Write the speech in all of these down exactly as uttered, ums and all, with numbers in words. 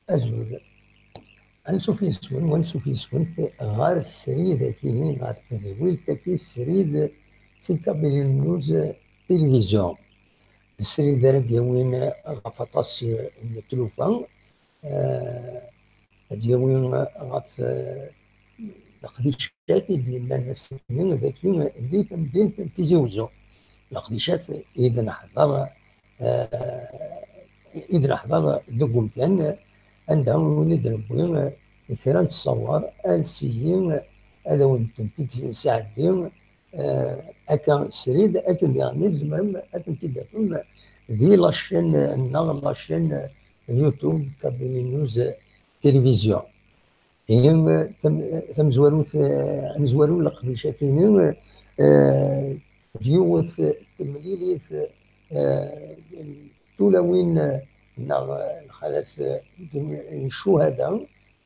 Azul. Ansuf yes-wen, wansuf yes-went ɣer srid akini, ɣer tedwilt-agi srid si Kabyle News Télévision. Srid ara d-yawin ɣef aṭas n tlufa, eh, ad d-yawi ɣef, eh, leqdicat i d-yellan ass-nni dagi di temdint n Tizi Uzzu. Leqdicat i d-neḥḍer, eh, i d-neḥḍer deg umkan anda i d-newwi, eh, kra n ttṣawar, ansi ad awen-tent-id-nesɛeddi, eh, akka srid, akken diɣen i tzemrem ad tent-id-tafem di la chaîne-nneɣ, la chaîne YouTube Kabyle News Télévision. Ihi, tam-, tamezwarut, eh, amezwaru n leqdicat-agi, eh, d yiwet temlilit, eh, n tulawin, eh, neɣ, eh, lxalat, eh, n ccuhada,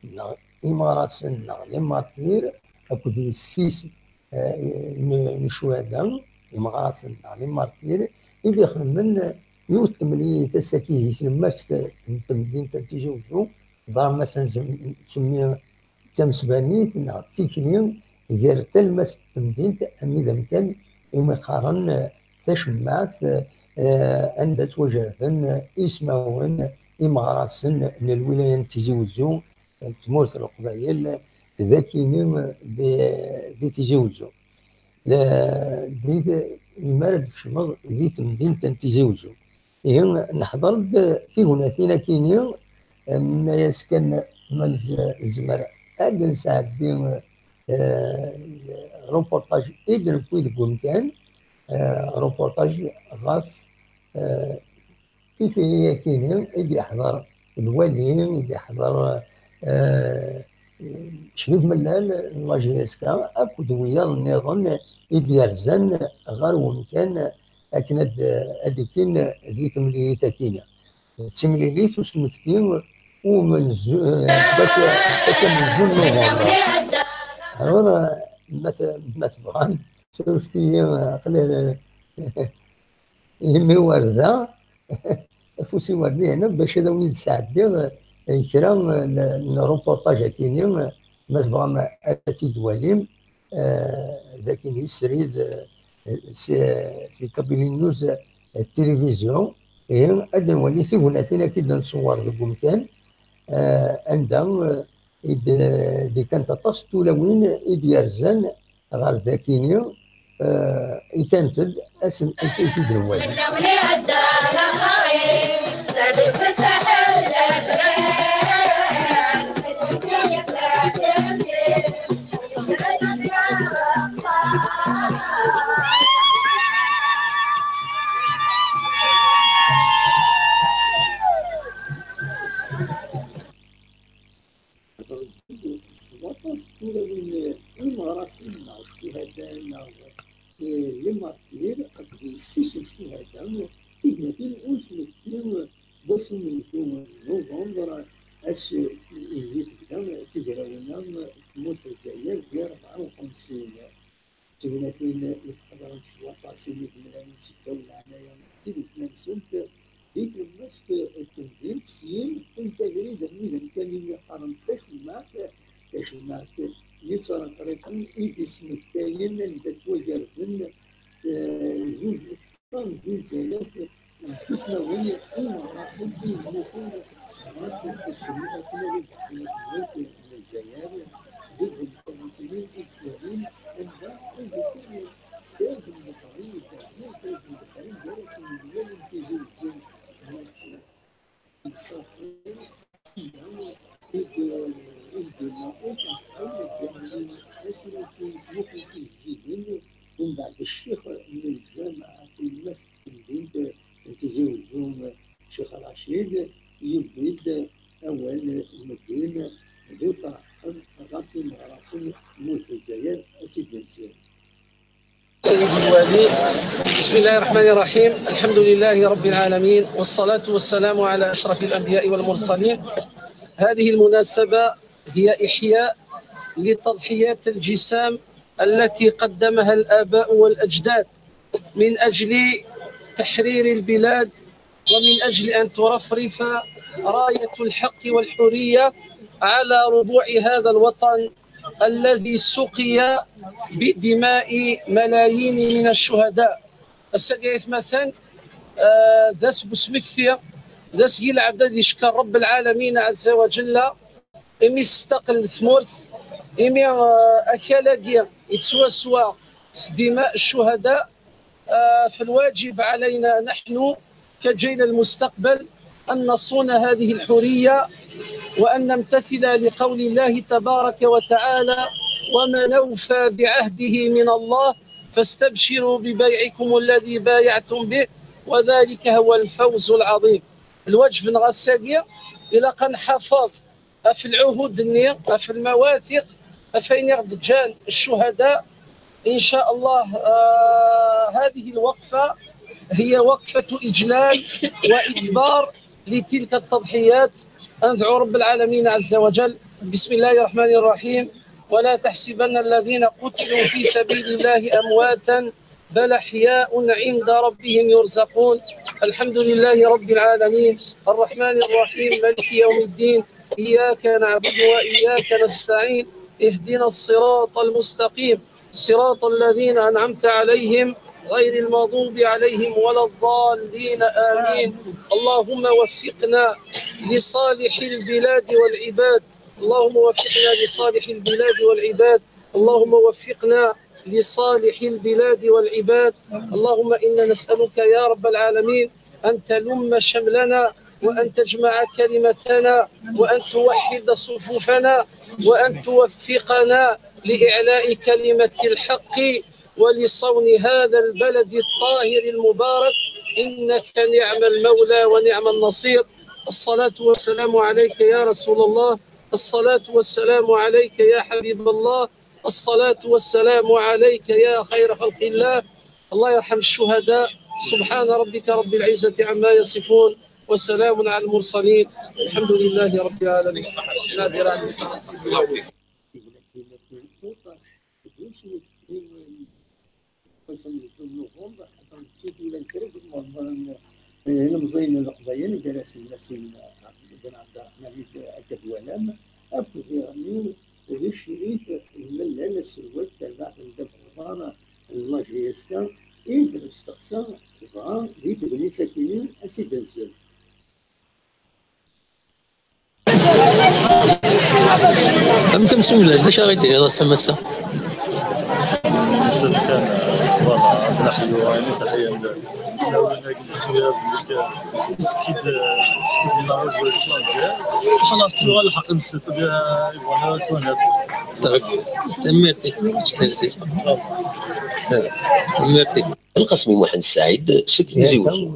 neɣ imeɣrasen, neɣ les martyrs, akked yessi-s, eh, n, n ccuhada, imeɣrasen neɣ les martyrs, i d-ixedmen, eh, yiwet temlilit ass-agi di tlemmast n temdint n Tizi Uzzu, ẓer ma s-nsemmi d tamesbanit neɣ d tikli gar talmast n temdint, armi d amkan iwumi qqaren, eh, tacemmaɛt, eh, anda ttwajerden, eh, ismawen imeɣrasen n lwilaya n Tizi Uzzu, n tmurt n Leqbayel, d akini di, di Tizi Uzzu. La, di, imi ara d-tkecmeḍ di temdint n Tizi Uzzu. Ihi, neḥḍer-d tignatin akini, nna-yas kan ma nez-, nezmer ad d-nesɛeddi, eh, reportage i d-newwi deg umkan, eh, reportage ɣef, eh, tikli-yakini i d-yeḥḍer lwali, i d-yeḥḍer, eh, Crif Mellal n la J S K akked wiyaḍ nniḍen i d-yerzan ɣer wemkan akken ad, ad d-ikkin di temlilit-akini. D timlilit usmekti umenzu-, eh, d ass, d ass amenzu n Nuvember. Alors, eh, ma t-, ma tebɣam, surfet-iyi, eh, aql-, imi ur da, afus-iw ar dihna, bac ad awen-id-sɛeddiɣ, eh, kra, eh, n, n reportage akini, eh, ma tebɣam ad t-id-twalim, eh, d akini srid, eh, si, si Kabyle News, eh, Télévision, ihi ad nwali tignatin akid nṣewwer deg umkan, eh, anda, eh, i d-, d-kkant aṭas n tulawin i d-yerzan ɣer dakini, eh, i kkant-d ass n, ass n tid n wali. Heddren-d s waṭas n tulawin, imeɣrasen neɣ ccuhada neɣ, eh, les martyrs akked yessi-s n ccuhada, tignatin usmekti n wass umenzu n Nuvember, ass ideg tebda tegrawin-a n tmurt n Lezzayer di rebɛa u xemsin. Tignatin i d-qeḍrent s waṭas imi d-mlalent seg ddaw leɛnaya n tidukla-nsent di tlemmast n temdint, syin wwint abrid armi d amkan imi qqaren tacemmaɛt, tacemmaɛt n yittreqriqen i d-ismektayen anda ttwagerden, eh, zuǧ, zuǧ alas n tismawen imeɣrasen i yemmuten ɣef tcemmaɛt n Lezzayer deg umkan-nni i yettwalin anda i d-kkren Ṭayef n Leqbayel, Ṭayef n Leqbayel gar-asen lwali n Tizi Uzzu, Mass Msafir, i d-, i d-yenna ur teɛqel, d-, asmi nutenti zziden, umbeɛd ccix n lǧameɛ, tlemmast n temdint n Tizi Uzzu, Ccix Racid, yewwi-d awal n medden d uṭerḥen ɣef imeɣrasen n Lezzayer, a Sidi Msir. سيد الوالي، بسم الله الرحمن الرحيم. الحمد لله رب العالمين، والصلاة والسلام على أشرف الأنبياء والمرسلين. هذه المناسبة هي إحياء لتضحيات الجسام التي قدمها الآباء والأجداد من أجل تحرير البلاد ومن أجل أن ترفرف راية الحق والحرية على ربوع هذا الوطن الذي سقي بدماء ملايين من الشهداء. Ass-agi ay atmaten, ah, d ass n usmekti, d ass n lɛebd ad yeckeṛ Ṛebb lɛalamin ɛezza wa ǧella, imi testaqel tmurt, imi, ah, akal-agi yettwaswa s dima ccuhada, ah, فالواجب علينا نحن كجيل المستقبل أن نصون هذه الحرية وأن نمتثل لقول الله تبارك وتعالى: ومن أوفى بعهده من الله فاستبشروا ببيعكم الذي بايعتم به وذلك هو الفوز العظيم. الواجب نغساقي إلى قنحفظ في العهود النية، في المواثيق، فين يغدجان الشهداء. إن شاء الله، آه، هذه الوقفة هي وقفة إجلال وإكبار لتلك التضحيات. أندعو رب العالمين عز وجل. بسم الله الرحمن الرحيم. ولا تحسبن الذين قتلوا في سبيل الله أمواتا بل أحياء عند ربهم يرزقون. الحمد لله رب العالمين. الرحمن الرحيم. مالك يوم الدين. إياك نعبد وإياك نستعين. اهدنا الصراط المستقيم. صراط الذين أنعمت عليهم غير المغضوب عليهم ولا الضالين. آمين. اللهم وفقنا لصالح البلاد والعباد. اللهم وفقنا لصالح البلاد والعباد. اللهم وفقنا لصالح البلاد والعباد. اللهم إنا نسألك يا رب العالمين أن تلم شملنا، وأن تجمع كلمتنا، وأن توحد صفوفنا، وأن توفقنا لإعلاء كلمة الحق ولصون هذا البلد الطاهر المبارك. إنك نعم المولى ونعم النصير. الصلاة والسلام عليك يا رسول الله. الصلاة والسلام عليك يا حبيب الله. الصلاة والسلام عليك يا خير خلق الله. الله يرحم الشهداء. سبحان ربك رب العزة عما يصفون، وسلام على المرسلين، الحمد لله رب العالمين. Ilemẓiyen n Leqbayel, gar-asen Masin Ɛebd Ben Ɛebderreḥman, akked Walam, akked iɣenni d ccrif Lmellal, aselway n terbaɛt n ddabex uḍar n la J S K, i d-nesteqsa, dɣa di tegnit akkin-i a s-id-nsel. Am tamsumla, d acu ara yi-d-tiniḍ ass-a, massa? Voilà, ad neḥyu ayen i teḥyam. Skid, skid n Lezzayer. Xalas, tuɣal lḥeqq-nsen, yebɣa ad kunat. Tanemmirt-ik. Merci. Tanemmirt-ik. Lqasmi Muḥend Saɛid seg Tizi Wezzu.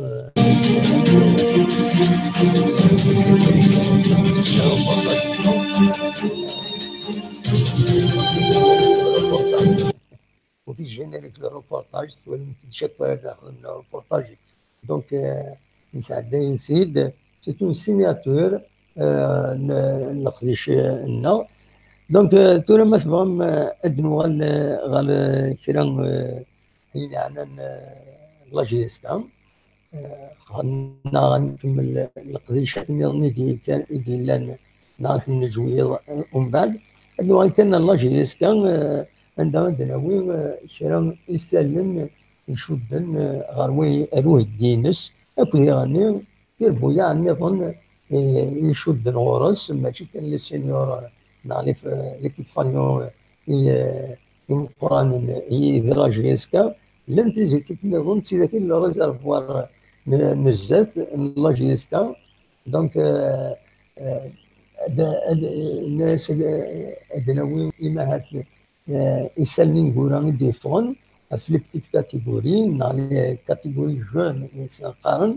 وفي الجينيريك لو روبورتاج، تولي ما تديش هكا ولا تاخذ من روبورتاج. دونك، آه، نتعدى يزيد، سيتو سيناتور، آه، ن-، نقديش، آه، لنا. دونك، آه، تورا ما تبغم، آه، أد نوغل، آه، غير، آه، كرا، آه، هي عنا، آه، لا جي اس كا. آه، خلنا نكمل القديشة نظني دي كان، دي لان نعرف النجوية، آه، ومن بعد. أد نوغل كان لا جي اس كا، آه، عندها دناوي، آه، كرا يسلم يشدن، آه، غروي أروه الدينس، أكو يغني، تيربويا نظن، آه، يشدن غورس، ماشي كان لي سينيور، آه، نعرف، آه، ليكيب فانيو، آه، ي-، يمقران، آه، ي-، ذي لا جي اس كا، لان تيزيكيب نظن، تيزاكي لو ريزرفوار، آه، ن-، نزات، ن-، لا جي اس كا. دونك، آه، آه، د-، د-، ناس، آه، أدناوي إما هات آه، isallen ineggura i d-yeffɣen ɣef les petites catégories, neɣ les catégories jeunes i sen-qqaren,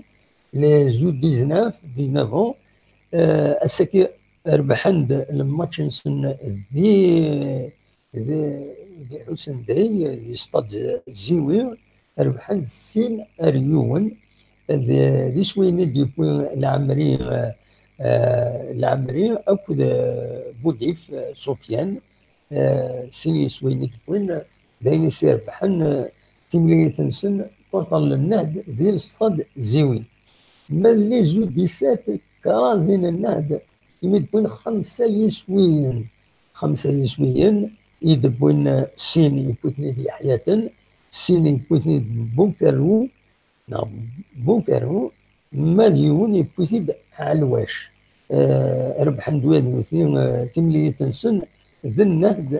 les U dix-neuf, dix-neuf ans. Euh, ass-agi rebḥen-d lmatch-nsen di, di, di Ḥusendey, di stade Ziwi, rebḥen-d sin ar yiwen. D, d iswiyen i d-yewwi Lɛemri, euh, euh, Lɛemri akked, euh, Budif, euh, Sofiane. Eh, sin yiswiyen i d-wwin, d ayen i s-irebḥen, eh, timlilit-nsen contre Al Nassr di lestad Ziwi. Ma d les U dix-sept, kraḍ zi nenna-d imi d-wwin xemsa yiswiyen. Xemsa yiswiyen i d-wwin, sin yewwi-ten-id Yeḥyaten, sin yewwi-ten-id Bukerru, neɣ Bukerru, ma d yiwen yewwi-t-id Ɛelwac. Eh, rebḥen-d wid nutni, eh, timlilit-nsen d nnehd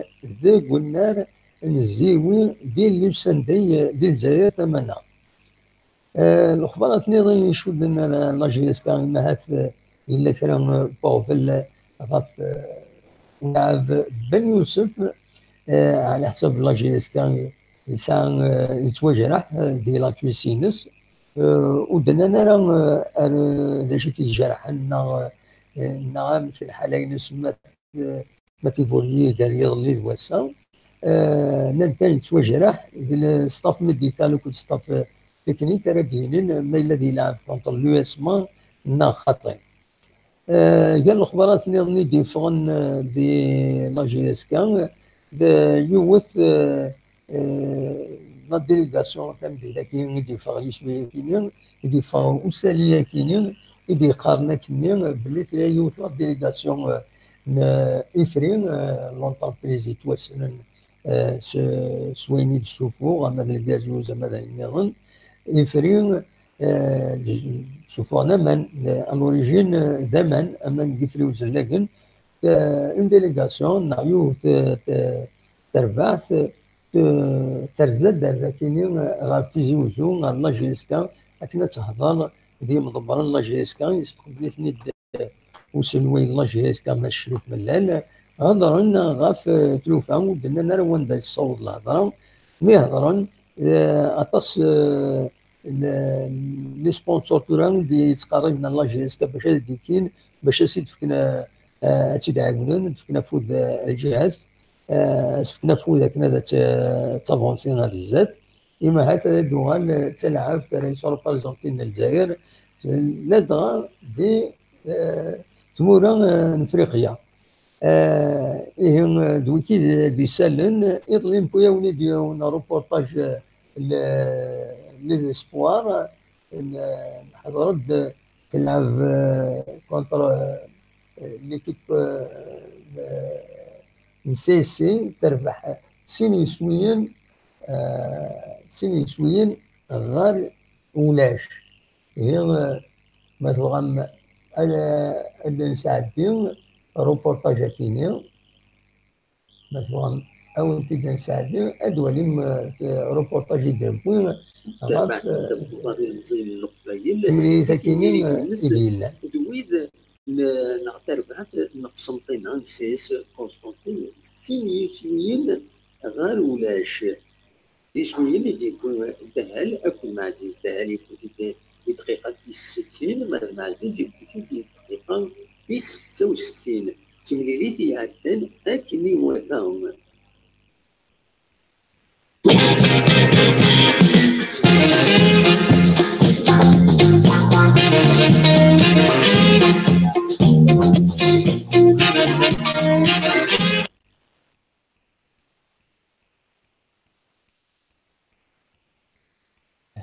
deg unnar n Ziwi di Lusendey, eh, di Lezzayer tamaneɣt. Eh, lexbarat nniḍen icudden ar la J S K, imahat, eh, yella kra, eh, n uɣbel, eh, ɣef, eh, ulɛab Ben Yusef, eh, ɛla ḥsab la J S K yesɛa, eh, yettwajreḥ, eh, di la cuisse-ines, eh, ur d-nnan ara, eh, ar, eh, d acu i t-ijerḥen neɣ, eh, neɣ amek lḥala-ines, ma, eh, ma t-iburyi gar yiḍelli d wass-a. Eh, nnan kan yettwajreḥ, d le staff médical akked staff, eh, technique ara d-yinin ma yella ad yelɛeb contre l'U S M A neɣ xaṭi. Eh, gar lexbarat nniḍen i d-yeffɣen, eh, di la J S K, d yiwet, eh, eh, la délégation tamdint-agi i d-yeffeɣ yiswi-agi-nni, i d-yeffeɣ usali-agi-nni, i d-yeqqaren akkenni belli tella yiwet la délégation, eh, n Ifri, eh, l'entreprise yettwassnen, eh, s, s wayen i d-ssufuɣ, ama d lgazuz, ama d ayen nniḍen. Ifri, eh, ssufuɣen aman, eh, à l'origine, eh, d aman, aman n Yifri Uzellagen, eh, une délégation, neɣ yiwet, eh, t-, terbaɛt, eh, terza-d ar dakini, eh, ɣer Tizi Uzzu, ɣer la J S K, akken ad tehder d yimḍebbren n la J S K, yesteqbel-iten-id uselway n la J S K Mass Crif Mellal, hedren ɣef, eh, tlufa, ur d-nnan ara wanda yessaweḍ lhedra. Mi hedren, eh, aṭas, eh, n, n les sponsors tura i d-yettqerriben ar la J S K bac ad d-ikkin, bac ad s-id-fken, eh, eh, ad tt-id-ɛiwnen, ad d-fken afud, eh, lǧiha-s, eh, ad s-fken afud akken ad tt-, ad tavansi ar zdat. Imahat ad d-tuɣal d talaɛbt ara yesreprezenti n Lezzayer, ladɣa di, eh, tmura, eh, n Friqya. Eh, ihi, eh, d wiki d-, d-isalen, iḍelli newwi-awen-id yiwen reportage, eh, l-, les espoirs, n-, nḥeḍr-d telɛeb, eh, contre, eh, l'équipe, eh, n C S C, terbeḥ sin yiswiyen, eh, sin yiswiyen ɣer ulac. Ihi, eh, ma tebɣam ad, ad nesɛeddi reportage akini, ma tebɣam ad wen-t-id-nesɛeddi, ad twalim, eh, reportage i d-newwi ɣef, eh, temlilit akini, eh, i d-yellan. N-, neɣ tarbaɛt n Qsenṭina, n C S Constantine, d tin yiswiyen ɣer ulac. D iswiyen i d-yewwi Dahal akked Meɛziz. Dahal yewwi-t-id di dqiqa tis settin, ma d Meɛziz yewwi-t-id di dqiqa tis setta u settin. D timlilit i iɛeddan akken iwata.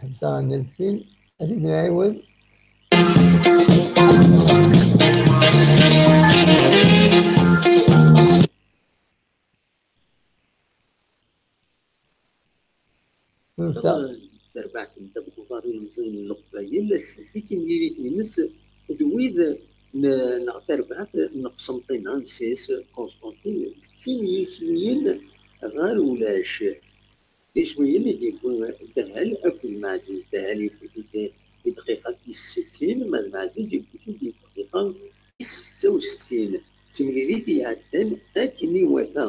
Ḥebseɣ anelfin, ad t-id-nɛiwed. Terbaɛt n Dda Buxḍar ilemẓiyen n Leqbayel, s timlilit-ines d wid n-, neɣ tarbaɛt n Qsenṭina, n C S Constantine, d tin yiswiyen ɣer ulac. D iswiyen i d-yewwi Dahal akked Meɛziz. Dahal yewwi-t-id di dqiqa tis settin, ma d Meɛziz yewwi-t-id di dqiqa tis setta u settin. D timlilit i iɛeddan akken iwata.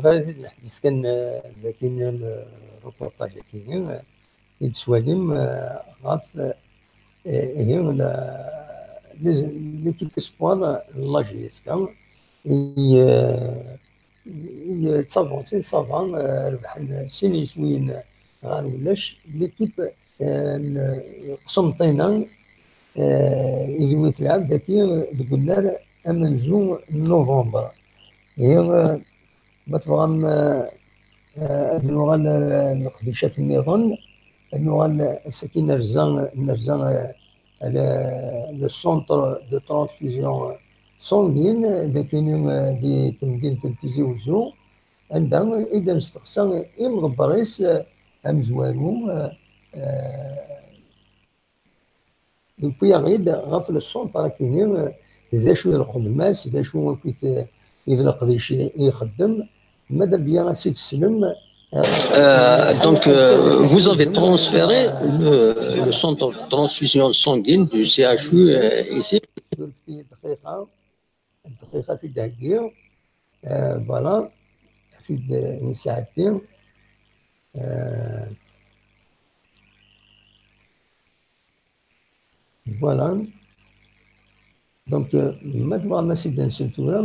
Bɣiɣ ad neḥbes kan, eh, dagi, eh, le reportage-agi, eh, i d-teswalim, eh, ɣef, eh, ihi la, les, l'équipe espoir n la J S K, i, eh, i d-s'avansin, ça va, eh, rebḥen sin yiswiyen ɣer ulac, l'équipe, eh, n Qsenṭina, eh, i d-tewwi tleɛb dagi deg unnar amenzu n november. Ihi, eh, ma tebɣam, eh, eh, ad nuɣal ar leqdicat nniḍen, ad nuɣal ass-agi nerza, nerza, eh, le, le centre de transfusion sanguine, d akini, eh, di temdint n Tizi Uzzu, anda i d-nesteqsa imḍebber-is, eh, amezwaru, eh, eh, yewwi-aɣ-id ɣef le centre akini, eh, d acu d lxedma-s, d acu akkit, eh, i d leqdic i ixeddem, ma d abya ad s-id-teslem. Euh, donc, euh, vous avez transféré le, le centre de transfusion sanguine du C H U, euh, ici. Dqiqa, dqiqa i d-heggiɣ. Euh, voilà. Ad t-id-nesɛeddi. Euh, voilà. Donc, euh, ma tebɣam ad s-id-nsel tura,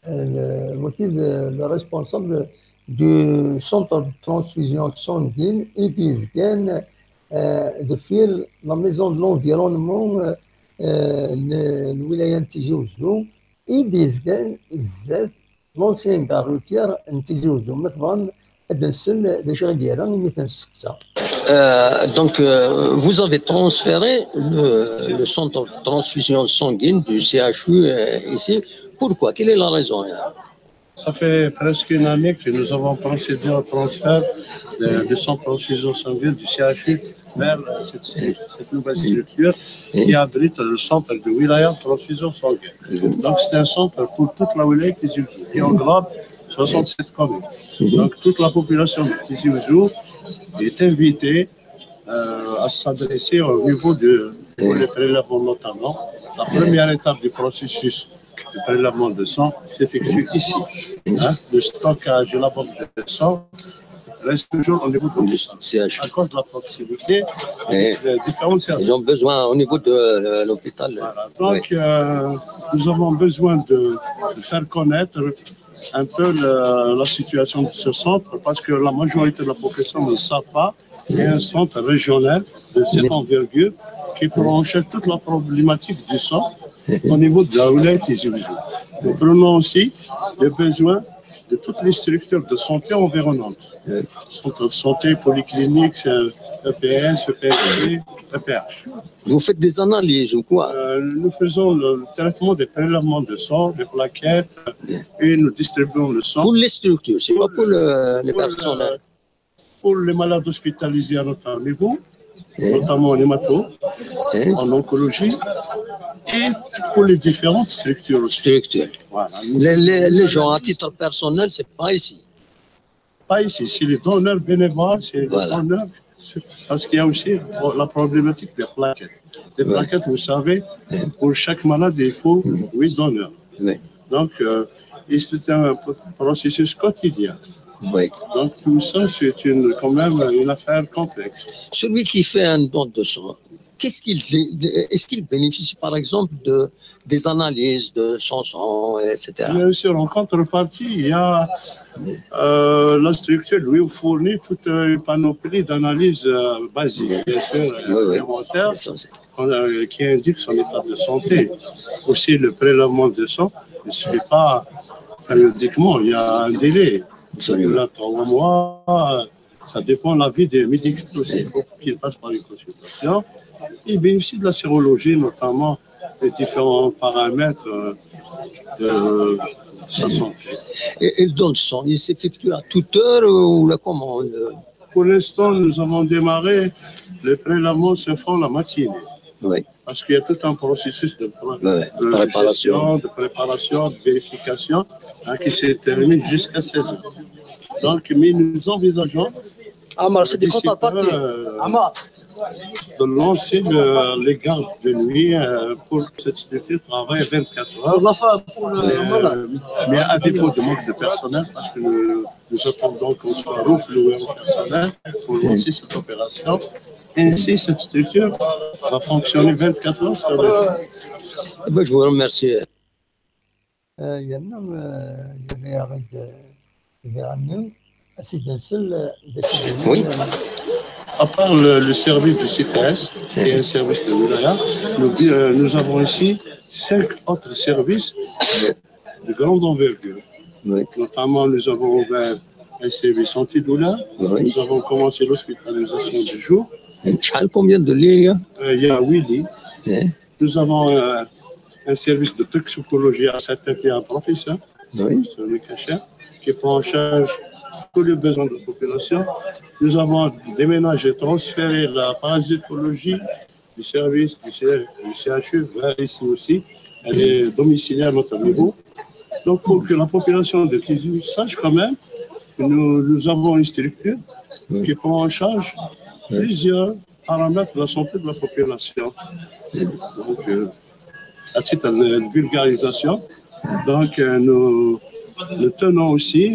euh, le, waki le, le responsable du centre de transfusion sanguine i d-yezgan, euh, deffir la maison de l'environnement, euh, euh, n, n lwilaya n Tizi Uzzu, i d-yezgan zdat l'ancienne gare routière n Tizi Uzzu. Ma tebɣam ad nsel d acu i d-yerra imi t-nesteqsa. Euh, donc, euh, vous avez transféré le, le centre de transfusion sanguine du C H U, euh, ici. Pourquoi ? Quelle est la raison, hein ? Ça fait presque une année que nous avons procédé au transfert de, du centre de transfusion sanguine du C H U vers, euh, cette, cette nouvelle structure qui abrite le centre de wilaya de transfusion sanguine. Donc, c'est un centre pour toute la wilaya de Tizi Ouzou, qui englobe soixante-sept communes. Donc, toute la population de Tizi Ouzou est invitée, euh, à s'adresser au niveau de, pour les prélèvements notamment. La première étape du processus de prélèvement de sang s'effectue ici. Hein, le stockage et la banque de sang reste toujours au niveau de l'hôpital. À cause de la proximité avec les différents services. Ils ont besoin au niveau de, euh, l'hôpital. Voilà. Donc, euh, nous avons besoin de, de faire connaître un peu le, la situation de ce centre, parce que la majorité de la population ne savent pas. Il y a un centre régional de cette envergure qui prend en charge toute la problématique du sang au niveau de la wilaya Tizi Ouzou. Nous prenons aussi les besoins de toutes les structures de santé environnantes. Centre de santé, polyclinique, euh, E P S, E P S C, E P H. Vous faites des analyses ou quoi ? Euh, nous faisons le traitement des prélèvements de sang, des plaquettes, et nous distribuons le sang. Pour les structures, c'est pas pour le, les personnes, hein. Pour les malades hospitalisés à notre niveau, notamment en hémato, en oncologie, et pour les différentes structures aussi. Structures. Voilà. Les, les, les gens, à titre personnel, c'est pas ici. Pas ici. C'est les donneurs bénévoles, c'est les donneurs Parce qu'il y a aussi la problématique des plaquettes. Les plaquettes, vous savez, pour chaque malade, il faut huit donneurs. Donc, euh, et c'est un processus quotidien. Donc, tout ça, c'est une, quand même une affaire complexe. Celui qui fait un don de sang, qu'est-ce qu'il, est-ce qu'il bénéficie, par exemple, de, des analyses de son sang, et cetera ? Bien sûr, en contrepartie, il y a euh, la structure lui fournit toute une panoplie d'analyses euh, basiques, bien sûr, euh, élémentaires, euh, qui indiquent son état de santé. Aussi, le prélèvement de sang ne se fait pas périodiquement, il y a un délai. Il y a trois mois, euh, ça dépend de l'avis des médicaux aussi. Il faut qu'il passe par une consultation. Il bénéficie de la sérologie, notamment les différents paramètres euh, de sa santé. Et, et le don de sang, il s'effectue à toute heure ou la commande ? Pour l'instant, nous avons démarré. Les prélèvements se font la matinée. Oui. Parce qu'il y a tout un processus de, Ouais, ouais, de préparation. gestion, de préparation, de vérification hein, qui se termine jusqu'à seize heures. Donc, mais nous envisageons عمر سيدي d'ici كونتاكتاتي peu, euh, عمر de lancer le- les gardes de nuit euh, pour que cette structure travaille vingt-quatre heures. والله فا- pour le- voilà. Euh, mais à défaut de manque de personnel, parce que nous, nous attendons qu'on soit renfloué en personnel pour lancer cette opération. Ainsi, cette structure va fonctionner vingt-quatre heures sur vingt-quatre. Eh ben, je vous remercie. آه، يلا آه، يلا غير، آه، يغني. اسيدي نسل، آه، داك الشيء. Oui. À part le, le service du C T S, qui est un service de wilaya, nous, euh, nous avons ici cinq autres services de, de grande envergure. Oui. Notamment, nous avons ouvert un service antidouleur. Oui. Nous avons commencé l'hospitalisation du jour. شحال, combien de lits il y a ? Euh, il y a huit lits. Hein ? Nous avons euh, un service de toxicologie à Saint-Étienne, professeur, Oui. sur le cachet, qui prend en charge tous les besoins de la population. Nous avons déménagé, transféré la parasitologie du service du C- du C H U vers ici aussi. Elle est domiciliaire à notre niveau. Donc, pour que la population de Tizi sache quand même que nous, nous avons une structure qui prend en charge plusieurs paramètres de la santé de la population. Donc, euh, à titre de vulgarisation, donc, euh, nous, nous tenons aussi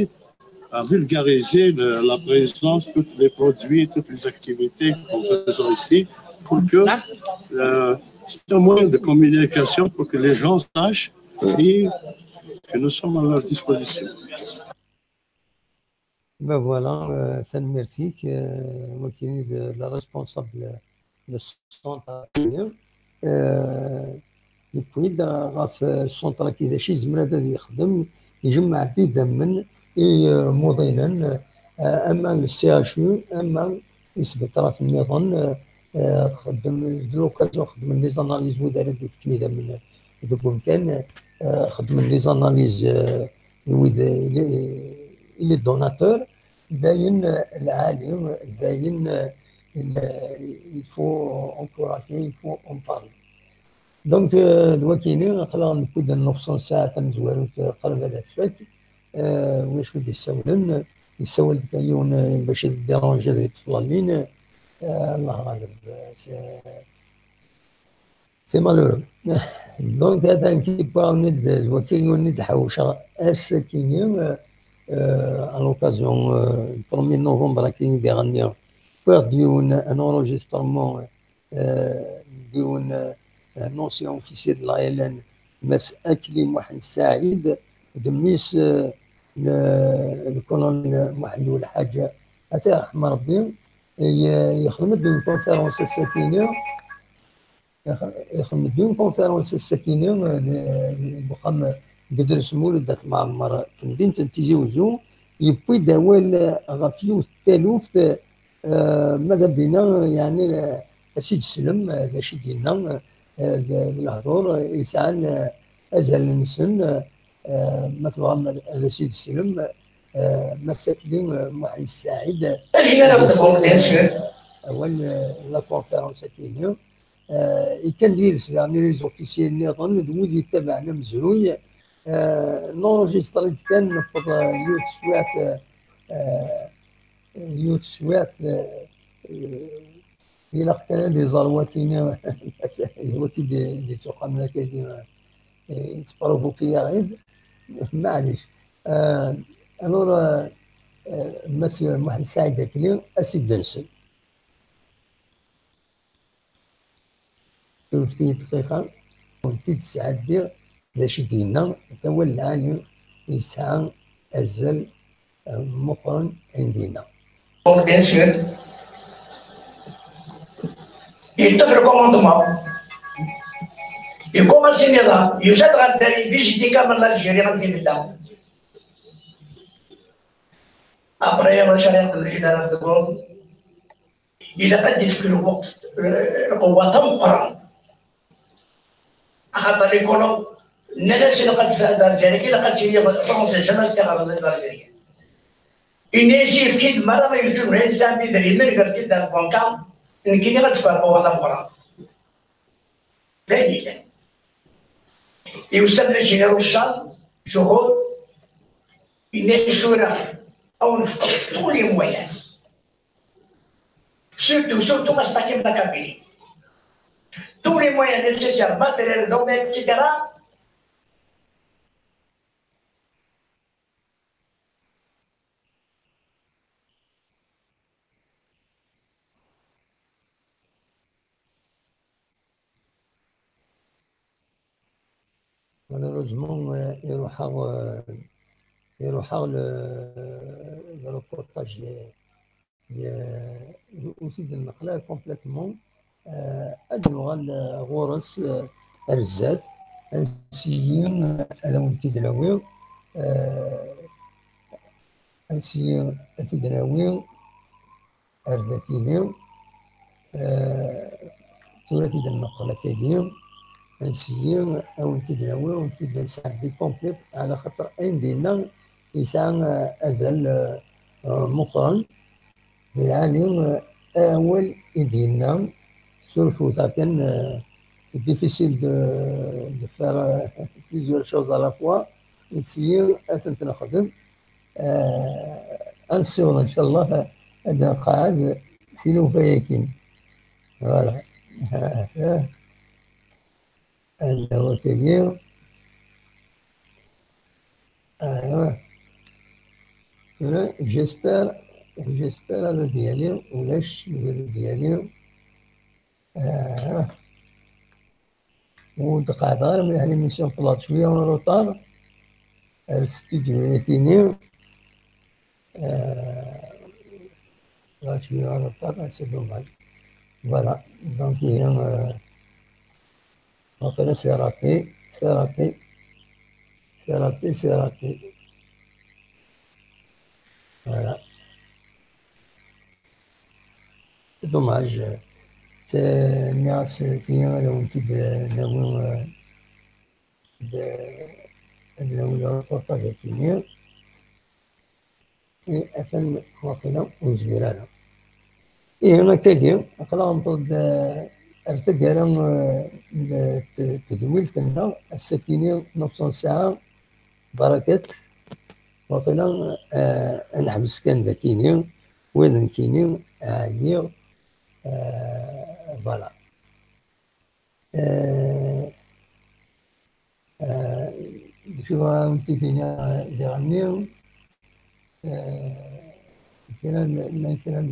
à vulgariser le- la présence, tous les produits, toutes les activités que nous faisons ici, pour que euh, c'est un moyen de communication pour que les gens sachent et que nous sommes à leur disposition. Ben voilà, euh, tanemmirt-ik, euh, wakini d la responsable n centre-agi. Euh, yewwi-d ɣef centre-agi d acu yezmer ad yexdem, ijemmeɛ-d idammen i, euh, imuḍinen, euh, ama le C H U, ama isebtrat nniḍen, euh, euh, xeddem, d l'occasion xeddmen les analyses wid ara d-yefken idammen deg umkan, euh, xeddmen les analyses, euh, i wid, i les, i les donateurs, dayen, euh, lɛali, dayen, euh, il, euh, il faut encourager, il faut en parler. Donc, euh, d wakini, aql-aɣ nekki-d nnefṣ n ssaɛa tamezwarut, euh, qrib ad tfak. Euh, ulac wi d-yessawlen, yessawel-d kan yiwen, euh, bac ad déranger di ṭṭef la ligne. Euh, Allah ɣaleb, euh, c'est, c'est malheureux. Donc, atan ki wwiɣ-d d wakini ur d-ḥawceɣ ass-akini, euh, euh, à l'occasion, euh, premier novembre akini d-iɣenni. Wwiɣ-d yiwen un enregistrement euh, d yiwen, euh, un ancien officier de l'A L N, Mass Akli Mohamed Saïd, d mmi-s, euh, le, le colonel Mohamed Oulhadj, ad t-yerḥem Rebbi, i, euh, yexdem-d une conférence ass-akini, yex-, yexdem-d une conférence ass-akini, euh, di, di, deg uxxam n Bedres Mulud At Mɛemmer, temdint n Tizi Uzzu, yewwi-d awal, euh, ɣef yiwet n taluft, euh, ma d abina, yeɛni, euh, ad s-id-teslem, euh, d acu i d-yenna, euh, d, d lehdur, euh, yesɛan, euh, azal-nsen, euh, ma tebɣam ad, ad as-id-teslem, euh, Mass Akli, euh, Mohamed Saïd, awal, euh, la conférence akini, euh, yekkan-d yid-s, yeɛni, les officiers nniḍen, d wid yettabaɛen amezruy, euh, nenregister-d kan, newweḍ, euh, yiwet teswiɛt, euh, euh, yiwet teswiɛt, euh, eh, ilaq kan ad iẓer wakini, waki d-, d-ittuqamen akkagi, eh, yettprovoki-yaɣ-id. Maɛlic. Euh, alors, euh, euh, Mass Muḥend Saɛid Akli, a s-id-nsel. Tewwet-iyi dqiqa, ur tent-id-sɛeddiɣ d acu i d-yenna, d awal lɛali yesɛa azal, eh, meqqren ayen d-yenna. Bon, bien sûr. Yeṭṭef le commandement. Yekkuma siniḍa, yusa-d ɣer Lezzayer, d ijdi kamel n Algérie am tidella. Après, ulac ara yexdem le général de Gaulle. Ilaq ad d-yefk lweqt, eh, lqewwa tameqqrant. Axaṭer les colons nnan-as ilaq ad d-, d Algérie, ilaq ad tili Fransa, jamais ad tt-iɣer d Algérie. Inna-yas yefk-id merra ma yeččur, ma yesɛa idrimen, ger-t-id ar lbanka, nekkini ad d-fkeɣ lqewwa tameqqrant. D ayen yellan. Yusa-d le général Charles, Juhur, yenna-yas tura, ad wen-fkeɣ tous les moyens. Surtout, surtout, attaquer la Kabylie. Tous les moyens nécessaires, matériel, d'hommes, et cetera. Malheureusement, euh, iruḥ-aɣ, euh, iruḥ-aɣ le, le reportage, euh, euh, ur t-id-nneqla complètement. Euh, ad nuɣal, euh, ɣur-s, euh, ar zdat, ad nsiyi, euh, ad awen-t-id-nawi, euh, ad nsiyi ad t-id-nawi. Ar daki-ni, eh, tura ad t-id-nneql akkagi, ad nsiyi, ad wen-t-id-nawi, ad wen-t-id-nesɛeddi complet, ɛla xaṭer ayen dinna yesɛa, eh, azal, eh, eh, meqqren. Di lɛali, eh, awal i d-yenna, surfut akken, eh, c'est difficile de, de faire, eh, plusieurs choses à la fois, nsiyi ad tent-nexdem. Eh, ad nessiweḍ, ncallah, ad nqeɛɛed tilufa-yagi. Voilà. Ad nawi tagi. Ah, j'espère, j'espère ad d-yali, ulac, ad d-yali. Ah. Ur d-qeɛɛdeɣ ara mliḥ l'émission, ṭṭleɣ cwiya en retard ar studio-yagi-ni. Euh, ṭṭleɣ cwiya en retard, c'est dommage. Voilà, donc, euh, waqila c'est raté, c'est raté, c'est raté, c'est raté. Voilà. C'est dommage. Nniɣ-as tili ad awen-t-id-nawi, euh, d-, ad nawi le reportage-agi-ni. I atan waqila ur nezmir ara. Ihi, akkagi, aql-aɣ newweḍ-d, eh, ar taggara, eh, n t-, tedwilt-nneɣ, ass-agi-ni neɣ nesɛa barakat, waqila, eh, ad neḥbes kan dagi-ni, wid nekkini, ɛyiɣ, eh, voilà. Eh, eh, d acu ara wen-t-id-iniɣ diɣenni? Eh, kra n, ma kra n,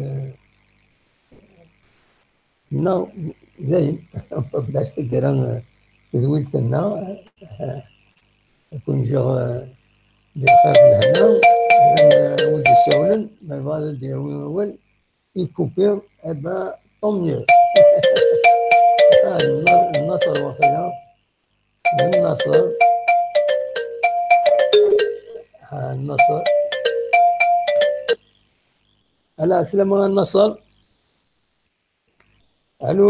neɣ dayen, newweḍ-d ar taggara, eh, tedwilt-nneɣ, eh, ad ken-ǧǧeɣ, eh, di lxir d lehna, eh, wid d-isawlen, ma yebɣa ad d-yawi awal, ikupi, eh ben, tant mieux. Ah, nna-, nnaṣer waqila. Nnaṣer. Ah, nnaṣer. Ala, ɛeslama a nnaṣer. Alo.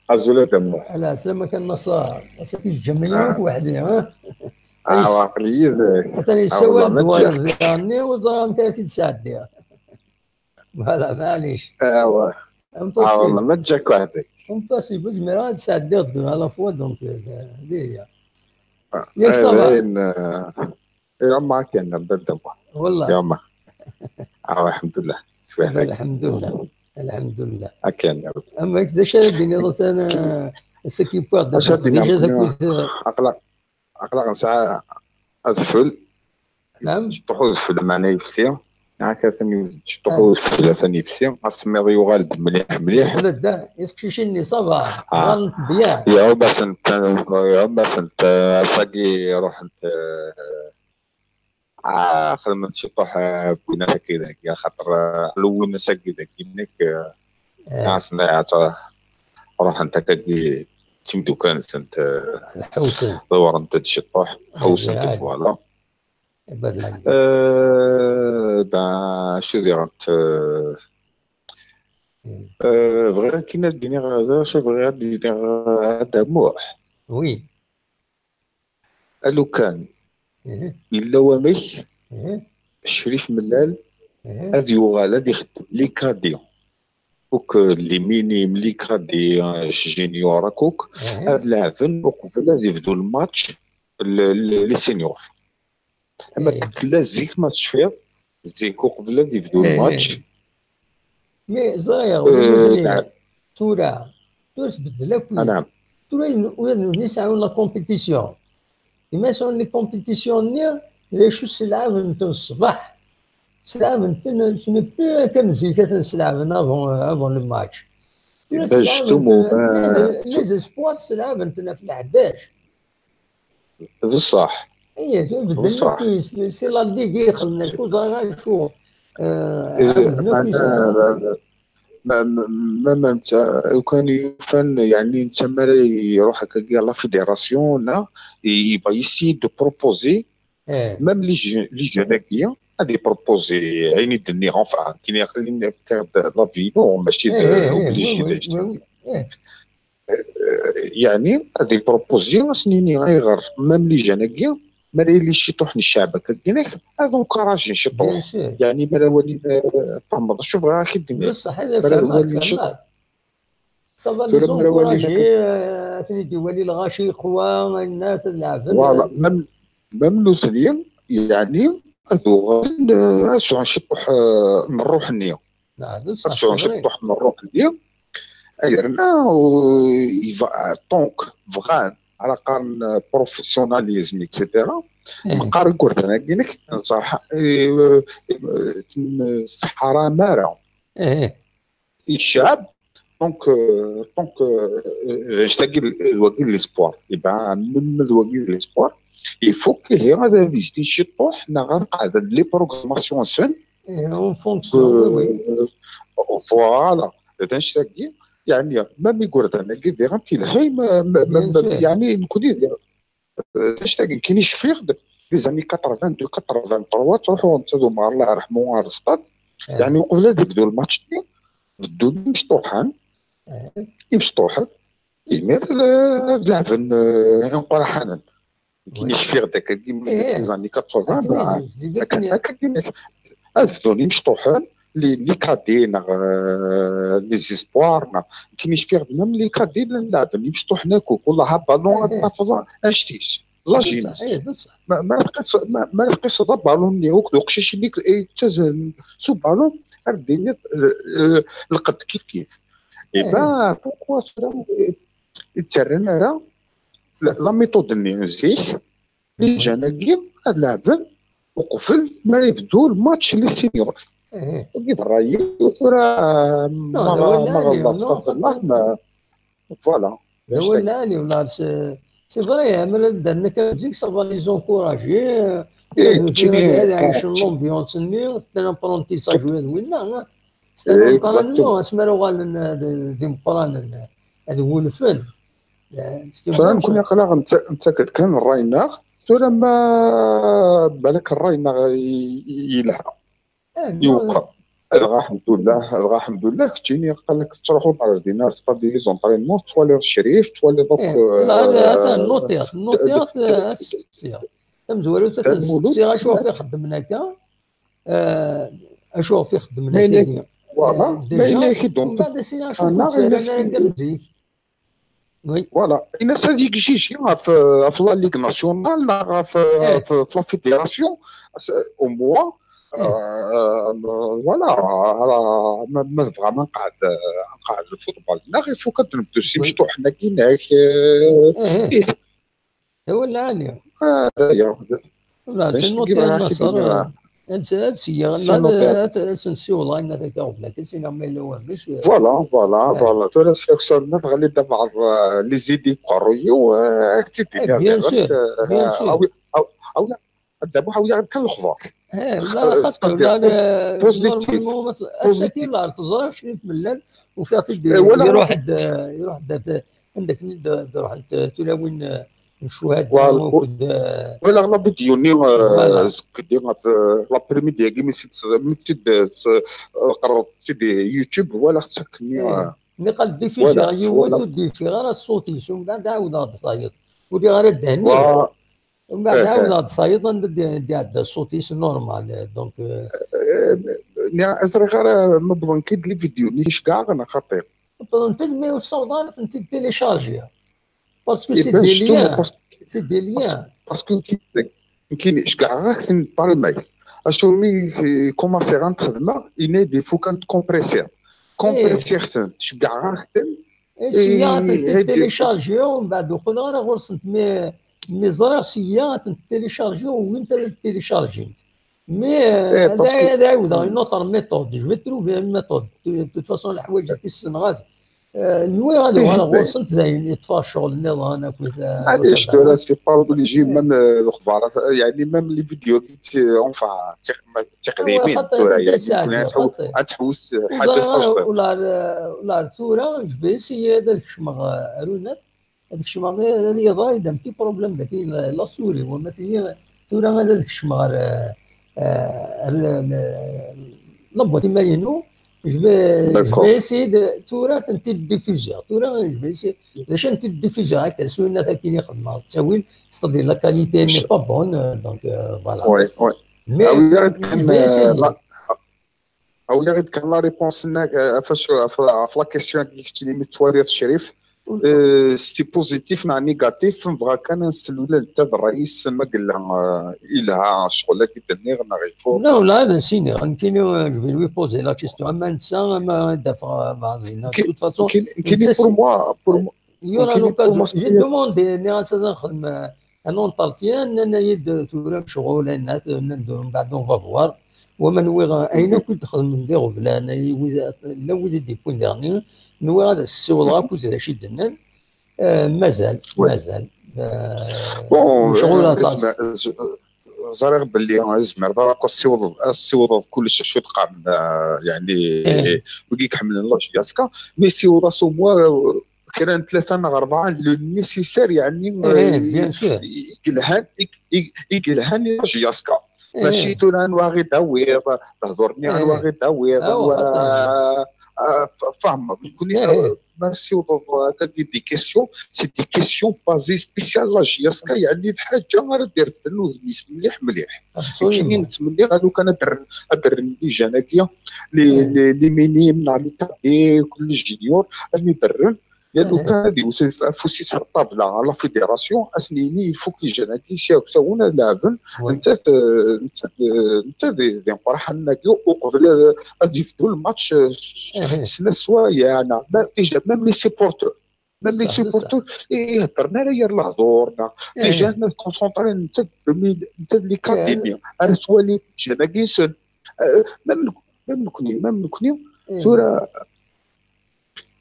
Azul a Dda Muḥ. Ala, ɛeslama-k a nnaṣer. Ass-agi tejjam-iyi akk weḥd-i, ha? Ah, waqil yid-k. Atan yessawal-d wayeḍ diɣenni, ur ẓriɣ amek ara t-id-sɛeddiɣ. Voilà, maɛlic. Awa. Am possible. Awa, ma ǧǧak weḥd-k. Am possible, ur zmireɣ ad sɛeddiɣ deux à la fois, donc, euh, d-, d-, d-, yak, ça va. Dayen, euh, yeɛmer kan, a Dda Muḥ. Wallah. Yeɛmer. Awa, alḥemdulillah. Lḥemdullah. Lḥemdullah. Akken. Ama d acu ara d-tiniḍ, atan, eh, ass-agi wwiɣ-d acu ara d-iniɣ déjà nekkni, takut, eh, aql-aɣ, aql-aɣ nesɛa adfel. Naam. Ciṭuḥ udfel, meɛna yefsi. Nɛak atan ciṭuḥ udfel, atan yefsi. Asemmiḍ yuɣal-d mliḥ, mliḥ. Ula da, i teqcicin-nni, ça va. Ah. Ɣalent bien. Iɛum-asent, iɛum-asent, eh, ass-agi ruḥent, eh, Ah, xedment ciṭuḥ, eh, wwin-as akka dagi, axaṭer, eh, lewwin-as akka dagi, nekk, eh, eh, ɛasen, eh, ruḥent akkagi d timeddukal-nsent, eh, ḥewsent. Ḍewrent-d ciṭuḥ, eh, ḥewsent-d, voilà. Eh, ben, acu diɣent, eh, eh, bɣiɣ akkin ad d-iniɣ, d acu bɣiɣ ad d-iniɣ, eh, a Dda Muḥ. Oui. A lukan yella wamek Crif Mellal ad yuɣal ad ixdem les cadets, akk les minimes, les cadets, eh, juniors, akk, ad leɛben uqbel ad ibdu lmatch, l-, l-, les seniors. Ama tella zik, ma tecfiḍ, zik uqbel ad ibdu lmatch. Mais ẓriɣ, euh, tura, tura tbeddel akk. Ah, naam. Tura ula d nutni sɛun la compétition. Ima sɛun la compétition-nni, d acu, s lɛab-nten ṣṣbeḥ. S lɛab-nten, ce n'est plus comme zik ad ten-sleɛben avant, avant le match. Tura s lɛab-nten, les, les espoirs s lɛab-nten ɣef leḥdac. Bṣaḥ. Iya, beddlen akk, c'est la ligue i ixedmen akk, ẓriɣ acu. Eh, meɛna, ma, ma, ma, ma netta, lukan yufan, yeɛni, netta mi ara iruḥ akkagi à la fédération, là, il, il va essayer de proposer, même les jeunes, les jeunes-agi, ad iproposer ayen i d-nniɣ, enfin, kini aql-i nefka-d l'avis-inu, mačči d obligé d acu. Yeɛni, ad ipropozi, ad sen-yini ayɣer, même les jeunes-agi, mi ara yili ciṭuḥ n cceɛb akka-agi, ad encouragin ciṭuḥ. Bien sûr. Yeɛni, mi ara walin, eh, tfehmeḍ acu bɣiɣ ad k-id-iniɣ. Bṣaḥ, ad fehmeɣ, fehmeɣ. Ça va les encourager, eh, ad ten-id-iwali lɣaci, iqwa, ayen ad leɛben. Voilà, même, même nutni, yeɛni, ad uɣalen, eh, ad sɛun ciṭuḥ, eh, n ṛṛuḥ-nni. Ad sɛun ciṭuḥ n ṛṛuḥ-nni. Yerna, euh, il va, donc, bɣan, ara qqaren, euh, professionnalisme, et cetera. Meqqar igerdan-agi, nekk, nṣerḥ, euh, euh, nṣeḥḥaram ara i ccɛeb. Donc, euh, donc, euh, d anect-agi, d wagi d l'espoir. Eh ben, même d wagi d l'espoir, il faut que ihi ad avizdin ciṭuḥ, neɣ ad qeɛden les programmations-nsen, en fonction, oui, oui. Euh, voilà. D anect-agi, yeɛni, même igerdan-agi, diɣen, tilhay, ma, ma, ma, bien sûr, yeɛni, nekkni, euh, d anect-agi, nekkini cfiɣ-d, les années quatre-vingt-deux, quatre-vingt-trois, ttruḥuɣ netta d Umar, Allah yerḥmu, ɣer stade. Yeɛni, uqbel ad ibdu lmatch-nni, beddun imecṭuḥen, imecṭuḥen, imir ad, ad leɛben, euh, iqraḥanen. Nekkini cfiɣ-d akkagi, les années quatre-vingts, akka, akka, ad bdun imecṭuḥen, les, les cadets, neɣ, euh, les espoirs, neɣ, nekkini cfiɣ-d même les cadets llan leɛben imecṭuḥen akk, wellah, ha ballon ad tafeḍ anect-is, la jeunesse. Ma, ma tqiseḍ, ma, ma tqiseḍ aballon-nni akk d uqcic-nni yettazen s uballon, ar d-tiniḍ, euh, euh, lqedd kif kif. Eh ben, pourquoi cela, euh, ur ttarran ara la, la méthode-nni n zik, les jeunes-agi ad leɛben uqbel mi ara yebdu lmatch les seniors. Agi d ṛṛay-iw, tura, ma, ma ɣelḍeɣ, astaɣfirullah, ma, voilà. D awal lɛali, wala, c'est, c'est vrai, mi ara d-rren akka zik, ça va les encourager, ad ɛicen l'ambiance-nni, c'est un apprentissage ula d winna, c'est un entraînement, asmi ara uɣalen d, d imeqqranen, ad wulfen. Tura nekkni aql-aɣ netta-, nettak-d kan ṛṛay-nneɣ, tura ma balak ṛṛay-nneɣ i, i, yelha. Yuqa. Dɣa, ḥemdullah, dɣa, ḥemdullah, keččini aql-ak tettruḥuḍ ɣer din, ar stade, les entraînements, tettwaliḍ Crif, tettwaliḍ akk, eh, la, la, eh, nutiɣ, nutiɣ, eh, asteqsi. Tamezwarut, ad ten-steqsiɣ acu ɣef i xeddmen akka, eh, acu ɣef i xeddmen akka, voilà, eh, déjà, mbeɛd ad s-iniɣ acu ur ttran ara akka am zik. Oui. Voilà. Ini-as ad yegziji ɣef, ɣef la Ligue Nationale, neɣ ɣef, ɣef, ɣef la Fédération, au moins, آه، voilà، راه ما ما تبغى ما نقعد، نقعد الفوتبول. لا، غير فوق نبدو شي مشطوح هنا كي هناك، آه، إيه. إيه، ولا عالية. آه، لا، يا. لا، باش سي نوتي تجيب راحة النصر، كيما آه، انت هاد السيا، سي لا، نوتي هاد النصر. سنسي والله إن هذاك هو بلاك، سي نعمل له وهمك، آه. Voilà، voilà، آه. Voilà. ترى سي خصنا نغلي دابا بعض، آه، les idées قروية، و، آه، كتدي إيه، bien sûr، bien sûr. أو، أو، أو، دابا حاول كان الخضار. إيه، لا، خاطر، لا، لا، بوزيتيف. نورمالمون ما ت-، بوزيتيف. أستاكي لا، تزرع شنو تملل، وفي عطيك إيه، ولا يروح د-، يروح د-، عندك د-، د-، روح د-، تلاوين، آه، الشهداء وال-، وكد، آه، ولا غلا فيديو ني، آه، voilà. زكدي، آه، لابريميدي كي مي سيت، مي تد، آه، قررت تدي يوتيوب ولا خصك ني، إيه. آه، مي قال ديفيزي، voilà، يود voilà. ديفي، غير الصوتيس، ومن بعد عاود غاد تصايد. ودي غير الدهني. و-، ومن بعد إيه، عاود إيه. غاد تصايد، عند دي، دي عاد الصوتيس نورمال، دونك، آه. آه، ني أزري غير مبضن كيد لي فيديو، نيش كاع أنا خطير. بضن تد مي وصل ضانت، انت تيليشارجيها. باسكو إيه، سي بان دي شتو، ليان. باسكو سي دي ليان. باسكو كي، كي شكاع غاك تن بالماي. اشو مي كوماسي غنخدمه، إني دي فو كانت كومبريسير. إيه. كومبريسير تن، شكاع غاك تن. إيه، سي إيه، هاد تيليشارجيو، ومن بعد وقلنا راه غرسنت مي، مي زرا سي تيليشارجيو، وين تيليشارجينت. مي، إيه، آه، هذا، باسكو هذا عاود، اون اوتر ميثود. جو في تروفي اون ميثود. دو توت فاسون، الحوايج اللي تسنغات. آه، نوي غادي، إيه، وأنا إيه. غوصلت داين يطفى الشغل النظام أكو ذا، معليش، أكو ذا. سي با أوبليجي، إيه. ميم، آه، الأخبار، يعني، ميم لي فيديو كي ت-، اونفان، تق-، ما-، إيوا، تقريبين، خاطر تورا، يعني، تيساعد، ممكن غتحو-، خاطر. غتحوس حاجة ولا، تفاصيل. ولا، ولا ثورة، جو في إسيي هذا الكشمة، آه، رونات. هذاك الشيء ما غير هذه ضايده، ماشي بروبليم، ذاك لا سوري، هو ما تيجي ثورة غير هذاك الشيء ما غير، آه، آه، ال-، ال-، لابوات مالينو، جو في، جو في إسيي ثورة تنتي ديفيزيون، ثورة جو في إسيي، علاش نتي ديفيزيون هكا، سوينا ثاكين يخدم مع التساويل، ستادير لا كاليتي ني با بون، آه، دونك، آه، فوالا. وي، وي. مي أو يا ريت جو كان، في إسيي. آه، لا. أو يا ريت كان لا ريبونس هناك، آه، فاش، في لا، في لا كيسيون اللي قلت لي من تواليت الشريف. آه، سي بوزيتيف مع نيجاتيف، نبغى كان نسلو للتاد الرئيس ما قال لها، آه، إلها شغل كي تنيغ نغيفو. لا، لا، هذا نسيني. غنكيني، آه، جو في لوي بوزي لا كيستيون. أما نسى، أما دافع، ما عندنا. كي-، دو توت فاسون، كي-، كيني نسى بور سي-، موا، بور موا، يورا كيني بور لوكازيون. موا جي دوموندي، ني غنسى نخدم، آه، ان اونترتيان، انا يد ثورة مشغول، انا ندور من بعد اون فافوار. وما نويغ اين كنت تخدم من دي غبلان، اي ويدا، لا ويدا دي بوين ديرني، نويغ هذا السيوض غاكو زاد شي دنان. آه، مازال، وي. مازال. آه، بون، مشغول آه، اطاس. اسمع، ز-، زريغ باللي زمر ضرك السيوض، السيوض كلش شو تقام، آه، يعني، إيه. ويجيك حمل الله شي ياسكا، مي سيوض سو موا، كران ثلاثة نغ أربعة، لو نيسيسير، يعني، إيه، آه، بيان سور. يقلهان، يق-، يق-، يقلهان يرجع ياسكا. إيه. ماشي تقول أنا واغي داويض، تهضرني أنا إيه. واغي داويض، أو و-، خاطر. آه، آه، ف-، فاهم. كوني، إيه. آه، ماشي وضع هكا دي، دي كيسيون، سي دي كيسيون بازي سبيسيال لاج ياسكا، يعني الحاجة راه دير في النوز مليح مليح. أبسوليومون. كاينين نتمنى غادي كان أدر-، أدرن لي جان هكيا، لي، إيه. لي، لي مينيم، نهار لي كادي، كل جونيور، راني درن. لأنه إيه. كان غادي يوصل في أفوسيس على الطابلة، على لا فيديراسيون، أسنيني يفوك لي جان هكي، شاو، شاو، هنا لاعبن. وي. أنت ت-، أنت ت-، أنت دي، دي مقرحة ناكيو، وقبل، آه، غادي يبدو الماتش، آه، إيه. سنة سوايع، أنا، ما، ديجا، ميم لي سيبورتور. ميم لي بصح، بصح. سيبورتور، إيه، هضرنا على يا الهضور، نا. إيه. ديجا، أنا كونسونطري، أنت، أنت لي إيه. كاديمي. أنا سوالي، جانا كيسن. آه، ما من، ما من كوني، ما من كوني. إيه. ثورة،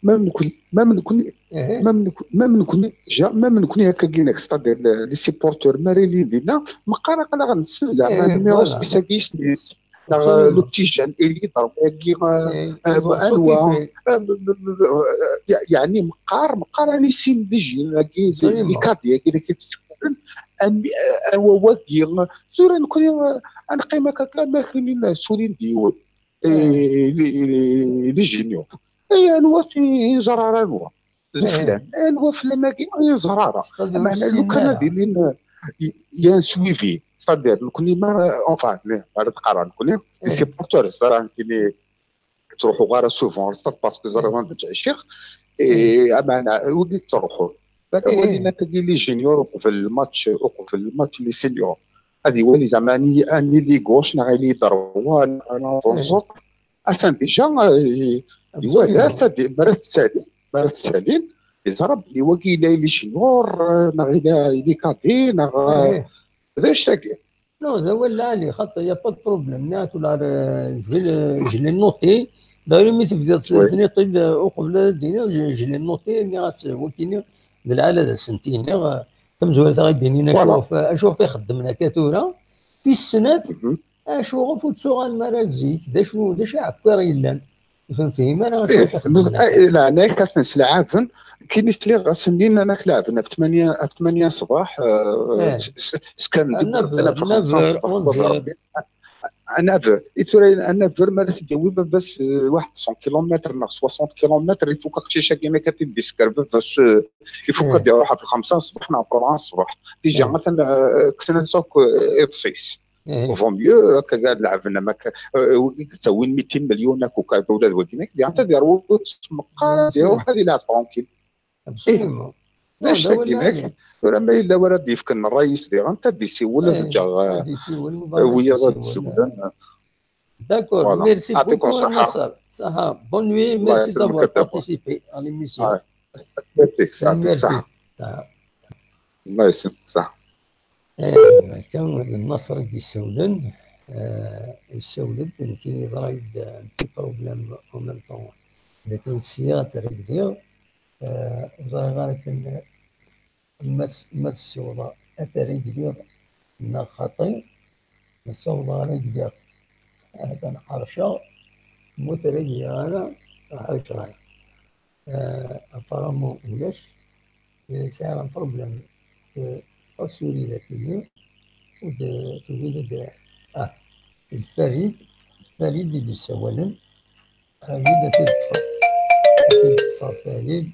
ما من كوني، ما من كوني، إيه. ما من كو-، ما من كوني، جا، ما من كوني هكا كيناك، ستادير لي، لي سيبورتور، ما ريلي دينا، مقارا قلا غنسل زعما، إيه، نيميرو فوالا. سبيسياليست، نيس. لا، أبسوليومون. لو بتي جان إلي ضرب، كي، إيه، آه، يبغى أنواع، سوكيبي. آه، ب-، ب-، ب-، آه، يعني مقار، مقار، راني سين دي جين، كي، أبسوليومون. لي كادي، كي، كي تتكلم، أم-، آه، هو واقي، زور نكوني، آه، أنا قيمة كاكا، ما كاينين سوريين ديول. إيه. إيه، لي، لي، لي جينيور. إيه، الوا في زرارة الوا. إيه. الفلان. إيه، الوا فلان هاكي، إيه، زرارة. ستادير معنا لو كان السيناريو. هادي لين ي-، يان سويفي. ستادير، نكوني ما، أونفان، لي، على تقارا، نكوني لي إيه. سيبورتور، زرارة كي لي تروحوا غارة سوفون، ستاد باسكو زرارة إيه. ما بتعيشيغ. إيه. إيه، أما أنا، ودي تروحوا. بعد إيه. ولينا كي لي جينيور، وقبل الماتش، وقبل الماتش لي سينيور. ad iwali zeɛma ani, ani di gauche neɣ ani droit neɣ, neɣ d uẓeṭṭ. Atan déjà, eh, iwala-t, ad, mi ara tettali, mi ara tettali, yeẓra belli wagi yella il est junior, eh, neɣ yella il est cadet, neɣ, eh, d acu-agi. Non, d awal lɛali, xaṭer, y a pas de problème. Nniɣ-ak, la, je vais le, je l'ai noté. D'ailleurs, mi tebdiḍ tenniḍ-d, eh, uqbel ad d-iniɣ, je, je l'ai noté, nniɣ-as, eh, wakini, d lɛali ad asen-t-iniɣ, eh, tamezwarut ara d-inin acu ɣef, acu ɣef ixeddmen akka tura. Tis snat, acu ɣef ur ttuɣalem ara ar zik, d acu, d acu iɛekkiṛ yellan. Ur fhimeɣ ara acu ɣef ixeddmen akka. Leɛnaya-k, ad ten-sleɛaben. Kini sliɣ ass-nni nnan-ak leɛben ɣef tmanya, ɣef tmanya ṣṣbeḥ, eh, s-, s-, skan deg neuf heures, neuf heures, onze heures. Neuf heures, i tura neuf heures, mi ara t-id-yawi baba-s, eh, waḥed cent kilomètres neɣ soixante kilomètres, ifuk aqcic-agi, mi akka t-id-isker baba-s, eh, ifuk ad iruḥ ɣef lxemsa n ṣṣbeḥ neɣ ɣef rebɛa n ṣṣbeḥ. Déjà, atan, eh, kksen-as akk, eh, iḍes-is. Vaut mieux akka ad leɛben am akka, eh, i yettawin mitin milyon akk, ula d wagi, nek diɣen ad iruḥ, ur ttmeqqar, ad iruḥ ad ilɛeb tranquille. Absolument. D acu-agi, nek? Tura ma yella wara d-yefken ṛṛay-is diɣen, ad d-isiwel, ad ǧǧeɣ, eh, wiyaḍ ad d-siwlen. D'accord, merci beaucoup, Nasser. Saha, bonne nuit, merci d'avoir participé à l'émission. Merci. Saha. Allah yesselmek, saha. Eh, kan d Nasser i d-yessawlen, eh, yessawel-d, nekkini yeḍra-yi-d un petit problème en même temps. Lakin sya ad t-régliɣ, eh, ur ẓriɣ ara kan ma s-, ma tessiwḍeḍ ad t-régliɣ neɣ xaṭi, ma ssiwḍeɣ ad t-régliɣ, eh, kan ḥerceɣ, ma ur t-régliɣ ara, ur ḥerceɣ ara. Eh, apparemment ulac, eh, sɛiɣ un problème, eh, asuri daki-nni, ur d-, tugi-d, ah, d Farid, Farid i d-yessawalen, Farid ad t-id-ṭṭfeɣ, ad t-id-ṭṭfeɣ Farid.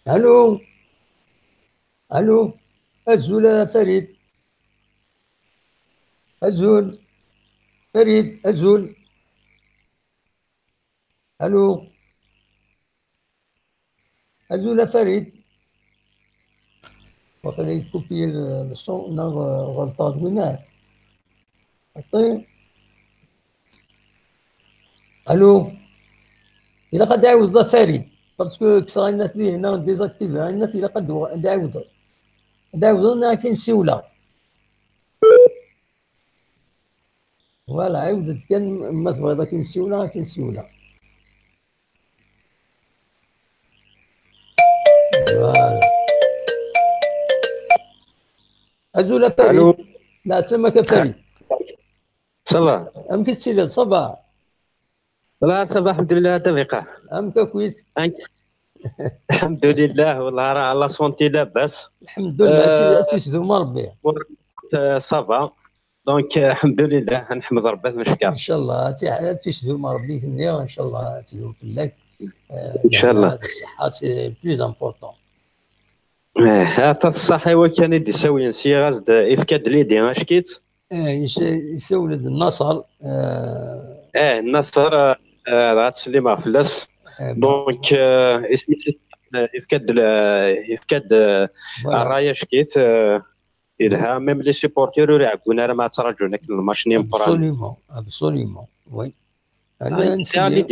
Allô? Allô? Azul a Farid. Azul. Farid, azul. Allô? Azul a Farid. Waqila yekkupi le, le son, neɣ, euh, ɣelṭeɣ deg winna. Xaṭi. Allô? Ilaq ad d-ɛiwdeḍ a Farid. Parce que kkseɣ ayennat dihin, désactivé ayennat, ilaq ad d-, ad d-ɛiwdeḍ. Ad d-ɛiwdeḍ neɣ ad k-in-siwleɣ. Voilà, ɛiwed-d kan, ma tebɣiḍ ad k-in-siwleɣ, ad k-in-siwleɣ. Voilà. Azul a Farid. Allô. Leɛsama-k a Farid. Ça va. Amek i tettiliḍ, ça va? Voilà, ça va, الحمد لله, a Tabiqa. Amek akkit? Ank-, الحمد لله, والله راه la santé لاباس. الحمد لله, ad tt-, ad tt-yesdum Rebbi. Euh, ça va. Donc, euh, الحمد لله, ad neḥmed Rebbi, ad neckeṛ. Inchallah, ad tt-, ad tt-yesdum Rebbi, tenniḍ, inchallah, ad tdum fell-ak. Euh, إن شاء الله. Lehna d ṣṣeḥḥa, c'est le plus important. Eh, aṭas ṣṣeḥḥa i wakken i d-isawlen, syiɣ-as-d, ifka-d l'idée, ackit. Eh, is-, isawel-d Naṣer, eh. Eh, Naṣer, eh, eh, dɣa ttsellimeɣ fell-as. Eh, bon. Donc, eh, isem-is, eh, ifka-d le-, ifka-d, eh, voilà, ṛṛay ackit, eh, yelha, même les supporters ur ɛeggun ara ma ttraǧun akken lmac-nni meqqren. Absolument, absolument, oui. Ala, ah, nesli.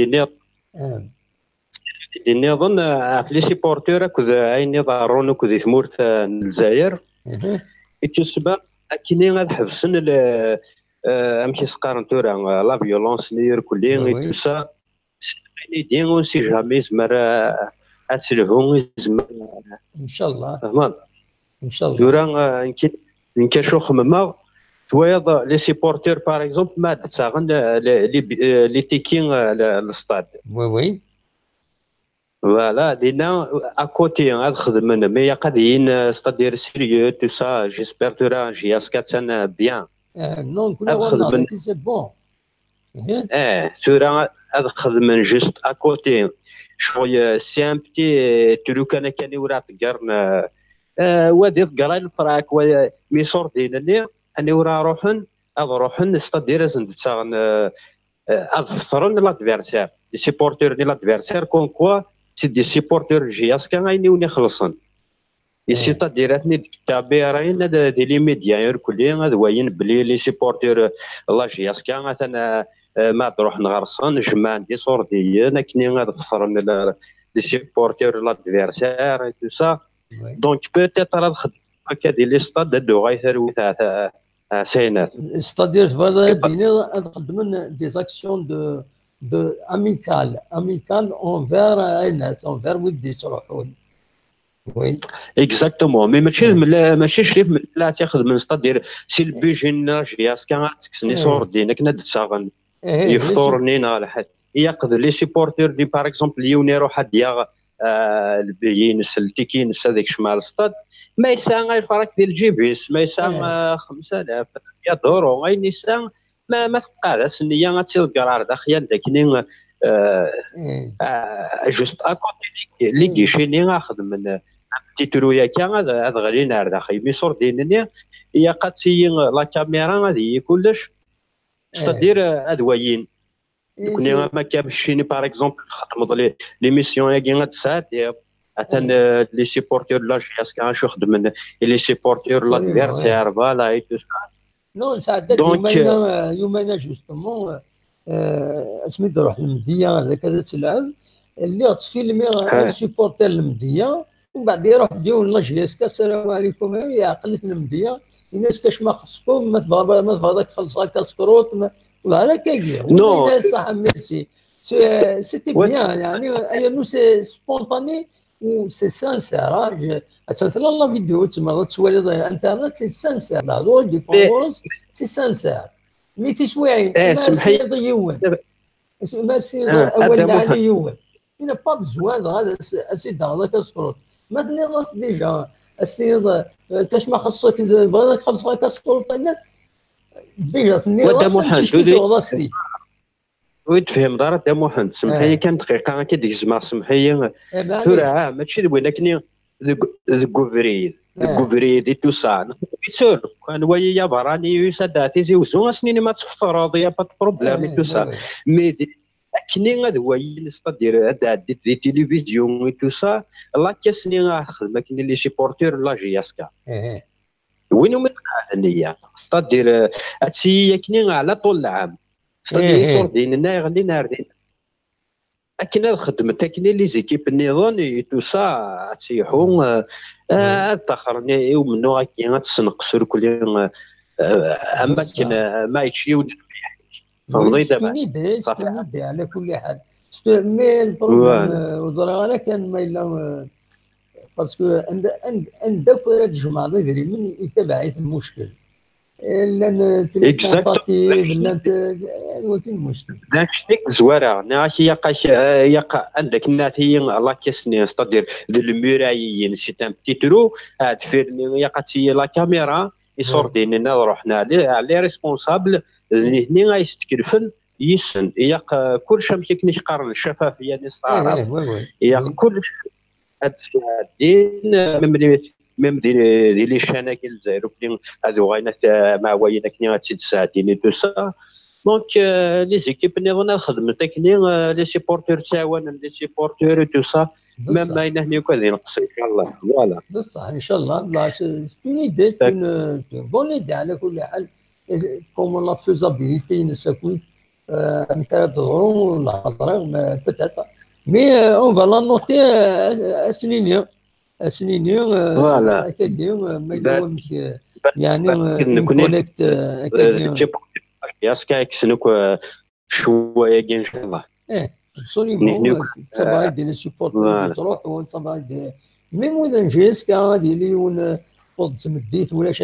Nniḍen, eh, ɣef les supporters akked, eh, ayen iḍerrun akked di tmurt, eh, n Lezzayer, mhm, ittusba akkenni ad ḥebsen le, eh, amek i s-qqaren tura, eh, la violence-nni irkelli, ah, oui, et tout ça. Ayen i d-, on sait jamais, yezmer, eh, ad telhu, yezmer. Inchallah. Fehmeḍ? Inchallah. Tura, eh, nekk, nekk acu xemmemeɣ, twayeḍ, les supporters, par exemple, ma d-ttaɣen, eh, les, les, eh, les tickets, eh, le, le stade. Oui, oui. Voilà, dinna, à côté, ad xedmen, mais ilaq ad yin, eh, c'est-à-dire sérieux, tout ça, j'espère tura, J S K attan, eh, bien. Eh, non, ad xedmen. C'est bon. Eh, tura ad xedmen juste à côté. Ccɣel, eh, c'est un petit, eh, truc kan akka, aniwer ara ḍeggren, eh, eh, wa ad iḍegger ay lefrak, wa, eh, mi ṣurdin-nni, aniwer ara ruḥen, ad ruḥen, c'est-à-dire ad sen-d-ttaɣen, eh, eh, ad fetren l'adversaire. Les supporters n l'adversaire, comme quoi, c'est des supporters n J S K, ayen i wen-ixellṣen. Et c'est-à-dire, ad ten-id-kabirin, ad, d les médias irkelli, ad wayin belli les supporters, euh, la J S K, atan, euh, euh, ma ad ruḥen ɣer-sen, jemɛen-d iṣurdiyen, akken ad xesren le, les supporters, l'adversaire et tout ça. Donc, peut-être, ad xedmen akka di les stades, ad d-tuɣal talwit a, a, a Saynat. C'est-à-dire, tebɣiḍ ad d-tiniḍ ad xedmen des actions de, de amicales, amicales envers, euh, Aynas, envers wid d-yettruḥun. Oui. Exactement. Mais mačči d mla-, mačči crif mla ad t-ixedmen, c'est-à-dire, si le but-nni n la J S K ad tekksen iṣurdiyen akken ad d-ssaɣen yefturen-nni neɣ lḥal. Ilaq d les supporters di, par exemple, yiwen iruḥ ad yaɣ, euh, le billet-ines, le ticket-ines ad ikcem ar le stade. Ma yesɛa lferq di lǧib-is, ma yesɛa, euh, xemsa alaf, mya duṛu, ayen yesɛa, ma, ma teqqar-as nniya ad tiḍegger ar daxel, anda akkenni, euh, euh, juste à côté, les, les guichets-nni ad xedmen, euh, un petit trou akka, ad, ad ɣlin ar daxel. Mi ṣurdiyen-nni, ilaq ad tili la caméra, ad yili kullec. C'est-à-dire, euh, ad wayin. Nekkni am akka, keččini, par exemple, txeddmeḍ les, l'émission-agi ad tesɛeddiḍ. Atan, euh, les supporters de la J S K acu xedmen, et les supporters de l'adversaire, voilà, et tout ça. Non, nesɛedda-d donc, yumayna, euh, yumayna, justement, euh, euh, asmi d-ruḥ Lemdeyya ar daka ad tleɛb, lliɣ ttfilmiɣ un supporter n Lemdeyya, umbeɛd iruḥ-d yiwen n la J S K, "Salam ɛlikum", yeɛqel-it Lemdeyya, yenna-as, "Kacma xeṣṣ-kum, ma tebɣa-, ma tebɣiḍ ad k-xellṣeɣ akaskruṭ", ma, wala akkagi. Non. Yenna-as, "Ṣaḥa, merci." C'est, c'était bien, yeɛni, yernu c'est spontané, c'est sincère, hein. Attan tella la vidéo, tzemreḍ ad twaliḍ internet, c'est sincère. Lehdur i d-yeffɣen ɣur-s, c'est sincère. Mi tiswiɛin, ma as-tiniḍ i yiwen, ma as-tiniḍ awal lɛali i yiwen, il n'a pas besoin dɣa ad as-, ad s-id-taɣeḍ akaskruṭ. Ma tenniḍ-as déjà, as-tiniḍ, euh, kacma xeṣṣek, bɣiɣ ad k-xellṣeɣ akaskruṭ, déjà tenniḍ-as, amcic-nni tuɣeḍ-as-t-id. Ur tefhimeḍ ara, Dda Muḥend, semmeḥ-iyi kan dqiqa, ad k-id-gezmeɣ, semmeḥ-iyi. Tura, ah, mačči d win akken i deg, deg ubrid, deg ubrid i tusa. Nettu, anwa i aberrani yusa-d ar Tizi Uzzu, ad s-nini ma tfeṭṭreḍ, y a pas de problème i tusa. Mais di, akken i ad wayin, c'est-à-dire, ad d-ɛeddiḍ di tilivizyu i tusa, la caisse-nni ad xedmen akken i les supporters n la J S K. Win umi tqeɛɛed nniya. C'est-à-dire, euh, ad tili akken ɛla ṭul lɛam. C'est-à-dire, iṣurdiyen-nni ɣlin ar din. Akken ad xedment akken i les équipes nniḍen, i tusa ad tt-iḥu, euh, euh, ad ṭaxren i, i umennuɣ-agi, ad tt-sneqs irkelli, euh, euh, am akken, euh, ma yečč yiwen. Tfehmeḍ-iyi? C'est une idée, c'est une idée, ɛla kulli ḥal. Mais le problème, euh, ur ẓriɣ ara kan ma yella, euh, parce que anda, anda, anda akk ara d-tjemɛeḍ idrimen, itabaɛ-it lmuckel. Llan, euh, les tentatives, llant, euh, wagi lmuckel. D anect-nni i yezwara, nniɣ-ak, ilaq, euh, ilaq, anda akken ad tili la caisse-nni, c'est-à-dire d lemurayiyin, c'est un petit trou, ar deffir-nni ilaq ad tili la caméra, iṣurdiyen-nni ad ruḥen ar les, ar les responsables, d nitni ay yesteklefen yis-sen. Ilaq, euh, kullec amek akken i k-qqaren, ccafafiya-nni s taɛrabt. Ilaq kullec ad sɛeddin, euh, même les, même di, di les chaînes-agi n Lezzayer, ukni ad uɣalen ad, euh, ma wayen akken ad tt-id-sɛeddin et tout ça. Donc, euh, les équipes nniḍen ad xedment akken, euh, les supporters ttɛawanen les supporters et tout ça. Même ma yella akk ad ineqs, inchallah. Voilà. Bessah, inchallah, c'est une idée, c'est une, c'est une bonne idée, ɛla kulli ḥal. Comment la faisabilité-ines akk, euh, amek ara d-teḍru, ur ẓriɣ, mais peut-être. Mais, euh, on va la noter, euh, ad s-nini, ad s-nini, euh, akkagi, euh, ma yella wamek, euh, yeɛni, euh, une collecte, euh, akkagi. Yaska yekksen akk, euh, ccwa-agi, inchallah. Eh, absolument. Nitni akk, euh, d tabaɣit di les supporters yettruḥun, d tabaɣit di, même wid n J S K, ad yili yiwen, euh, tewweḍ tmeddit, ulac,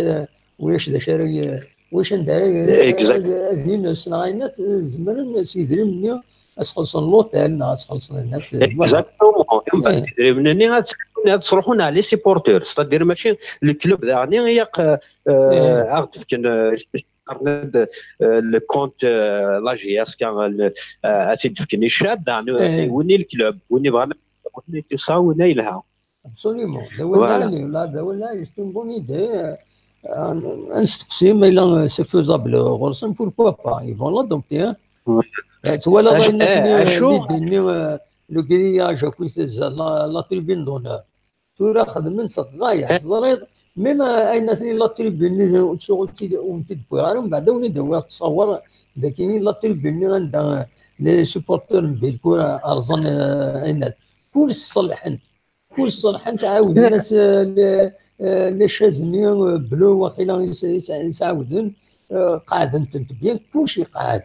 ulac d acu ara y-, ulac anda ara y-, ad, ad yines neɣ ayen, zemren s yidrimen-nni ad sxelṣen l'hôtel neɣ ad sxelṣen ayen. Exactement. Idrimen-nni ad, ad sruḥun ar les supporters, c'est-à-dire mačči le club daɣen, ilaq, euh, ad ɣ-d-fken, euh, qqaren-d, euh, le compte, euh, la J S K, euh, ad t-id-fken i ccab, daɣen, euh, win i le club, win ibɣan, win i tusa, win ay yelha. Absolument. D awal lɛali, la, d awal lɛali, c'est une bonne idée. Euh, ad nesteqsi ma yella, euh, c'est faisable ɣur-sen, pourquoi pas. Ils vont l'adopter, hein. Euh, twalaḍ ayen akken, euh, acu? L'idée-nni, euh, le grillage, akkit la, la tribune d'honneur. tura xedmen s ɣaya, teẓriḍ, même ayen atni la tribune-nni ur tt-id-wwiɣ ara, mbeɛd ad wen-id-awiɣ ttṣawer dagi la tribune-nni anda les supporters n Belcourt rẓan, eh, ayen at-, kullec ṣelḥen, kullec ṣelḥen, ɛawden-as, eh, le, eh, le chaise-nni, eh, bleu, waqila i s-, i s-, i s-ɛawden, eh, qeɛden-tent bien, kullec iqeɛɛed.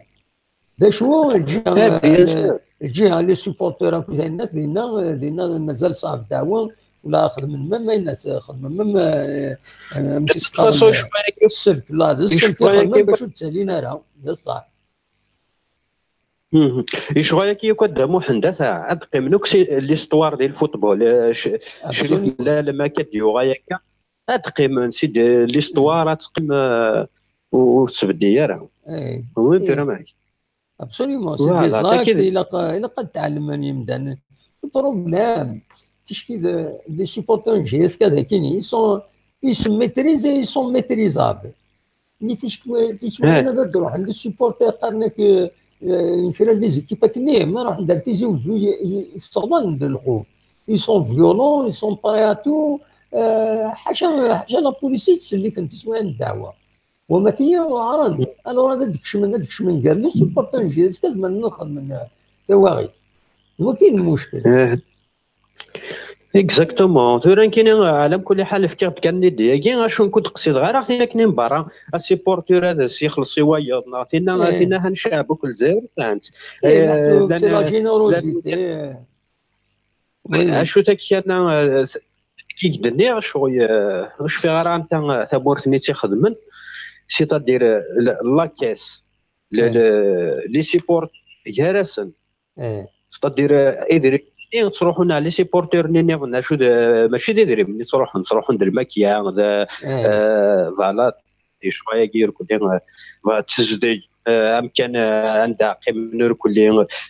D acu, lǧiha, eh, lǧiha, les supporters akked ayen at, dinna, eh, dinna mazal ṣaḥ ddeɛwa, wala xedmen même ayen at, xedmen même, eh, eh, am tis-, qqaren, eh, ssebk, la, d ssebk i xedmen bac ur d-ttalin ara, d ṣṣeḥ. Icɣal-agi yakk a Dda Muḥend, ata, ad qqimen akk si l'histoire di lfutbol, eh, c-, crif mlal ma akka d-yuɣal akka, ad qqimen si de l'histoire, ad teqqim, eh, ur, ur tettbeddi ara. Oui, tura ma. Absolument, c'est des actes, ilaq, ilaq ad tɛelmen yimdanen. Le problème, ticki de, les supporters n J S K d akini, ils sont, ils se maîtrisent et ils sont maîtrisables. Mi tickwa-, tickwayin ad d-ruḥen, les supporters qqaren-ak, eh, eh, n kra n les équipes akken, ma ruḥen-d ar Tizi Uzzu, i, i, sseɣḍalen-d lxuf. Ils sont violents, ils sont prêts à tout. Eh, ḥaca, ḥaca la police i ttselliken tiswayin n ddeɛwa. Wama tiyi uɛren. Alors ad d-kecmen, ad d-kecmen gar les supporters n J S K, ad d-malen ad xedmen, eh, tawaɣit. D waki i d lmuckel. Exactement. Tura nekkini, ɛla mkul ḥal, fkiɣ-d kan l'idée-agi, acu nekk ur d-qsideɣ ara tin akken n berra, asupporter ad as-ixelleṣ i wayeḍ, neɣ tinna, tinna ha ncɛeb akk Lezzayer, fhant. Eh, meḥsub, c'est la générosité. Acu takka-nni, eh, i k-d-nniɣ, ccɣel, eh, ur cfiɣ ara anta, eh, tamurt-nni i tt-ixedmen, c'est-à-dire, eh, la, la caisse, le, le, les supporters gar-asen. C'est-à-dire, eh, idrimen-nni ttruḥun ar les supporters-nni nniḍen, acu d, eh, mačči d idrimen i ttruḥun, ttruḥun d lmakya, d, eh, voilà, di ccɣel-agi irkelli, eh, d tezdeg, eh, amkan, eh, anda qqimen irkelli,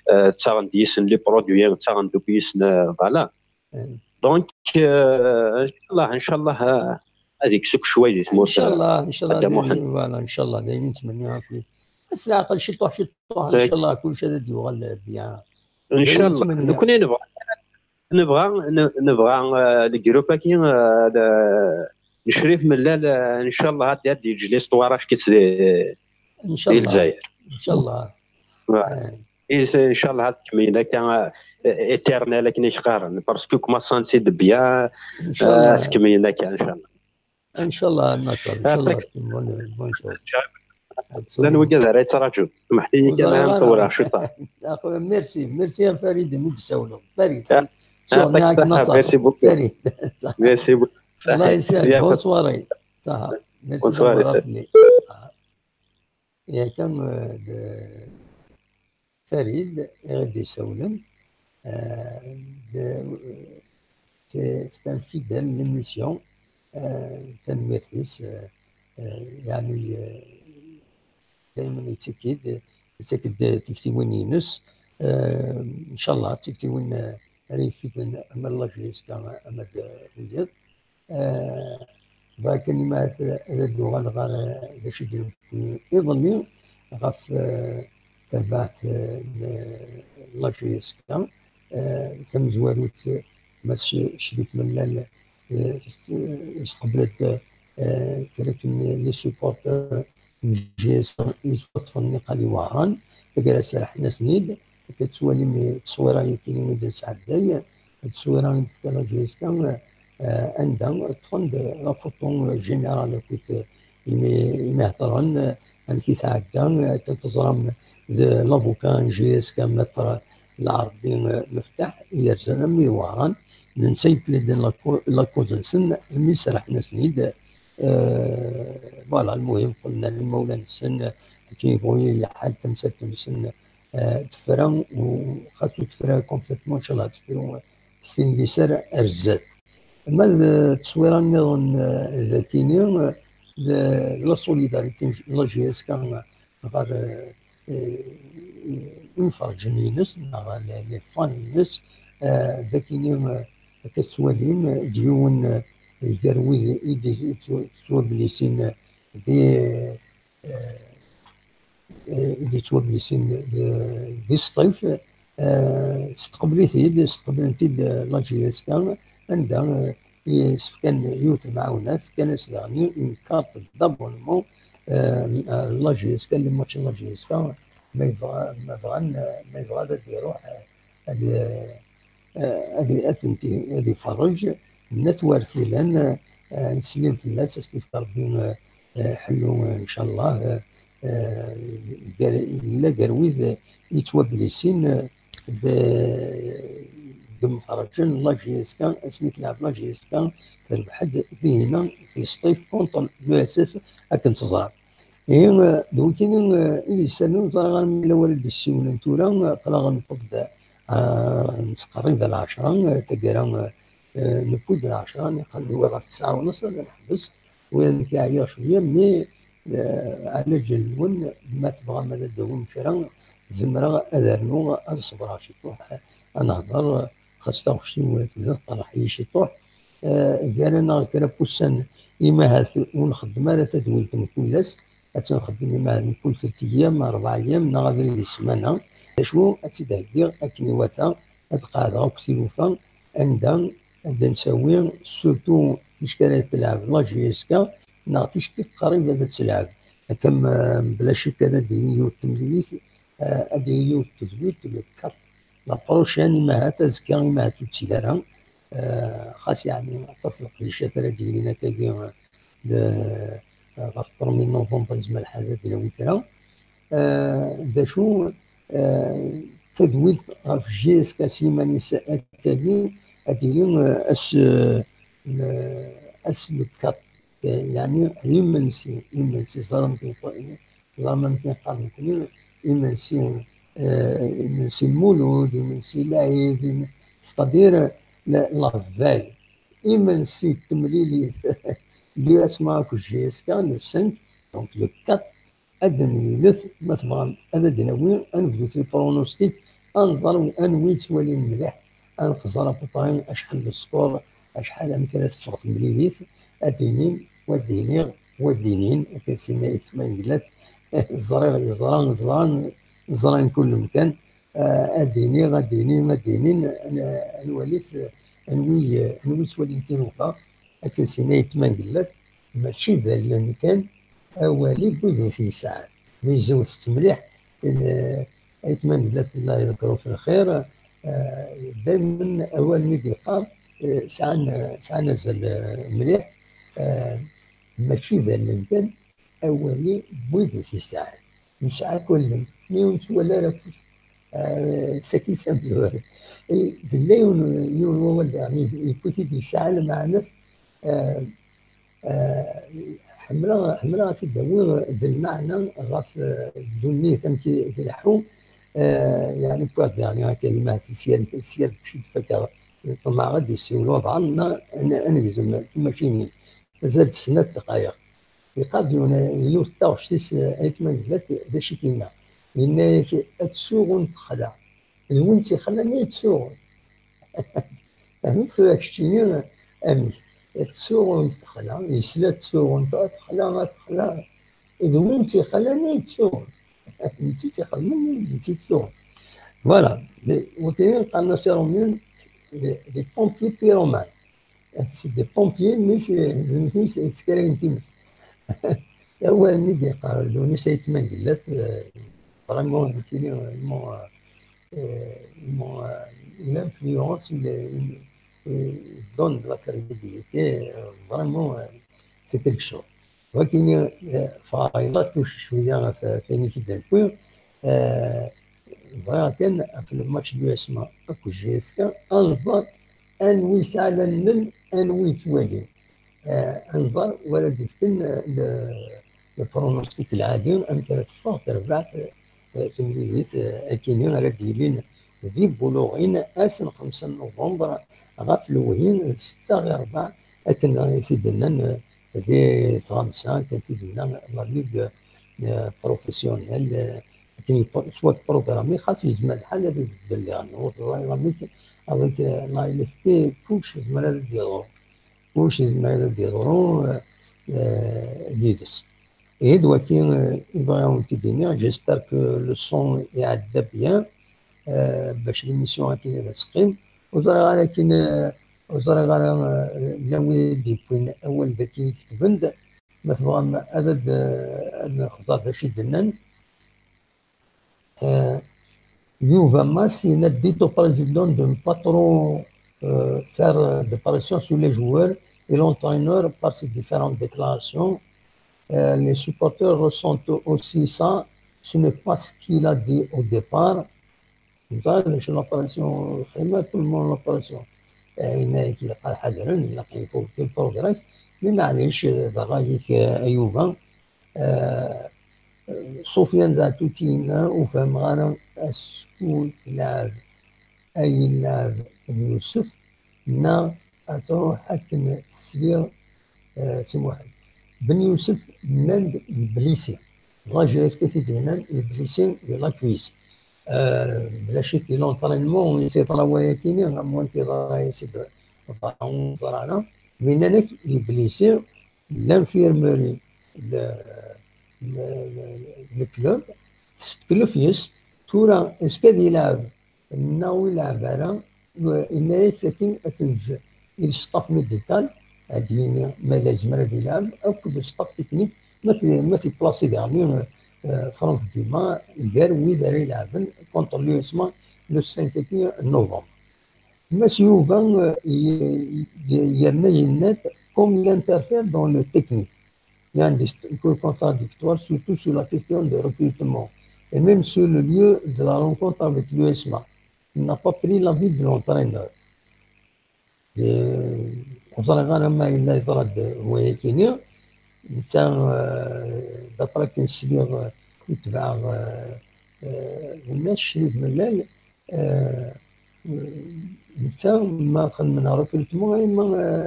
eh, ttaɣen-d yis-sen les produits, ttaɣen-d akk yis-sen, eh, voilà. Donc, eh, ncallah, ncallah, eh, ad ikkes akk ccwal di tmurt, eh, a Dda Muḥend. Voilà, ncallah, d ayen i nettmenni akk. S leɛqel, ciṭuḥ, ciṭuḥ, ncallah, kullec ad d-yuɣal bien. Ncallah. Nekkni nebɣa, nebɣa, ne-, nebɣa, eh, le groupe-agi, eh, le, le Crif Mlal, eh, ncallah, ad, ad d-yeǧǧ l'histoire ack-itt di, di Lezzayer. Ncallah. Is, ncallah, ad tkemmel akka, eh, éternel akken i k-qqaren, parce que commençant c'est de bien, eh, ad tkemmel akka, ncallah. Ncallah, a Nasser, ncallah, c'est une bonne, bonne chose. Llan wigad ara yettraǧun. Smeḥ-iyi kan, ad am-ṭewwleɣ ciṭuḥ. Merci, merci a Farid, mi d-tessawleḍ. Farid, merci beaucoup. Farid. Merci beaucoup. Allah yesɛed, bonne soirée. Saha. Merci d'avoir appelé. Saha. Yakan, eh, d Farid i ɣ-d-isawlen, eh, d, c'est, c'est un fidèle de l'émission, eh, tanemmirt-is, eh, eh, yeɛni, eh, daymen yettak-id, yettak-d tiktiwin-ines, eh, ncallah tiktiwin, eh, ara yefiden ama d la J S K ama d, eh, wiyaḍ. Eh, bɣiɣ kan imahat ad d-uɣaleɣ ɣer, eh, d acu i d-nekki iḍelli ɣef, eh, terbaɛt, eh, n, eh, la J S K, eh, tamezwarut, eh, ma tc-, Crif Mlal, eh, test-, yesteqbel-d, eh, kra n les supporters n J S K i yettwaṭṭfen niqal iweɛren, taggara serrḥen-asen-id, akka tettwalim tteswira-agi i d-nesɛedday, tteswira i d-tefka la J S K, eh, anda ṭṭfen-d la photo générale akked imi, imi heddren, eh, amek i tɛedda, eh, akken teẓram d l'avocat n J S K, Maître Lɛerbi, eh, Meftaḥ, i yerzan am iweɛren, d netta i yepliden la cau-, la cause-nsen, mi serrḥen-asen-id, eh, voilà, lmuhim, qqlen ar imawlan-nsen, akken yebɣu lḥal, tamsalt-nsen, eh, tefra, u xaṭi tefra complètement, ncallah tefru s tin liser ar zdat. Ma d tteswira nniḍen, eh, dagini, eh, d, d la solidarité n la J S K ɣer, eh, eh, imferǧen-ines neɣ les, les fans-ines, eh, dagini, eh, akka tettwalim, eh, d yiwen, eh, gar wid i d-, yettwablisin, eh, di, eh, eh, i d-yettwablisin di, di Sṭif, eh, steqblet-id, steqblent-id, eh, la J S K, anda, eh, yessefkan yiwet n tmeɛɛunat, fkan-as daɣen une carte d'abonnement, euh, à la J S K, les matchs n la J S K, ma yebɣa, ma bɣan, ma yebɣa ad d-iruḥ, ad, ad, ad tent-, ad iferrej, nna-t war tilan, eh, neslim fell-as, ad s-yefk Rebbi, eh, eh, ḥellu, eh, ncallah, eh, eh, gar, yella gar wid, eh, yettwablisin, eh, d, d imeferrǧen n la J S K, asmi telɛeb la J S K, terbeḥ-d dihina, tis-, contre l'U S S, akken teẓram. Ihi, eh, d wikini, eh, i d-yessalen, ur ẓriɣ ara ma yella wara d-issiwlen tura, eh, aql-aɣ newweḍ-d, eh, nettqerrib ar lɛecṛa, eh, taggara, eh, eh, newwi-d lɛecṛa, niqal nwiɣ ɣef tesɛa u nneṣ ad neḥbes, win nekk ɛyiɣ cwiya, mais, eh, ɛla ǧal-nwen, ma tebɣam ad d-tawim kra, zemreɣ ad rnuɣ, ad ṣebreɣ ciṭuḥ, eh, ad nehder, eh, xas taɣect-iw tebda tqerreḥ-iyi ciṭuḥ. Eh, gar-aneɣ kra n wussan, imi ahat ur nxeddem ara tadwilt mkul ass, ad tt-nxeddem imi ahat mkul telt ayyam, rebɛa ayyam, neɣ abrid di ssmana. D acu, ad tt-id-heggiɣ akken iwata, ad qeɛdeɣ akk tilufa, anda ad d-nsawi, surtout ticki ara telɛeb la J S K, neɣ ticki qrib ad telɛeb. Akka, eh, mebla ccek ad d-yini yiwet temlilit, eh, ad d-yini yiwet tedwilt, le quatre. La prochaine, imahat azekka, imahat ur ttili ara. Eh, xas yeɛni aṭas n leqdicat ara d-yilin akkagi, eh, ɣef premier novembre, yezmer lḥal ad d-nawi kra. Eh, d acu, eh, tadwilt ɣef J S K s yiman-is akkagi, ad d-yili, eh, ass, eh, ass le quatre, eh, yeɛni imensi, imensi, ẓran Ẓer amek i qqaren nekni, imensi, eh, imensi n Lmulud, imensi n Lɛid, im-, c'est-à-dire la, la veille. Imensi n temlilit n l'U S M A akked J S K, le cinq, donc le quatre, ad d-nlilet, ma tebɣam ad d-nawi, ad nebdu les pronostics, ad nẓer anwi yettwalin mliḥ, ad nxeẓẓer à peu près acḥal n score, acḥal, amek ara teffeɣ temlilit, ad d-inin, wa d-iniɣ, wa d-inin, akken s-yenna Ayt Mengellat, ẓriɣ, yeẓra, ẓran, ẓran kul lemkan, eh, ad d-iniɣ, ad d-inin, ad d-inin, ad, ad nwali-t, anwi, anwi yettwalin tilufa, akken s-yenna Ayt Mengellat, mačči d allen kan, awal-i n wid i t-yesɛan. Mi zewtet mliḥ, eh, Ayt Mengellat, Allah yedhru fi lxir, eh, daymen awalen i d-yeqqar, eh, sɛan, sɛan azal, eh, mliḥ, eh, mačči d allen kan, awal-i n wid i t-yesɛan. Nesɛa akk allen, mi ur nettwali ara akk. Eh, d tagi i d amezwaru. Eh, yella yiwen, yiwen wawal daɣen yewwi-t-id yesɛa lmeɛna-s, eh, eh, ḥemmleɣ, ḥemmleɣ ad t-id-awiɣ d lmeɛna ɣef, eh, ddunit, amek i d-ileḥḥu, eh, yeɛni wwiɣ-d daɣen akka, ma sya, sya d-fakeɣ, ṭemɛeɣ ad d-yessiwel uḍɛan, neɣ ad negzem timacinin. Mazal-d snat dqayeq. Yeqqar-d yiwen, yiwet n taɣect-is, eh, Ayt Mengellat, d acu i k-yenna? Yenna-yak, ad tsuɣun texla. D win tt-ixlan ay yettsuɣun. Fehmet tura keččini amek? Ad tsuɣun texla, yesla ad tsuɣun, texla, texla. D win tt-ixlan ay yettsuɣun. D netta i tt-ixedmen, d netta i yettsuɣun. Voilà. Wakken i qqaren-as Iṛumyen, des, des pompiers pyromanes. C'est des pompiers, mais c'est, c'est, c'est, c'est times. Awal mi d-yeqqar Lewnis Ayt Mengellat, euh, vraiment, il, il, euh, il, euh, il influence, il, il, il donne de la crédibilité, euh, vraiment, euh, c'est quelque chose. Wakken, euh, ffɣeɣ la touche cwiya ɣef, ɣef wayen i k-id-newwi, euh, bɣiɣ kan ɣef le match du S M A akked J S K, ad nẓer anwi yesɛan allen, anwi yettwalin. Eh, ad nẓer wara d-ifken, eh, le, le pronostic lɛali, amek ara teffeɣ terbaɛt, eh, temlilit, eh, akini ara d-yilin di Buluɣin, ass n xemsa n Nuvember, ɣef lewhi, d ssetta ɣir rebɛa, akken i t-id-nnan, eh, di tɣamsa, akken i t-id-tenna la Ligue, eh, professionnelle, eh, akken yettwaprogrammi, xas yezmer lḥal ad ibeddel diɣen. Ur teẓriḍ amek, avec, eh, la L F P, kullec yezmer ad d-yeḍru. Kullec yezmer ad d-yeḍru, eh, eh, yid-s. Ihi d wagi, eh, i bɣiɣ ad wen-t-id-iniɣ. J'espère que le son iɛedda bien, eh, bac l'émission akin ad teqqim. Ur ẓriɣ ara akin, eh, ur ẓriɣ ara, eh, llan wid i d-yewwin awal dagi i ketben-d. Ma tebɣam ad, ad, ad nexẓer d acu i d-nnan. Euh, Yuba Mas, il a dit au président de ne pas trop, euh, faire de pression sur les joueurs et l'entraîneur par ses différentes déclarations. Euh, les supporters ressentent aussi ça. Ce n'est pas ce qu'il a dit au départ. Voilà, je l'opération, tout le monde l'opération. Il a dit, il faut que le progrès. Mais معليش, d ṛṛay-ik, a Yuba. Euh, Sofiane Zatouti, ur fhimeɣ ara acku tleɛɛeb ay yelɛeb Ben Youssef, neɣ ad truḥ akken sliɣ, euh, si Muḥend. Ben Youssef, nnan-d yeblisi. La J S K t-id-yennan yeblisi di la cuisse. Euh, bla ccek, di l'entraînement, yeḍra wayakini, am win yeḍra-yas i Ben Youssef, mais nnan-ak yeblisi, l'infirmerie, le, le, le, le club, testeklef yes, tura, est-ce que ad yelɛeb neɣ ur yelɛeb ara? Yenna-yak akken ad t-neǧǧ i le staff médical, ad d-yini ma yella yezmer ad yelɛeb, akked le staff technique, ma t-, ma t-yeplasi diɣenni, euh, Franck Dumas gar wid ara ilɛeben contre l'U S M A le cinq novembre. Mass Yuba, euh, y-, y-, yerna yenna-d, comme il interfère dans le technique. Il y a un dis-, un peu contradictoire, surtout sur la question de recrutement et même sur le lieu de la rencontre avec l'U S M A. Il n'a pas pris l'avis de l'entraîneur. Euh, ur ẓriɣ ara ma yella yeḍra-d wayakini. Netta, euh, d'après akken sliɣ, euh, itbeɛ, euh, euh, Lmec Crif Mellal, euh, netta ma xedmen recrutement, ay ma,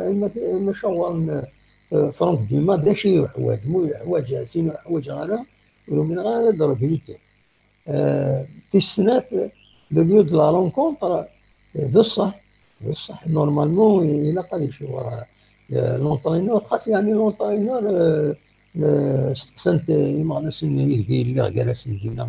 ay ma, ay ma cawren, euh, Franck Dumas, d acu i yeḥwaǧ? Ma ur yeḥwaǧ, sin ur ḥwaǧeɣ ara, ur umineɣ ara ad recruter. Euh, tis snat, le lieu de la rencontre, euh, d ṣṣeḥ, d ṣṣeḥ, normalement, ilaq ad icewwer, euh, l'entraîneur, xas yeɛni l'entraîneur, euh, euh, steqsan-t, euh, imeɣnasen ideg i lliɣ gar-asen dinna,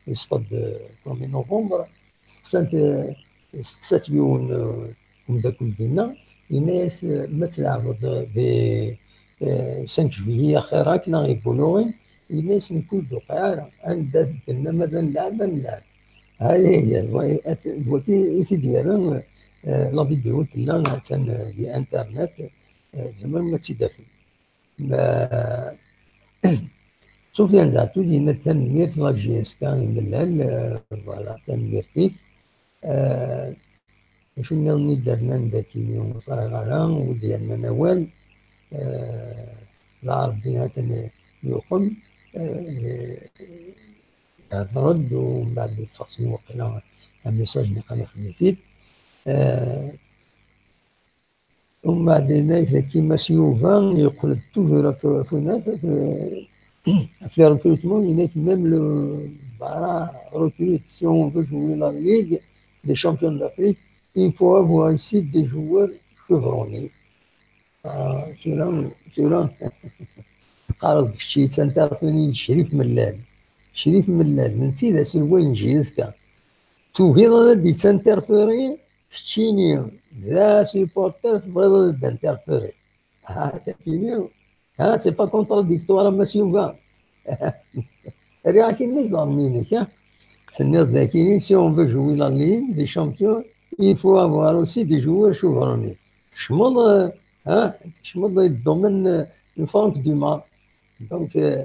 iṣṭad, euh, premier novembre, steqsan-t, euh, Isteqsa-t yiwen, euh, umeddakel dinna, yenna-yas, euh, ma tleɛbeḍ di, euh, cinq juillet axir-ak neɣ di Boulogne, yenna-yas nekk ur d-uqiɛ ara, anda d-tennam ad nleɛb, ad nleɛb. Ay, ay, ay, d wagi i t-id-yerra, euh, la vidéo tella, attan, euh, di internet, euh, tzemrem ad tt-id-tafem. Ma-, Sofiane Zatou yenna-d tanemmirt la J S K i Mellal, euh, voilà, tanemmirt-ik. Euh, acu nniḍen i d-rnan daki ur ẓriɣ ara, ur d-yernan awal. Euh, Lɛerbi atan yuqem, euh, ihedder-d, u mbeɛd yeffeɣ-sen waqila amessage-nni, qal ixdem-it-id. Euh, Umbeɛd yenna-yak daki Mass Yuba yeqqel-d toujours ɣef, ɣef winat, ɣef, ɣef les recrutements, yenna-yak même le Bara recrute, si on veut jouer la Ligue des champions d'Afrique, il faut avoir ici des joueurs chevronnés. Ah, tura, tura, teqqareḍ-d kečč yettinterféri-d Crif Mellal. Crif Mellal, netta i d aselway n J S K. Tugiḍ ad d-yettinterféri, keččini d asupporter, tebɣiḍ ad d-interfériḍ. Ha, takini, ha, c'est pas contradictoire, a Mass Yuba. Rriɣ-ak-in les armes-inek, ha. Tenniḍ-d akini, si on veut jouer la Ligue des champions, il faut avoir aussi des joueurs chevronnés. Kecmeḍ, euh, ha, kecmeḍ di domaine, euh, n Franck Dumas. Donc, euh,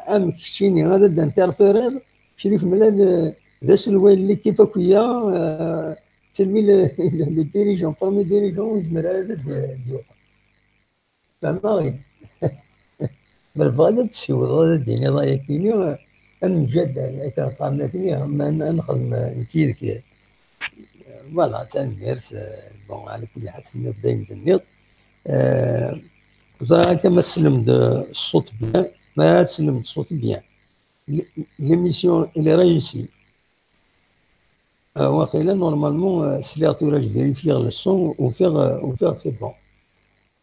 amek keččini ad d-interfériḍ, Crif Mellal, euh, d aselway n l'équipe akk-ya, euh, c'est lui le, le, le dirigeant, premier dirigeant, ur yezmir ara ad d-yuɣal. Fehmeɣ-it. Ma tebɣiḍ ad tessiwḍeḍ, ad d-tiniḍ ayakini, ad neǧǧ ad, akken qqaren akini, ma n-, ad nexdem, euh, nekk yid-k. Voilà, tanemmirt, euh, bon, ɛla kulli ḥal tenniḍ-d ayen tenniḍ. Euh, ẓriɣ akka ma tsellemt-d ṣṣut bien, ma tsellemt-d ṣṣut bien. L-, l'émission, elle est réussie. Euh, waqila, normalement, euh, sliɣ tura, je vérifie le son, ufiɣ, euh, ufiɣ c'est bon.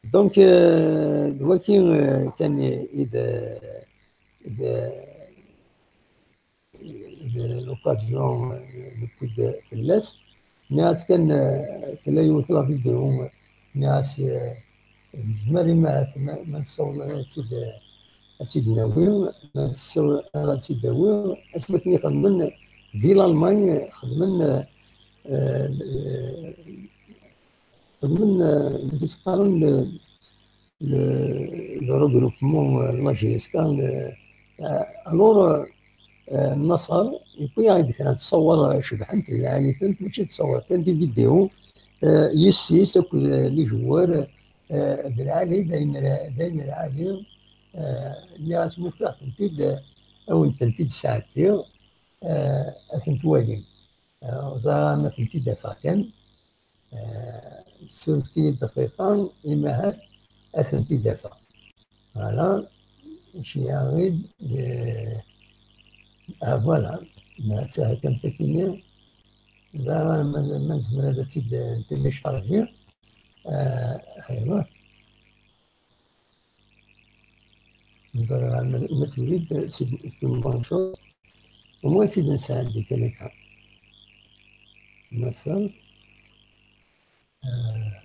Donc, euh, d waki, euh, kan i d, i d, i d l'occasion, euh, newwi-d fell-as. Nniɣ-as kan, euh, tella yiwet la vidéo, euh, Nniɣ-as, eh, nezmer imi ahat ma, ma nessawḍ ad tt-id, ad tt-id-nawi, ma nessawḍ ad tt-id-awi, asmi akken i xedmen di Lalman, xedmen, eh, eh, xedmen, eh, d acu qqaren, le, le, le regroupement, euh, la G S K, le, euh, alors, euh, euh, Nasser, yewwi-aɣ-d kra n ttṣawar, euh, cebḥent, lɛali-tent, mačči d ttṣawar kan, des vidéos, euh, yessi-s akked, euh, les joueurs, euh, d lɛali, d ayen ra-, d ayen lɛali, euh, nniɣ-as ma ufiɣ-tent-id, euh, ad wen-tent-id-sɛeddiɣ, euh, ad tent-twalim. Euh, ẓriɣ ma tent-id-afeɣ kan. Ah, suref-iyi-d dqiqa, imi ahat ad tent-id-afeɣ. Voilà, ceyyaɣ-id, eh, ah, voilà, neɣ atta kan takini, da ma, ma nezmer ad tt-id-ntilicharji. Ah, aywa. Nẓer ma, ma tewwid seg, seg bonjour. Au moins, ad tt-id-nesɛeddi kan akka. Massa, euh,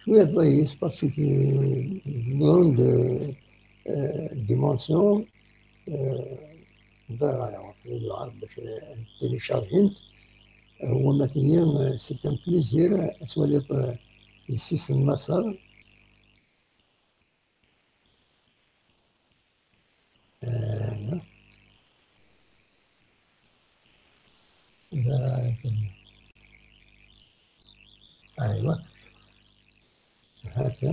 cwiya ẓẓayis, parce que une grande, euh, dimension, euh, nẓer ɣer lɛerb bac ad téléchargent. Huma tigi, euh, c'est un plaisir ad twaliḍ, euh, yessi-s n Maṣer. Euh, aywa. Haka.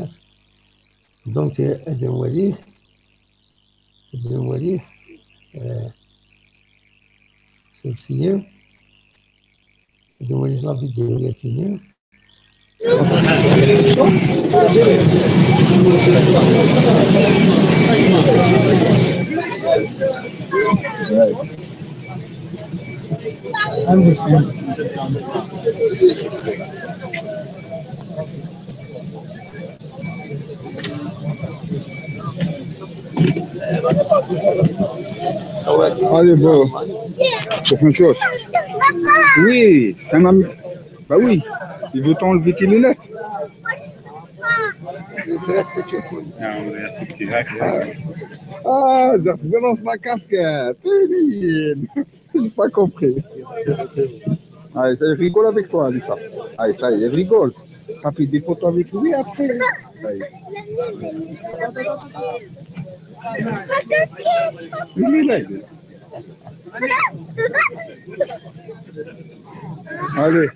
Donc, euh, ad nwali, ad nwali, euh, suref-iyi, ad nwali la vidéo-yagi. Allez, bon. C'est une chose. Oui, c'est un ami. Bah oui, il veut t'enlever tes lunettes. Ah, ça balance ma casquette. J'ai pas compris. Ah, ça rigole avec toi, Lisa. Ah, ça, il rigole. T'as pris des photos avec lui après. Ça y est. Il est là, il est là. Allez.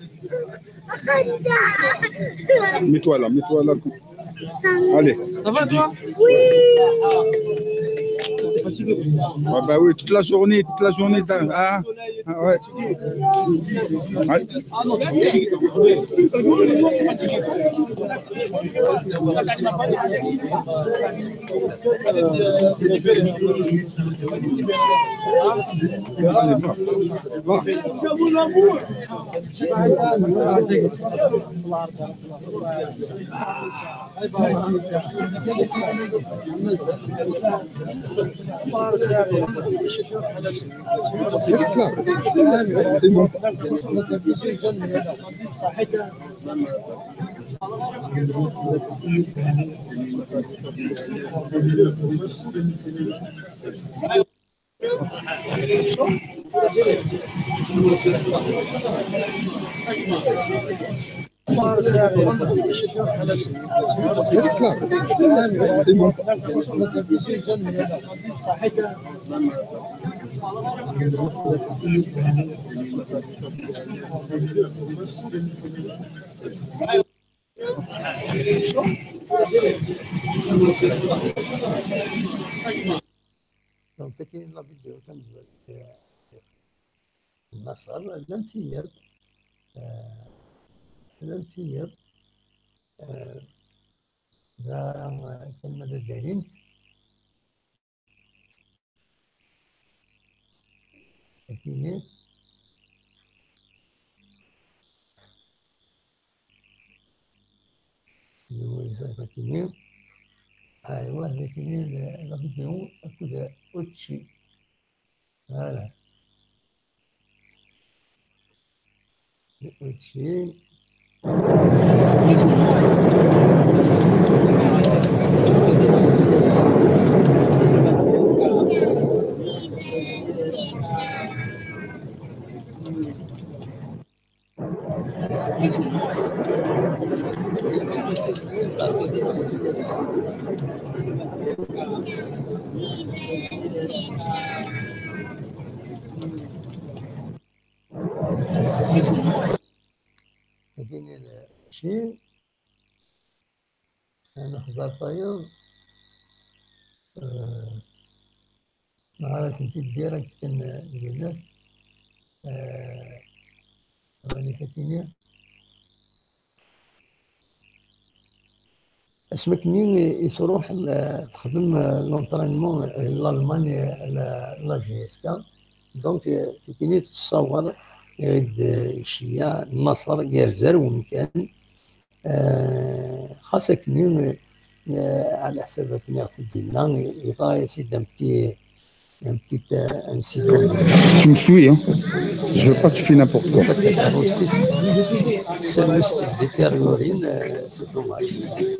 Mets-toi là, mets-toi là. Allez. Ça va, toi ? Oui. Ah bah oui, toute la journée, toute la journée, hein ? Ah ouais. Ouais. Allez, va. Va. Reste là, reste, reste, et monte. Reste là, reste, reste, et monte. Donc, tagi d la vidéo tamezwarut, eh, Maṣer, llant tiyyert, eh, llant tiyyert, eh, da, eh, kan ma d adarint. Akini. Akini. Aywa, akini, la vidéo akked učči. Voilà. Učči. Tagini d ci, nexẓer tayeḍ, eh, neɣ ara tent-id direct n, n yellat, eh, awanek akini. Asmi akkenni i, i truḥ, eh, texdem, eh, l'entraînement, eh, Lalman, eh, la, la J S K. Donc, eh, tikini tettṣawer, eh, d, eh, cceyyeɛ n Maṣer, yerza ar wemkan. Eh, xas akkenni, eh, ɛla ḥsab akken i ɣef d-yenna, yeḍra-yas-id un petit, un petit, euh, incident. Tu me suis, hein? Je veux pas que tu fais n'importe quoi. Sa liste détériorée, euh, c'est dommage.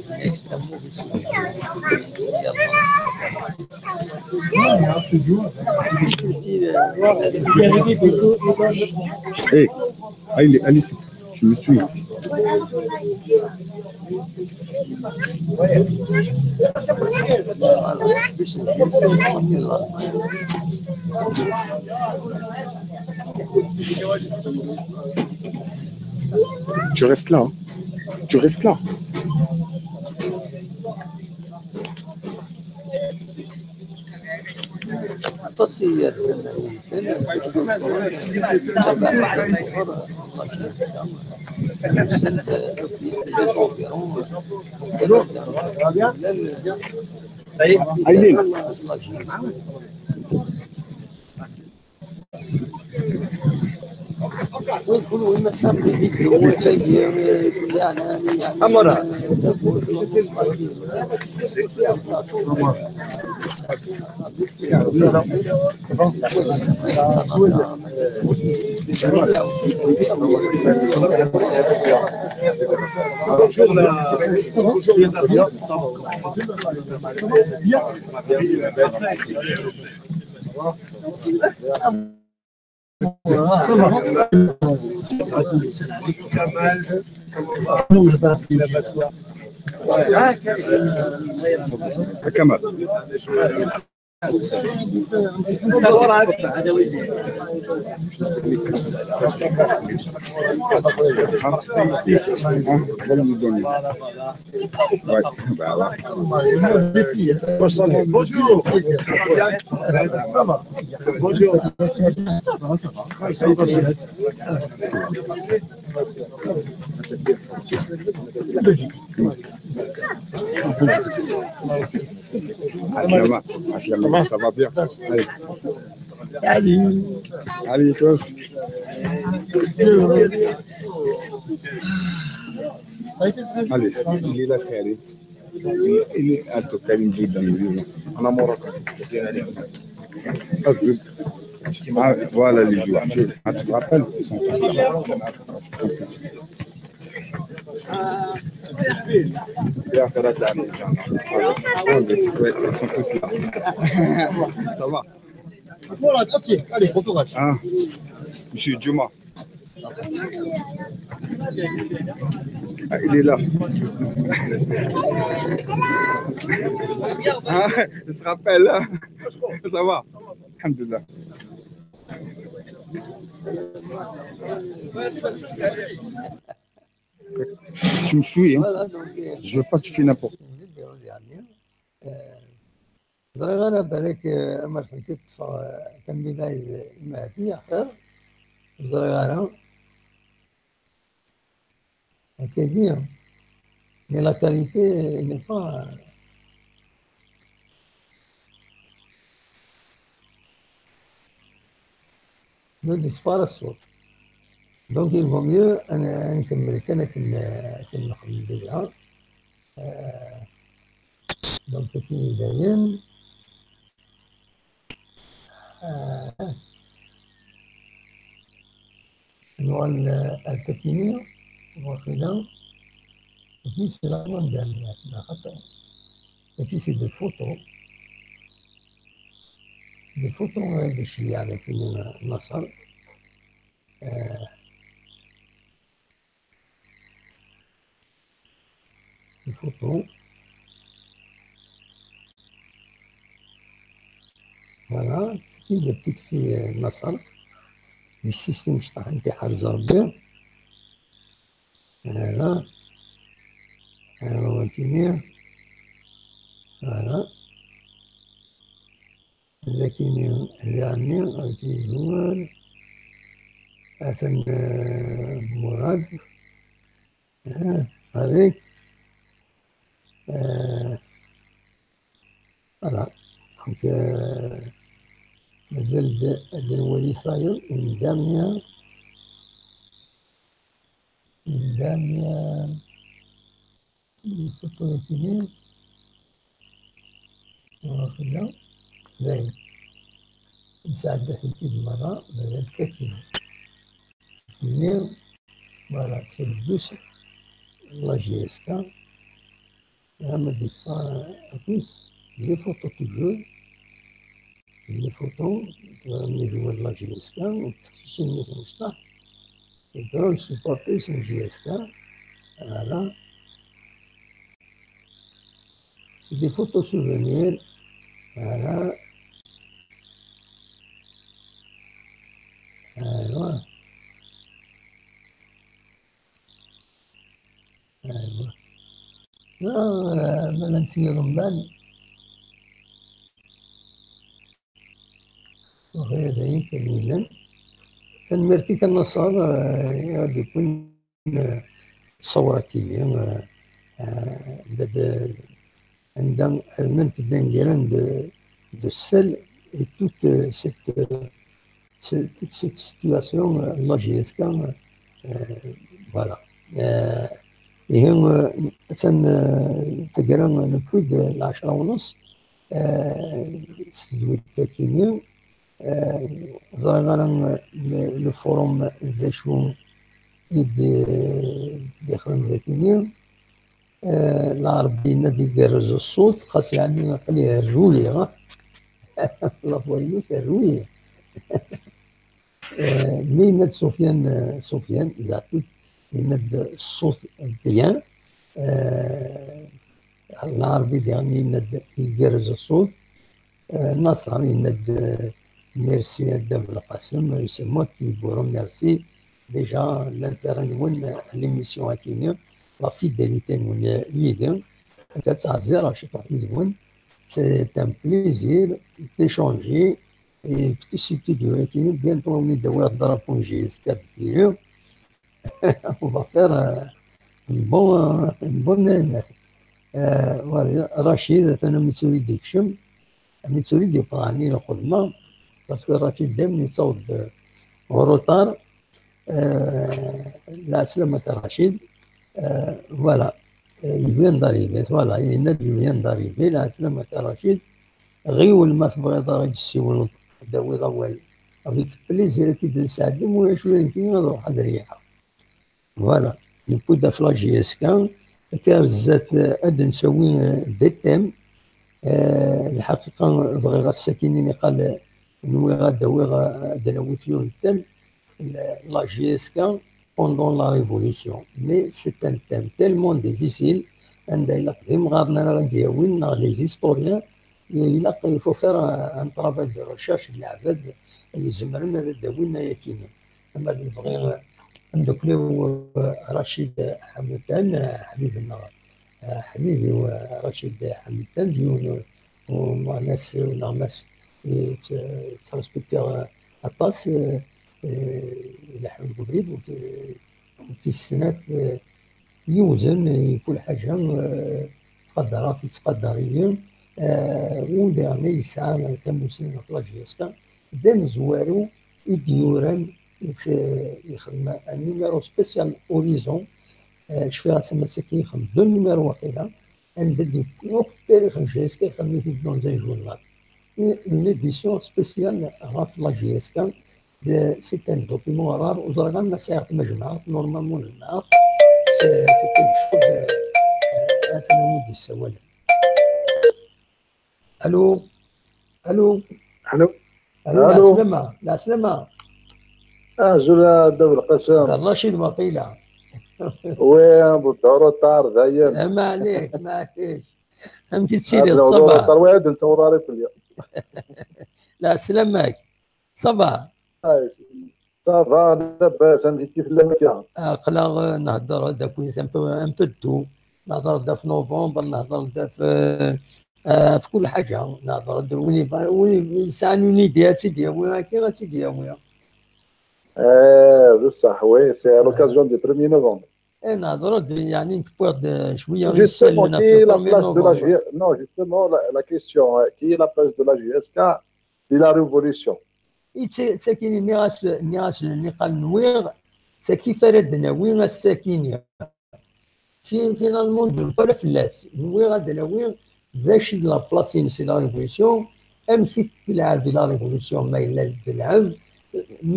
Mais c'est un mauvais souvenir. Hey, allez, allez, je me suis. Tu restes là, hein. Tu restes là. Aṭas i yerfan ar wemkan, aṭas i yerfan ar wemkan, usan-d akk les environs, Aylin. Amara. Bonjour, la, bonjour, les amis. Ça va. Kamal. Ouais, bah ouais. Bonjour. Ça va. Bonjour. Ça va, ça va. Logique. Aslama, Aslama, ça va bien? Allez. Salut. Allez, tous. Allez, il est là, frère. Il est, il est, en tout cas, il me dit, il me dit, en amour. Ah, voilà les joueurs. Ah, tu te rappelles? Ils sont tous là. Ils sont tous là. Ils sont tous là. Ça va. Voilà, ok, allez, bon courage. Hein? Monsieur Djuma. Ah, il est là. Hein? Il se rappelle, hein? Ça va? Alhamdulillah. Tu me suis, hein? Voilà, donc, euh, je veux pas que tu fais n'importe quoi. Euh, ẓriɣ ara balak, euh, amer tent-id-ṭṭfeɣ, euh, tammidayt, euh, imahati, axir. Ẓriɣ ara. Akkagi, mais la qualité n'est pas, ur d-yeṣfi ara ṣṣut. Donc, il vaut mieux ad, ad nkemmel kan akken, akken nexdem déjà. Euh, donc, akken i dayen. Euh, Nuɣal, euh, ar takini, waqila, et puis c'est la grande dernière, axaṭer mačči c'est des photos, des photos, euh, de cceyyeɛ, lakini, euh, Maṣer, euh, Lfuṭu. Voilà, c'est une petite fille, euh, Nasser. Le système, je t'en ai. Voilà. Alors, on va tenir. Voilà. Lakini, yani, avec les joueurs. Hassan, euh, Mourad. Hein, avec, euh, voilà. Donc, euh, mazal d-, d-nwali tayeḍ, une dernière, une dernière, une photo de télé. Voilà, c'est bien. Dayen. Nesɛedda-tent-id merra, mazal kkatin. Mais, voilà, c'est le bus, la J S K. Là, ma des fois, en plus, les photos toujours. Les photos, euh, les joueurs de la J S K, on peut chercher une maison, ça. Et donc, supporter son J S K. Voilà. C'est des photos souvenirs. Voilà. Voilà. Voilà. Ah, ma llant yiḍemman. Ɣaya d ayen kan yellan. Tanemmirt-ik a Naṣer, eh, i ɣ-d-yewwin, eh, ttṣawṛat-agi, eh, eh, d, d, anda rnant-d anegran de, de sel et toute, euh, cette, euh, ce-, toute cette situation, euh, la J S K, euh, voilà. Euh, ihi, euh, attan, euh, taggara, euh, newwi-d, euh, lɛecṛa u nneṣ, euh, s tedwilt-agi-nni, euh, ẓriɣ ara, euh, le, le forum d acu i d-, d-ixdem dagi-nni. Eh, Lɛerbi yenna-d igerrez ṣṣut, xas yeɛni aql-i rruliɣ. La voix-inu terwi. Eh, mi yenna-d Sufyan, eh, Sufyan Zeɛtut, yenna-d ṣṣut bien. Eh, Lɛerbi diɣen yenna-d igerrez ṣṣut. Eh, Naṣer yenna-d, eh, merci à Dda Belqasem, c'est moi qui vous remercie déjà l'intérêt-nwen à l'émission-agi-nni, la fidélité-nwen yid-i, akka ttɛeẓẓireɣ ciṭuḥ yid-wen. C'est un plaisir d'échanger et petit studio-agi, bientôt on est de voir drapeau J S K. On va faire, euh, un bon, euh, un bon, euh, euh, voilà, Rachid, atan am yettuli d-ikcem, am yettuli d-yeffeɣ ɛni lxedma, parce que Rachid daymen yettaweḍ, euh, en retard. Euh, lɛeslama-k a Rachid. Euh, voilà. Euh, il vient d'arriver, voilà, il vient d'arriver, lɛeslama-k a Rachid. Ɣiwel ma tebɣiḍ ad ɣ-d-tessiwleḍ, ad d-tawiḍ awal. Avec plaisir ad k-id-nesɛeddim, ulac ula d nekkini ad ruḥeɣ ad reyḥeɣ. Voilà. Newwi-d ɣef la J S K, akka ar zdat, eh, ad d-nsawi, eh, des thèmes. Eh, lḥaqiqa, bɣiɣ ass-agi niqal, eh, nwiɣ ad d-awiɣ, eh, ad d-nawi fiyu n thème, la, la J S K pendant la Révolution. Mais c'est un thème tellement difficile, anda ilaq d imɣaren ara d-yawin, neɣ les historiens, ilaq, il faut faire un, un travail de recherche, d leɛbad i izemren ad d-awin ayagi-nni. Ama d lebɣi, ameddakel-iw, eh, Racid Ḥamuttan, eh, ḥbib-nneɣ, eh, ḥbib-iw, eh, Racid Ḥamuttan, d yiwen n umeɣnas, uneɣmas, i tt-, ttrespektiɣ aṭas, eh, eh, ileḥḥu deg ubrid, u t-, u t-issnat, eh, yiwzen i kul ḥaǧa, eh, ttqadareɣ-t, yettqadar-iyi, eh, u diɣen yesɛa tamussni ɣef la J S K, d amezwaru i d-yuran, i t-, yexdem un numéro spécial Horizon, eh, cfiɣ ass-a ma d tagi yexdem deux numéros waqila, anda d-yewwi akk tarix n J S K, yexdem-it-id dans un journal. Une édition spéciale ɣef la J S K, de, c'est un document rare, ur ẓriɣ ara ma sɛiɣ-t ma jemɛeɣ-t, normalement jemɛeɣ-t. C'est, c'est quelque chose, euh, euh, atan win i d-yessawalen. Allô? Allô? Allô? Allô, allô? Lɛeslama, lɛeslama. Azul a Dda Belqasem. D Racid waqila. Oui, un bout de retard, d'ailleurs. Eh, ما عليك، ما عليك. أمك تسيري، ça va؟ Retard واحد، أنت وراري في اليوم. لا، سلامك. Ça va؟ Ça va, لاباس، أمك كيف لاباس؟ أقلا نهضر هذاك un peu، un peu de tout. نهضر هذا في نوفمبر، نهضر هذا في، آه، في كل حاجة. نهضر هذا وين يبغى، وين يسعى une idée، غاتيدي ياوي، هاكي غاتيدي ياوي. آه، بصح، oui, c'est à l'occasion du premier novembre. إيه، نهضروا د-، يعني، نكبر د-، شوية. Justement, quelle est la place de la G S K ? Non, justement, la, la question, euh, quelle est la place de la G S K dans la révolution ? Sakini, nniɣ-as, nniɣ-as, nniɣ-as, nniɣ-as, nniɣ-as, Fi-, finalement, d lkul fell-as. Nwiɣ ad d-nawi d acu i d la place-ines i la révolution, amek i t-ilɛeb i la révolution, ma yella d lɛeb,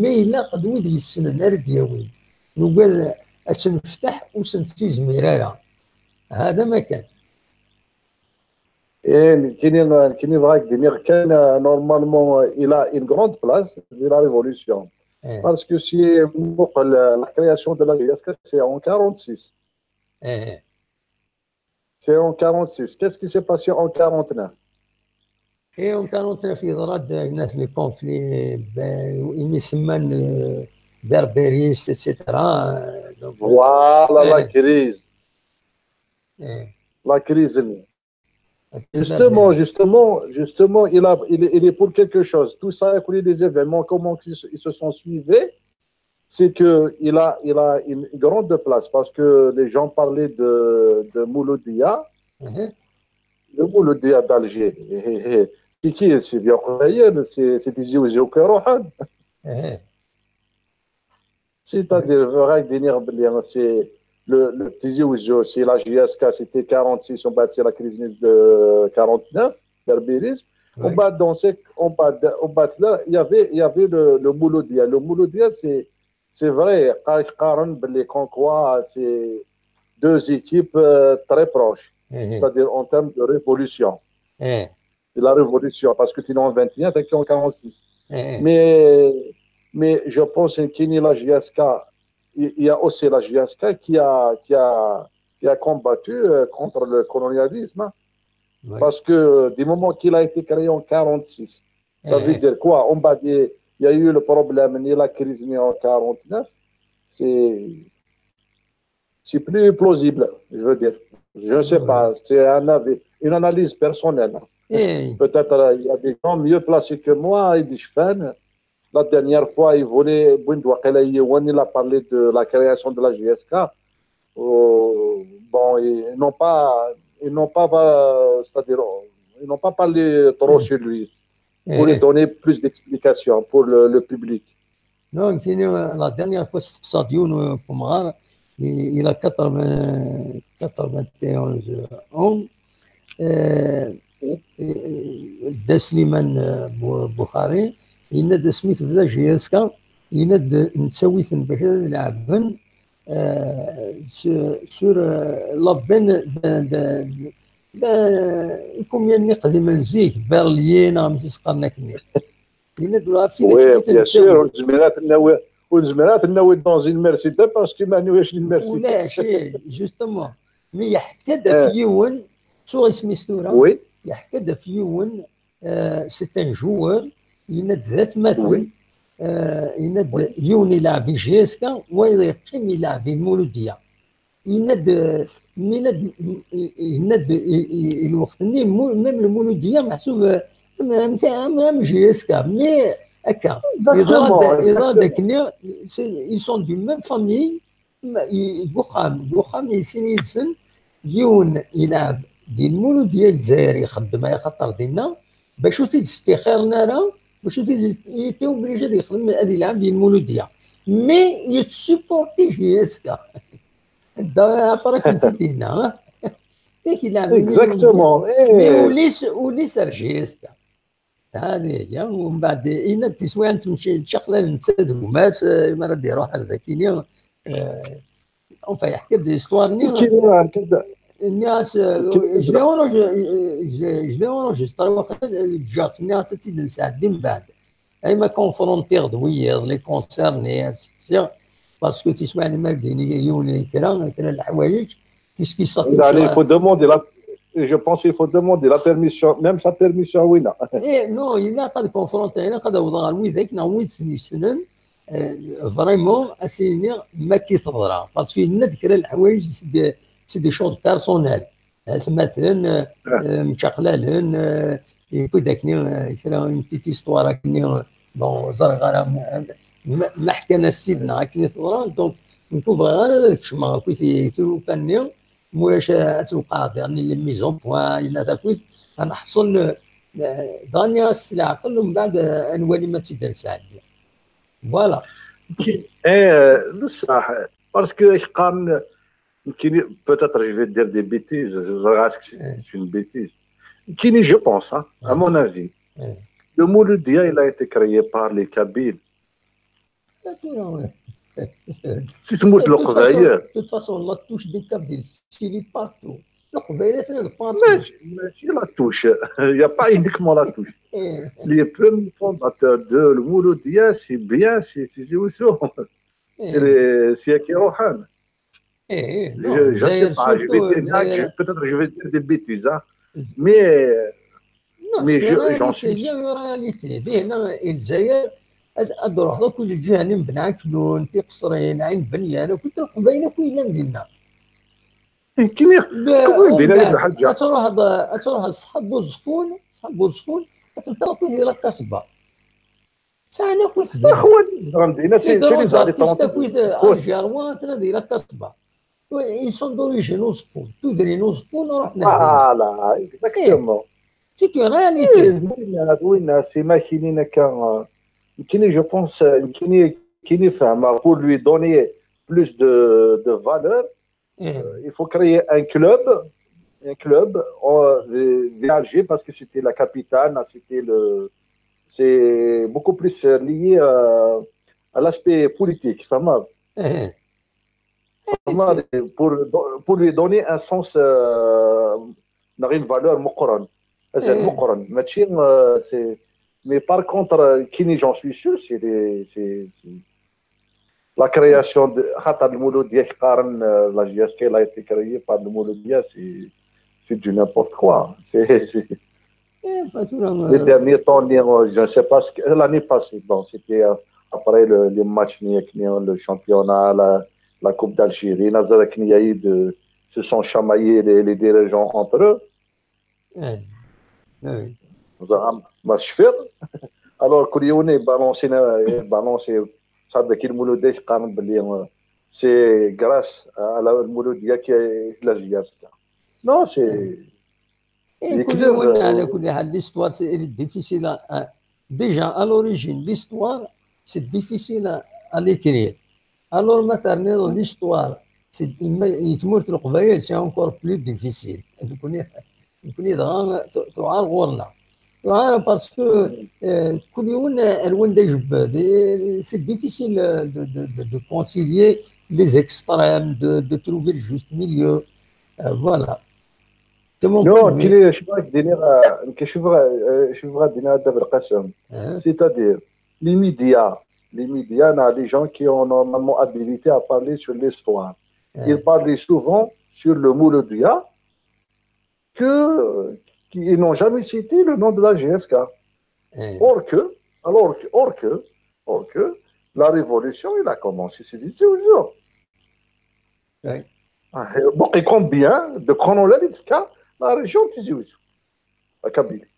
ma yella d wid yessnen ara d-yawin. Nugad ad tt-nefteḥ ur s-nettizmir ara. Hada ma kan. Et nekkini, nekkini bɣiɣ ad d-iniɣ kan, euh, normalement, euh, il a une grande place dans la révolution. Eh. Parce que si, euh, la création de la G S K, c'est en quarante-six. Eh. C'est en quarante-six. Qu'est-ce qui s'est passé en quarante-neuf ? Et en quarante-neuf, il y aura des, des conflits, ben, imi semman, euh, Berbéristes, et cetera. Euh, donc, voilà, eh, la crise. Eh. La crise. Justement, justement, justement, il a, il est, il est pour quelque chose. Tout ça, écoulé des événements, comment ils se, ils se sont suivis, c'est que il a, il a une grande place parce que les gens parlaient de, de Mouloudia. Mhm. Le Mouloudia d'Alger. Hé, hé, hé. C'est qui, c'est bien, c'est, c'est des yeux, yeux qui rohan. Mhm. C'est-à-dire, bɣiɣ ad d-iniɣ belli c'est le, le Tizi Ouzou, c'est la G S K, c'était quarante-six, on bat, c'est la crise de quarante-neuf, Berbéristes. Oui. On bat dans ces, on bat, on bat là, il y avait, il y avait le, le Mouloudia. Le Mouloudia, c'est, c'est vrai, qa-, qqaren belli comme quoi c'est deux équipes, euh, très proches, mhm, c'est-à-dire en termes de révolution. Eh. De la révolution, parce que sinon en vingt et un, t'as qu'en quarante-six. Eh. Mais, mais je pense que ni la G S K, il y a aussi la G S K qui a, qui a, qui a combattu, euh, contre le colonialisme, hein. Oui. Parce que du moment qu'il a été créé en quarante-six, ça, eh, veut dire quoi ? On va dire, il y a eu le problème, ni la crise, ni en quarante-neuf. C'est c'est plus plausible, je veux dire. Je ne sais pas, c'est un avis, une analyse personnelle. Eh. Peut-être, euh, il y a des gens mieux placés que moi, et des fans. La dernière fois, il voulait, Bouindouakela Yewen, il a parlé de la création de la G S K. Euh, bon, ils n'ont pas, ils n'ont pas, euh, c'est-à-dire, ils n'ont pas parlé trop sur lui pour lui donner plus d'explications pour le, le public. Donc, la dernière fois, c'est ça, il a quatre-vingts, quatre-vingt-onze ans. Euh, Slimane, euh, Bou-, Boukhari, il a de Smith de la G S K, il a de Ntsawit Mbekhe, euh, sur, sur, euh, la veine de, de, de, de, combien de Berlin, comme ils se connaissent. Oui, bien sûr, ur nezmir ad t-nawi, ur nezmir ad t-nawi dans une Mercedes parce que ma nwiɣ une Mercedes. Ulac, eh, justement. Mais yeḥka-d ɣef yiwen, ttuɣ isem-is tura. Oui. Yeḥka-d ɣef yiwen, euh, c'est un joueur, yenna-d d atmaten, oui, euh, yenna-d, oui, yiwen ilɛeb i G S K, wayeḍ yeqqim ilɛeb i Mouloudia. Yenna-d, yenna-d, yenna-d i, i, i lweqt-nni, mu-, même le Mouloudia, meḥsub, euh, am, am, am, am G S K, mais akka. Exactement, yeḍra-d, yeḍra-d exactement. Akken, c'est, ils sont d'une même famille, ma, i, deg uxxam, deg uxxam, i sin yid-sen, yiwen ilɛeb di Lmouloudia Lezzayer, ixeddem, axaṭer dinna, bac ur t-id-stixiren ara, bac ur t-id-, il était obligé ad yexdem, ad ilɛeb di Lmouloudia. Mais yettsuporti G S K. Da, après, comme tu dis, non, hein ? Exactement, eh. Mais ul-is, ul-is ar G S K. Hadi hiya, u mbeɛd, yenna-d tiswiɛin ttemcaxlan netta d gma-s, eh, mi ara d-iruḥ ar dakini, eh, enfin, yeḥka-d l'histoire-nni. Nniɣ-as, eh, je l'ai en enre-, je, je l'ai enregistré, waqila, eh, ǧǧiɣ-tt, nniɣ-as ad tt-id-nesɛeddi mbeɛd. Ay ma confrontiɣ d wiyiḍ, les concerts-nni, as-tt-ssiɣ. Parce que tismaɛin ma d-yini yiwen kra, kra n leḥwayeǧ, qu'est-ce qui s'affiche Allez, il là? Faut demander la, je pense qu'il faut demander la permission, même sa permission, oui, non. Eh, non, ilaq ad confronter, ilaq ad awḍeɣ ɣer widak neɣ wid ten-yessnen, eh, vraiment, ad s-iniɣ ma ki teḍra. Parce que yenna-d kra n leḥwayeǧ, c'est des, c'est des choses personnelles. Atmaten, eh, eh, mčaqlalen, eh, yewwi-d akken, eh, kra, une petite histoire akken, eh, bon, ẓriɣ ara ma, ma, ma ḥkan-as-tt-id neɣ akken i teḍra, donc, nekk ur bɣiɣ ara ad kecmeɣ akk i t-, i tilufa-nni, ma ulac, eh, ad tewqeɛ diɣen les mises au point, yella takit, ad neḥṣel, eh, dɣa nniɣ-as s leɛqel, umbeɛd, eh, ad nwali ma d tid ad nesɛeddi. Voilà. Eh, d ṣṣeḥ, parce que qqaren, nekkini, peut-être je vais dire des bêtises, je dirais que c'est c'est une bêtise. Nekkini, je pense, hein, à mon avis, Eh. Le Mouloudia, il a été créé par les Kabyles. Tura, ouais. Si tmurt De toute façon, Leqbayel. De toute façon, la touche des Kabyles, c'est partout. Leqbayel, c'est partout. Mais, mais c'est la touche. Il n'y a pas uniquement la touche. Eh, Les premiers fondateurs de le Mouloudia, c'est bien, c'est c'est Tizi Ouzou. eh, C'est les- c'est Akirohan. eh, eh, non, Je ne sais Zaïre pas, je vais surtout, dire, Zaïre. je- peut-être je vais dire des bêtises, hein. Mais Non, Mais c'est je- une j'en réalité, suis- c'est une réalité. Dina, Lezzayer, ad ad ruḥeḍ akk leǧihan n Ben Ɛeknun, Tiqesrin, Ɛin Benyan, akk Leqbayel akk yellan dinna. Nekkini, La- comment dire, umbeɛd, هذه الحاجة. Ad truḥeḍ, ad truḥeḍ ṣṣḥab Uẓeffun, ṣṣḥab Uẓeffun, ad telqaḍ akk di la Casbah. Sɛan akk Aḥwal zedɣen dinna, c'est c'est les Artistes habitants. Akk Algérois, atnan di la Casbah. Ils sont d'origine Uẓeffun. Tudrin Uẓeffun, ruḥen ar dinna. Voilà, exactement. C'est une réalité. Oui, oui, c'est makinin akka. Nekkini, je pense, euh, nekkini, nekkini fehmeɣ, pour lui donner plus de, de valeur, Eh, il faut créer un club, un club euh, vers Alger parce que c'était la capitale, c'était le, c'est beaucoup plus euh, lié euh, à l'aspect politique, فهمت؟ eh. Pour, pour lui donner un sens, euh, une valeur مقرن. Eh. مقرن. ماشي, euh, c'est, mais par contre, euh, كيني, j'en suis sûr, c'est des, c'est, c'est la création de خاطر المولودية, كيقارن, euh, la J S K, elle a été créée par المولودية, c'est, c'est du n'importe quoi. C'est, c'est, Eh, pas tout le les derniers temps, euh, je ne sais pas, ce que- l'année passée, bon, c'était euh, après le, les matchs, le championnat, la, la Coupe d'Algérie, نزل كنيايد, euh, se sont chamaillés les, les dirigeants entre eux. Eh, oui. زعما ما شفير. Alors, كل يوم يبالونسي, يبالونسي صحاب كي المولودية يقارن باللي, euh, c'est grâce à la المولودية كي la J S K. Non, c'est Eh, كل يوم على كل حال, l'histoire, c'est, elle est difficile à, à- déjà, à l'origine, l'histoire, c'est difficile à, à l'écrire. Alors, ma terniḍ l'histoire, c'est, ma, i tmurt Leqbayel, c'est encore plus difficile. Nekkni, nekkni dɣa tu-, tuɛar ɣur-neɣ. Tuɛar parce que, euh, كل يوم, euh, ar wanda ijebbed, et c'est difficile, euh, de, de, de, de concilier les extrêmes, de, de trouver le juste milieu. Euh, voilà. C'est mon Non, point de vue. كي شفت دينيغ, كي شفت, شفت دينيغ دابا القاسم. Hein? C'est-à-dire, les médias, les médias, on a des gens qui ont normalement habilité à parler sur l'histoire. Hein? Ils parlent souvent sur le Mouloudia que, qu'ils n'ont jamais cité le nom de la J S K. Hein? Or que, alors que, or que, or que, la révolution, elle a commencé, c'est des jours. Oui. Bon, et combien de chronologiques, la région de Tizi Ouzou, la Kabylie.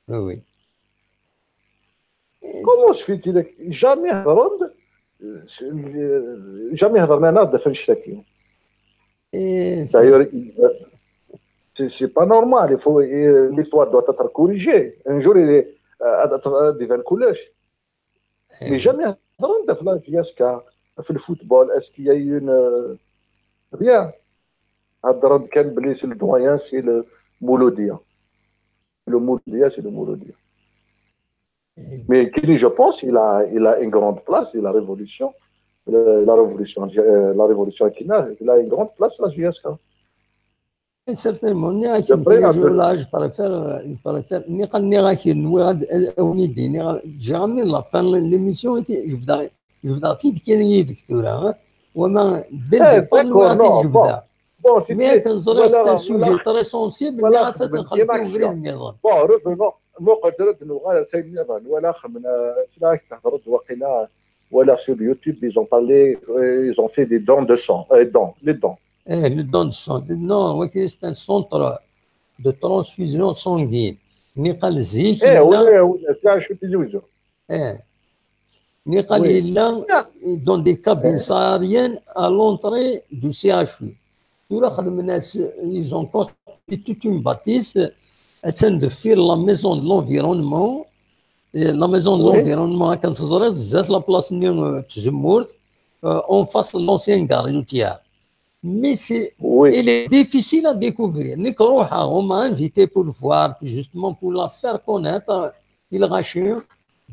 Oui, oui. Comment se fait-il que jamais هضروا, euh, jamais هضرنا هنا de Fench Taki. Et D'ailleurs, c'est c'est pas normal. Il faut, euh, l'histoire doit être corrigée. Un jour, il est, euh, à, à, à, devant le collège. Mais jamais هضروا de la J S K, في le football, est-ce qu'il y a eu une, euh, rien. هضروا كان بلي c'est le doyen, c'est le Mouloudia. Le Mouloudia, c'est le Mouloudia. Mais Kini, je pense, il a, il a une grande place, il a révolution. Le- la révolution, euh, la révolution Kina, il a une grande place, la J S K. Certainement, nniɣ-ak D'après un la- jour là, je préfère, euh, je préfère, nniɣ, nniɣ-ak, nwiɣ ad, ad, ad wen-d-iniɣ, j'ai ramené la fin de l'émission, et puis je vous arrête. Jebdeɣ-t-id kan yid-k tura, hein? Wama, dès le départ, nwiɣ ad t-id-jebdeɣ. Bon, mais akken ẓriɣ c'est un sujet très sensible, nniɣ-as ad t-nxelli i ubrid nniḍen. Bon, revenons. Muqel tura ad nuɣal ar tayen nniḍen. Walaɣ xemna, tura ad k-tehḍeṛ-d waqila, walaɣ sur YouTube, ils ont parlé, euh, ils ont fait des dons de sang, euh, dons, les dons. Eh, le don de sang. Non, waki c'est un centre de transfusion sanguine. Niqal zik, eh, yella, oui, oui, c'est un chute. Eh. Niqal yella dans des cabines sahariennes à l'entrée du C H U. Tura xedmen-as, ils ont construit toute une bâtisse, attan deffir la maison de l'environnement. Et la maison de l'environnement, akken teẓriḍ, zdat la place-nni, euh, n tzemmurt, euh, en face de l'ancienne gare routière. Mais c'est, il est difficile à découvrir. Nekk ruḥeɣ, on m'a invité pour le voir, justement pour la faire connaître, i lɣaci,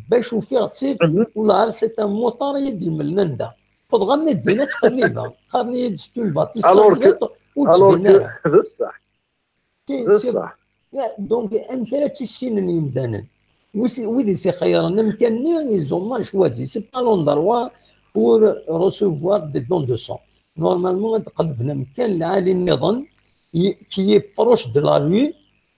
bac ufiɣ-tt-id, wala c'est un motor i d-yemlen anda. Wwḍeɣ armi d din ad ttqellibeɣ. Qqaren-iyi-d c'est une bâtisse, alors que, alors que, d ṣṣeḥ. Donc, amek ara tt-issinen yimdanen? Wid i s-ixeyyren amkan-nni, ils ont mal choisi. C'est pas l'endroit pour recevoir des dons de sang. Normalement, ad qelben amkan lɛali nniḍen, qui est proche de la rue,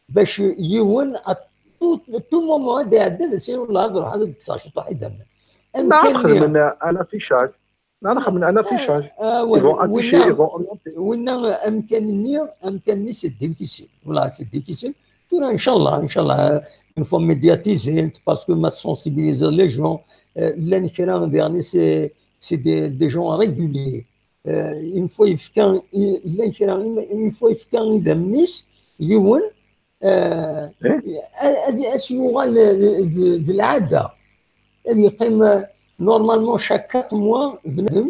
bac yiwen à tout, tout moment ad iɛeddi ad as-yini: "Wellah, ad ruḥeɣ ad kkseɣ ciṭuḥ idammen." Amkan-nni xedmen un affichage. Neɣ xedmen un affichage. Ah, ils vont afficher, ils vont orienter. Winna, amkan-nni, amkan-nni c'est difficile. Voilà, c'est difficile. Tura, inchallah, inchallah, une fois médiatisé, parce que ma sensibiliser les gens, euh, llan kra diɣen, c'est, c'est des, des gens réguliers. Euh, une fois yefka, llan kra, une fois yefka idammen-is yiwen, euh, ad, ad as-yuɣal d, d, d lɛada. Ad yeqqim, euh, normalement chaque quatre mois, bnadem,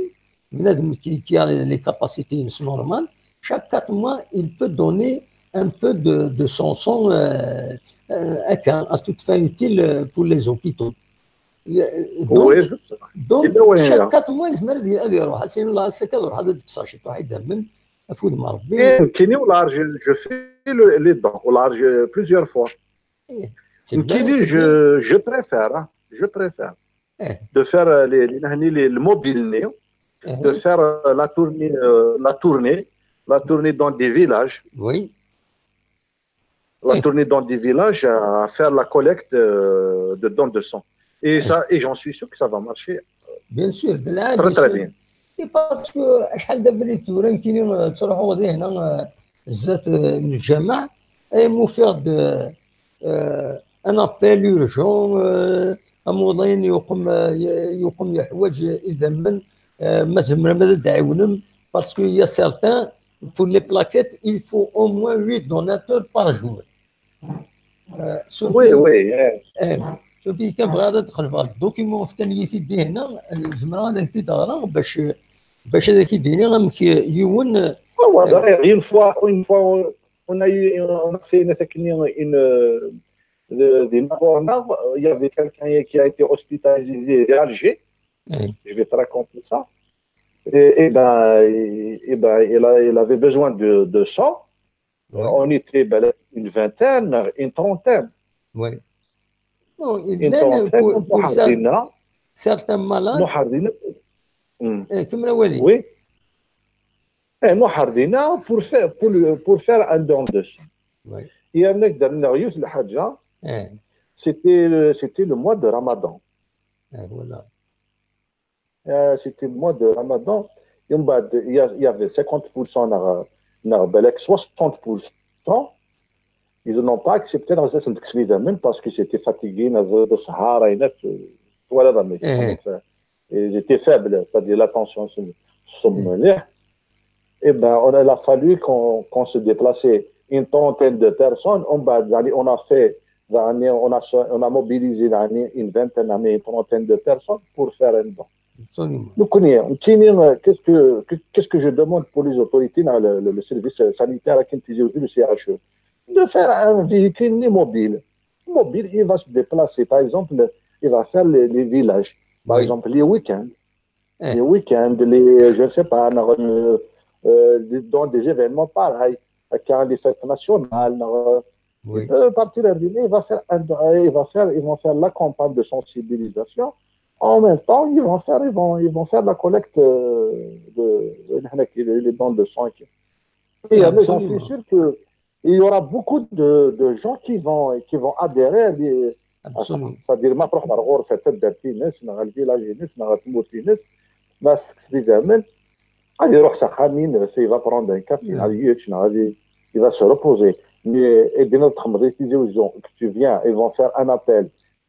bnadem qui, qui a les capacités normales, chaque quatre mois, il peut donner un peu de, de son sang, euh, euh, à, à toute fin utile, euh, pour les hôpitaux. Euh, donc, donc, chaque quatre mois, il se met à dire, ad iruḥ, ad s-yini: "Ass-a ad ruḥeɣ ad kkseɣ ciṭuḥ idammen, afud Ṛebbi." Eh, nekkini, wala, je, je fais le, les dons, wala, je, plusieurs fois. Eh, c'est bien, nekkini, c'est bien. Je, je préfère, hein, je préfère de faire, euh, les, les, les, les mobiles, de faire, euh, la tournée, euh, la tournée, la tournée dans des villages. Oui. La tournée dans des villages à faire la collecte, euh, de dons de sang. Et ça, et j'en suis sûr que ça va marcher. Bien sûr, très, très bien. C'est parce que acḥal d abrid tura nekkini, euh, ttruḥuɣ dihna, euh, zdat, euh, n lǧameɛ, ay m'ufiɣ-d, euh, un appel urgent, euh, amuḍin yuqem, euh, yuqem yeḥwaǧ idammen, euh, ma tzemrem ad d-tɛiwnem, parce que y a certains, pour les plaquettes, il faut au moins huit donateurs par jour. Euh, oui, oui, eh. Surtout kan bɣiɣ ad d-qelbeɣ document fkan-iyi-t-id dihna, euh, zemreɣ ad ak-t-id-ɣreɣ bac, bac ad ak-id-iniɣ amek yiwen, euh, une fois, une fois, on a eu, on a fait une, une, euh, de, de, il y avait quelqu'un qui a été hospitalisé à Alger. Je vais te raconter ça. Et, et ben, et, et ben, il a, il avait besoin de, de sang. On était, ben, une vingtaine, une trentaine. Oui. Une trentaine, pour, pour certains malades. Oui. Eh, muḥerḍina pour faire, pour le, pour faire un don de sang. Oui. Et un exemple, c'était, c'était le mois de Ramadan. Eh, voilà. Euh, c'était le mois de Ramadan. Et on va de, il y a, il y avait cinquante pour cent, neɣ, neɣ balak soixante pour cent. Ils n'ont pas accepté la résidence de Ksvida, même parce que c'était fatigué, neɣ de Sahara, et net, euh, voilà, mais ils étaient faibles, c'est-à-dire la tension, c'est, c'est, eh ben, on a, il a fallu qu'on, qu'on se déplaçait une trentaine de personnes. On va, on a fait, on a, on a mobilisé une vingtaine, une trentaine de personnes pour faire un don. Absolument. Donc, qu'est-ce que, qu'est-ce que je demande pour les autorités, le, le, le service sanitaire, le C H E, de faire un véhicule mobile. Mobile, il va se déplacer. Par exemple, il va faire les, les villages. Par exemple, les week-ends. Les week-ends, les, je ne sais pas, dans, euh, euh, dans des événements pareils, quand les fêtes nationales, dans, euh, il peut partir un dîner, il va faire un, il va faire, ils vont faire la campagne de sensibilisation En même temps, ils vont faire, ils vont, ils vont faire la collecte euh, de, de, les dons de sang. Et euh, mais j'en suis sûr que il y aura beaucoup de, de gens qui vont, qui vont adhérer à des, c'est-à-dire ma proche par rapport cette date finesse, dans le village finesse, dans la mot finesse, dans ce qui se dit, ad iruḥ s axxam-ines, il va prendre un café, ad yečč, ad, il va se reposer. Mais et de notre que tu viens, ils vont faire un appel.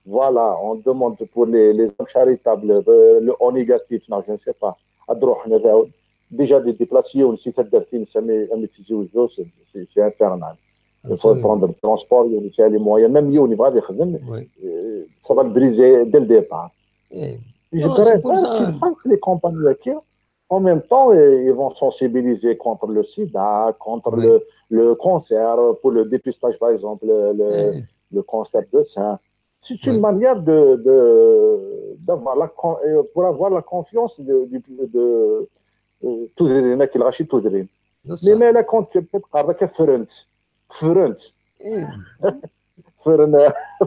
Voilà, on demande pour les, les hommes charitables, euh, le O négatif, non, je ne sais pas. Ad ruḥen ad déjà des déplacés, on s'est fait des films, ça m'est, ça m'est c'est, c'est infernal. Il faut prendre le transport, il y a les moyens, même il y a des euh, ça va le briser dès le départ. Et je voudrais pas qu'ils fassent les compagnies qui, en même temps, euh, ils vont sensibiliser contre le sida, contre le, le cancer, pour le dépistage, par exemple, le, le cancer de sein. C'est une manière de, de, d'avoir la, con- euh, pour avoir la confiance de, de, de, euh, tudrin, akken lɣaci tudrin. Mais, mais là, quand tu peux parler que Front, Front, Front,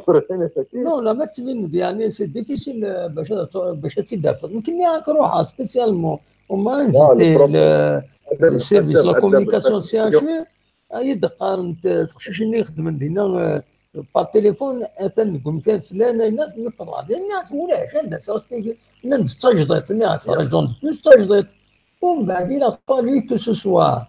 Front, Non, la médecine, يعني, c'est difficile euh, باش باش تدافع. يمكن راك روحها spécialement. وما invité le, le service de la communication C H E. يدقار انت تخشيش اللي يخدم دينا آه، par téléphone اتن قمكان فلان اين نقرا لان ولاش عندها صافي نند تجديد نعم ريزون بلوس تجديد. ومن بعد il a fallu que ce soit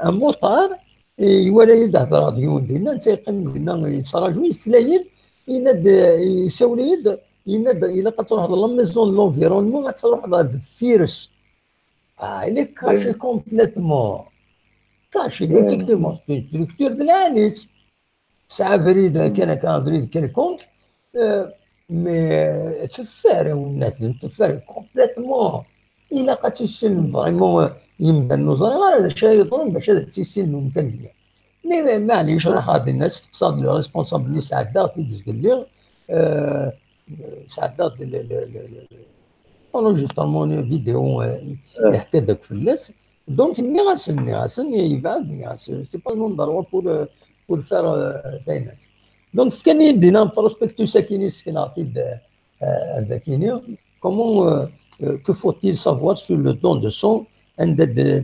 un motard يولي يد هضره ديون دينا انت يقيم دينا يتراجو يسلايد يناد يساوليد يناد الا كتروح la maison de l'environnement غتروح لهاد الفيروس. Ah, il est caché complètement. Caché, effectivement, c'est une structure de l'élite. C'est un vrai, quelqu'un, un vrai quelconque, euh, mais تفارق الناس تفارق complètement. إلا قتسن vraiment يمدن نظرة غير هذا الشيء يظن باش هذا تسن ممكن ليا. Mais معليش راه هذه الناس تقصد le responsable اللي سعدا تيدز قال لي سعدا l'enregistrement vidéo يحكي داك فلاس. Donc ني غاسن ني غاسن يبعد ني غاسن c'est pas un endroit pour pour faire finance. Donc فكان يدينا prospectus اكيني سكن عطيد ذاكيني. Comment que faut-il savoir sur le don de sang عند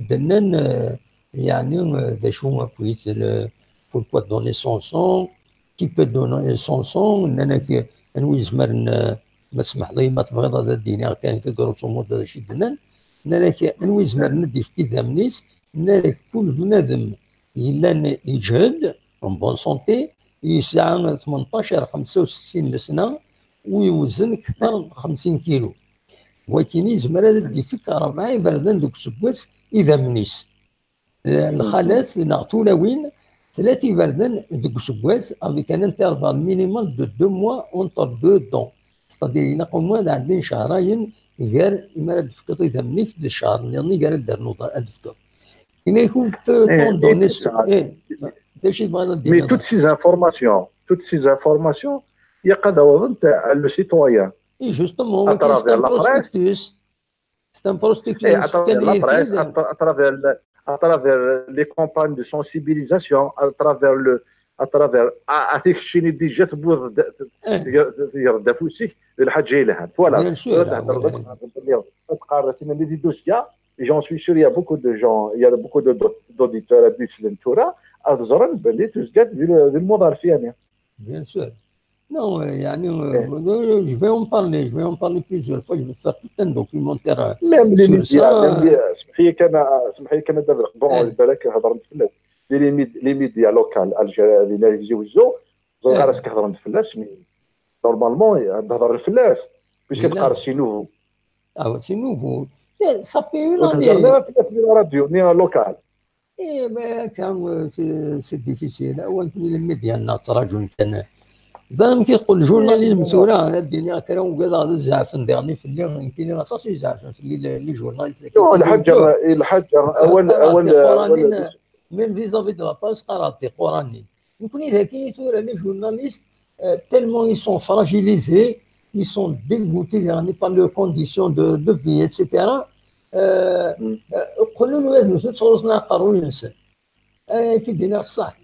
دنان يعني ذا شو كويت pourquoi donner son sang qui peut donner son sang نانا كي انو يزمر ما تسمح لي ما تبغيض هذا الدينار كان كي grosso modo هذا شي دنان نانا كي انو يزمر ندي في كذا منيس نانا كل بنادم يلان يجهد en bonne santé يسعى ثمنطاش إلى خمسة وستين سنة ويوزن أكثر من خمسين كيلو. ولكن يزمر هذا يفك أربعة يبردن دوك سكواس إذا منيس. الخالات ناغ تولوين ثلاث يبردن دوك سكواس avec un intervalle minimal de deux mois entre deux dons. C'est-à-dire إلا قوم هذا عندنا شهرين غير إما راه تفكر إذا منيك للشهر اللي غير دار نوضة تفكر. إلا يكون peu temps donné. Mais toutes ces informations, toutes ces informations, يقدر le citoyen. Et justement, c'est un prospectus. C'est un prospectus. À travers la presse, à travers, à travers les campagnes de sensibilisation, à travers le, à travers هذيك الشيء اللي déjà تبوظ يرد فوسيك الحاجه يلهان. Voilà. Bien sûr. تقرا les dossiers. J'en suis sûr, il y a beaucoup de gens, il y a beaucoup d'auditeurs à Duslentura, à Zoran, Belit, Usgad, du monde arfiani. Bien sûr. Non, يعني, je vais en parler, je vais en parler plusieurs fois, je vais faire tout un documentaire. Même les médias, même les, سمحي كان سمحي كان دابا bon بالك هضرت في الناس les médias locaux algériens يجيو الزو زوج راسك هضرت في الناس mais normalement تهضر في الناس puisque تقرا c'est nouveau. Ah, c'est nouveau. Ça fait une année. في la radio, ni locale. اي كان c'est difficile. اول كل الميديا الناس تراجعون كان زعما كيقول journalisme ثورة الدنيا كانوا وكذا زعفن ديرني في اللي يمكن راه صافي زعفن في اللي les journalistes. الحاجه الحاجه اول اول même vis-à-vis de la presse قرات قراني. نكون إذا كاين ثورة les journalistes tellement ils sont fragilisés, ils sont dégoûtés يعني par leurs conditions de, de vie, et cetera. قلوا له هذا مثل تخلصنا قارون الانسان. كي دينا الصح.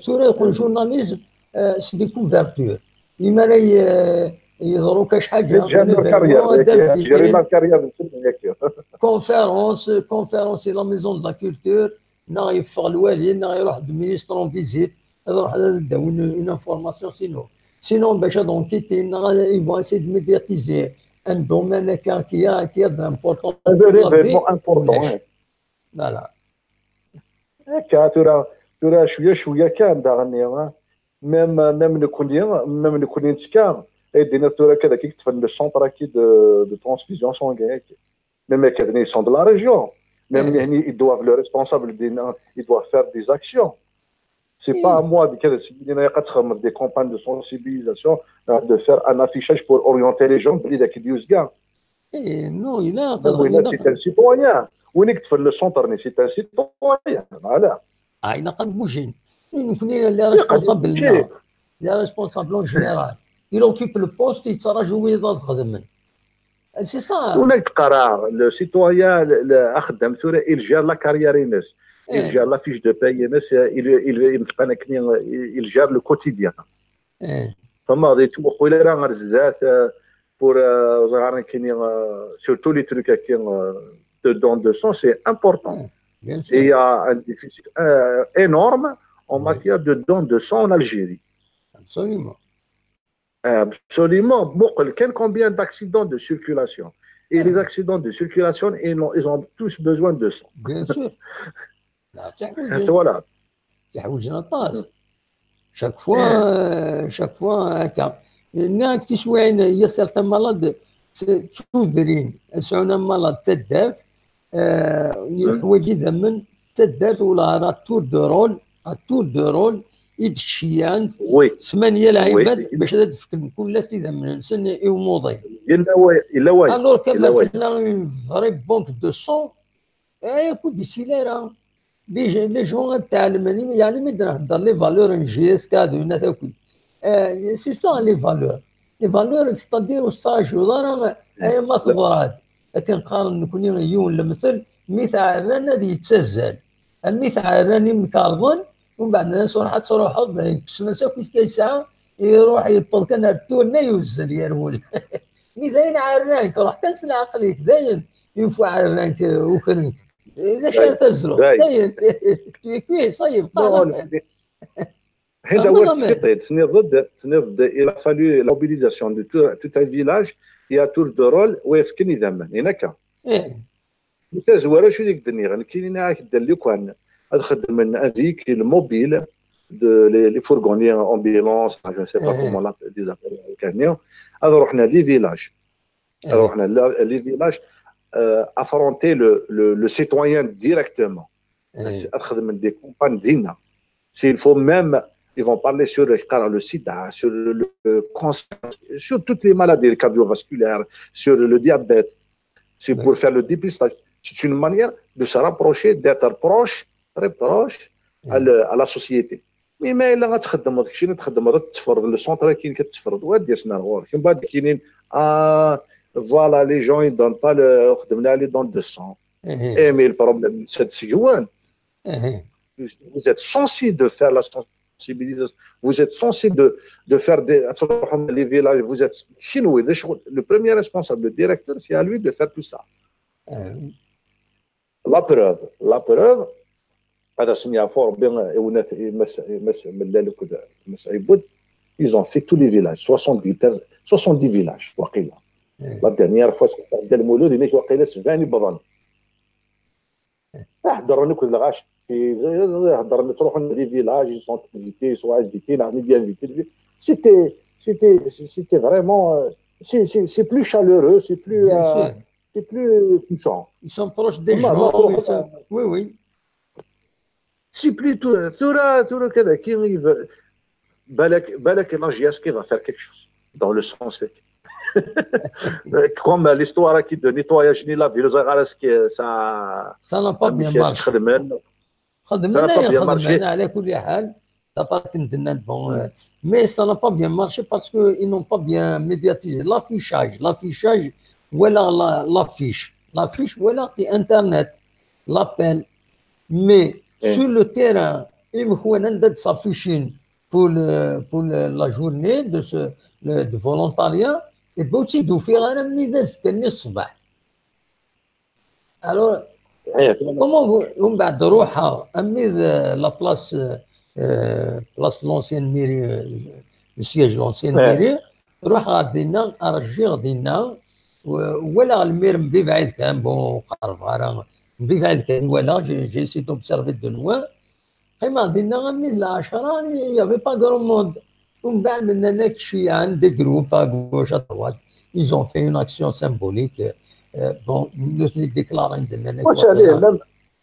ثورة يقول journalisme c'est des couvertures. لما راهي Yeḍru kan acḥal J'ai jamais carrière, j'ai la carrière de conférence, conférence et la maison de la culture, neɣ yeffeɣ lwali, neɣ iruḥ de ministre en visite, ad ruḥ ad d-awi une information sinon. Sinon, bac ad enquêter, neɣ ils vont essayer de médiatiser un domaine qui a, qui a, qui a de l'importance. C'est un événement important. Voilà. Akka, tura, tura cwiya, cwiya kan daɣen, même, même nekkni, même nekkni nettka, ad d-iniɣ tura akka d akken ṭṭfen le centre-agi de, de transfusion sanguine. Même akka, ils sont de la région. Même ils doivent, le responsable, ils doivent faire des actions. C'est pas à moi de, de, de des campagnes de sensibilisation, de faire un affichage pour orienter les gens, de dire qu'il y a Eh, non, il a. C'est un citoyen. Win i yeṭṭfen le centre-nni, c'est un citoyen. Voilà. Ah, il a pas bougé. Nekkni, les responsables, les responsables en général, il occupe le poste, il s'arrête où il doit. C'est ça. Le citoyen, le, le, il gère la carrière, il gère la fiche de paye, il, il, il gère le quotidien. Pour surtout les trucs de don de sang, c'est important. Bien sûr. Et il y a un déficit énorme en matière de don de sang en Algérie. Absolument. Absolument. Beaucoup, combien d'accidents de circulation ? Et les accidents de circulation, ils ont, ils ont tous besoin de sang. Bien sûr. Voilà. Chaque fois, euh, chaque fois, il y a certains malades, c'est tout de rien. Ils sont malades, c'est euh, يحوج يدمن تدرت ولا راه tour de rôle، tour de rôle يتشيعن. Oui. ثمانية لعيبات باش تفكر كل تيدمن سن يوموضي. إلا وي إلا وي. Alors كما تنا une vraie banque de sang. اي كنت سيلارا les gens تعلمني يعني مدرا هضر les valeurs N G S كادو هنا تاكل. C'est ça les valeurs. Les valeurs, c'est-à-dire, ur tettṛaǧuḍ ara ayen ma teḍra-d. Akken qqaren nekni yiwen lemtel, mi t-ɛerran ad yettazzal. Am mi t-ɛerran imkerḍen, umbeɛd nnan-as ruḥ ad truḥeḍ, kksen-as akk ayen yesɛa, iruḥ yewweḍ kan ar tturna yuzzel yerwel. Mi dayen ɛerran-k, ruḥ kan s leɛqel-ik, dayen, une fois ɛerran-k, ukren-k. D acu ara tazzleḍ? Dayen, tu es cuit, ça y est, bqaw. هذا هو التخطيط. تنيض تنيض il a fallu la mobilisation de tout, tout un village. Il y a tour de rôle ويفكن يدمن هناك. تزوار شو ديك الدنيا كاينين هاك دار لو كان هاد خدمن un véhicule mobile de les fourgons ambulance, je sais pas comment la des affaires كاينين. هاد رحنا les villages. رحنا les villages, affronter le, le, le citoyen directement. خدمن des campagnes دينا. S'il faut même, ils vont parler sur le sida, sur le, le cancer, sur toutes les maladies cardiovasculaires, sur le diabète. C'est pour faire le dépistage. C'est une manière de se rapprocher, d'être proche, très proche à, le, à la société. Mais ما الا غتخدم هذاك الشيء اللي تخدم هذا تفرض le centre كاين كتفرض واد يسنا غورك من بعد كاينين. Ah, voilà, les gens ils donnent pas le, خدمنا les dons de sang. Eh, mais le problème c'est de سيوان. Vous êtes censé de faire la sensibilisation. Vous êtes censé de, de faire des, les villages. Vous êtes, le premier responsable, le directeur, c'est à lui de faire tout ça. La preuve, la preuve, هذا سميها فور بين ونات مس مس ملال وكذا مس عبود. Ils ont fait tous les villages, soixante-dix, soixante-dix villages, واقيلا. La dernière fois, c'est ça, المولود هناك واقيلا سبعين بضن. هضرنا كل الغاش. هضرنا تروحوا les villages, ils sont invités, ils sont invités, la média invité. C'était, c'était, c'était vraiment, c'est plus chaleureux, c'est plus, c'est plus touchant. Ils sont proches des gens. Oui, oui. C'est plus tura tura كذا كي بالك بالك la J S K va faire quelque chose dans le sens. Comme l'histoire qui de nettoyage ni la ville, ça, ça n'a pas bien marché. خدمنا خدمنا على كل حال. D'après كنت bon, mais ça n'a pas bien marché parce que ils n'ont pas bien médiatisé l'affichage, l'affichage ولا l'affiche, l'affiche ولا في internet, l'appel. Mais sur le terrain, ils ont s'afficher pour le, pour le, la journée de ce, de volontariat, et puis ur tt-id-ufiɣ ara armi d azekka-nni ṣṣbeḥ. Alors, comment vous, umbeɛd ruḥeɣ armi d la place, euh, place de l'ancienne mairie, euh, le siège de l'ancienne mairie, ruḥeɣ ɣer dinna, rjiɣ dinna, walaɣ lmir mebibɛid kan, bon, qerbeɣ ara, mebibɛid kan i walaɣ, j'ai essayé d'observer de loin. Qqimeɣ dinna armi d lɛecṛa, il y avait pas grand monde. Umbeɛd nnan-ak ceyɛen des groupes à gauche, à droite. Ils ont fait une action symbolique. Euh, bon, nutni déclarent-d nnan-ak même,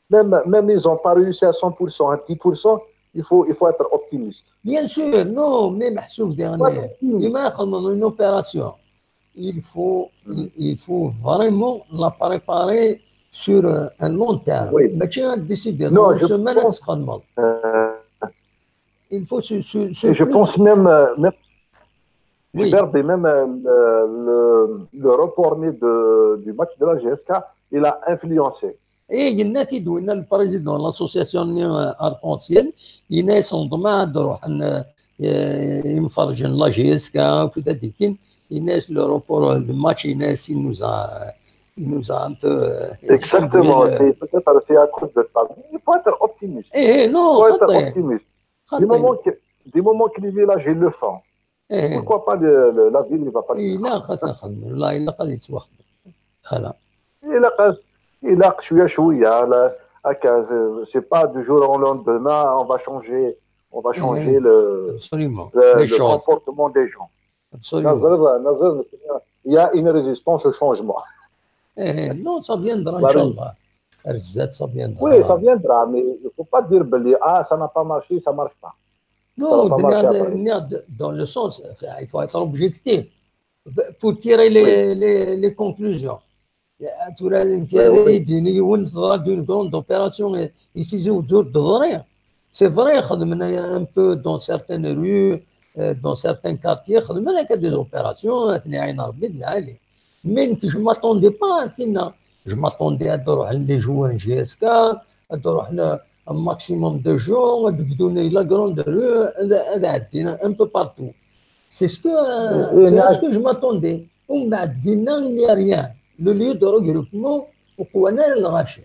même, même ils ont pas réussi à cent pour cent, à dix pour cent, il faut, il faut être optimiste. Bien sûr, non, mais محسوب ديالنا. Il m'a une opération. Il faut, il faut vraiment la préparer sur un long terme. Oui. ماشي غادي décider dans une semaine تخدمض. Il faut se, se, se... Et je pense même, euh, même oui. Même euh, le, le, le report de, du match de la G S K, il a influencé. ايه، قلنا تيدوينا البريزيدون لاسوسياسيون اركونسيال، يناس نظمة دروح يمفرجن لا جي اس كا وكذا ديكين، يناس لو روبور دو ماتش، يناس ينوزا ينوزا ان بو. Exactement, c'est peut-être c'est à cause de ça. Il faut être optimiste. ايه، نو، faut être optimiste. Du moment que, du moment que les villages ils le font, pourquoi pas le, le, la ville ne va pas le faire. الا قد نخدم، لا، الا قد يتوخدم. Voilà. الا قد الا شويه شويه، لا، هكا. C'est pas du jour au lendemain on va changer, on va changer le, le, le comportement des gens. Absolument. Il y a une résistance au changement. Non, ça viendra, inchallah. Oui, ça viendra, mais il faut pas dire, ah, ça n'a pas marché, ça marche pas. Non, dans le sens, il faut être objectif pour tirer les, les, les conclusions. Tura d nekk ara yi-d-yini yiwen teḍra-d une grande opération i Tizi Wezzu ur d-teḍri. C'est vrai, xedmen un peu dans certaines rues, euh, dans certains quartiers, xedmen akka des opérations, ad ten-iɛin Rebbi d lɛali. Mais nekk, je m'attendais pas à tinna. Je m'attendais ad d-ruḥen les joueurs n J S K, ad d-ruḥen un maximum de gens, ad d-bdun la grande rue, ad, ad ɛeddin un peu partout. C'est ce que, euh, c'est à ce que je m'attendais. Umbeɛd dinna, il n'y a rien. Le lieu de regroupement, ur qwan ara lɣaci.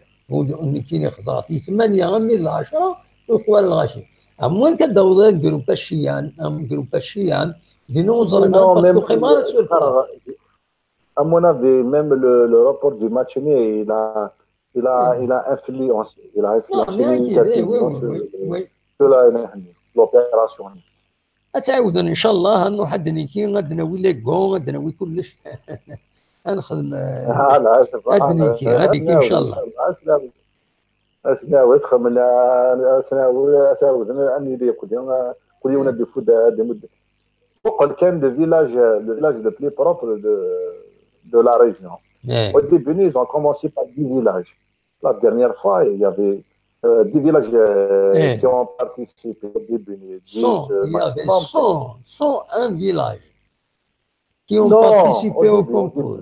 Nekkini xedreɣ di tmanya armi d lɛecṛa, ur qwan lɣaci. À moins que d-awḍeɣ agrup acciyan, agrup acciyan, dinna ur ẓriɣ ara parce que qqimeɣ ara sur place. À mon avis, même le, le report du match, il a, il a, il a influencé, il a influencé négativement sur, sur la, l'opération. Ad tt-ɛiwden, inchallah, ad nruḥ ad d-niki, ad d-nawi les gants, ad d-nawi kullec. Ad nexdem, eh, ad d-niki, ad d-niki, inchallah. Ad t-nawi, ad t-nawi, ad t-nawi, ad t-ɛiwden, ad nili kul yiwen ad d-ifud, ad d-imudd. Muqel kan le village, le village le plus propre de, de la région. Au début, ils ont commencé par dix villages. La dernière fois, il y avait euh, dix villages euh, qui ont participé au début. Cent, il y avait cent, cent un villages qui ont participé au concours.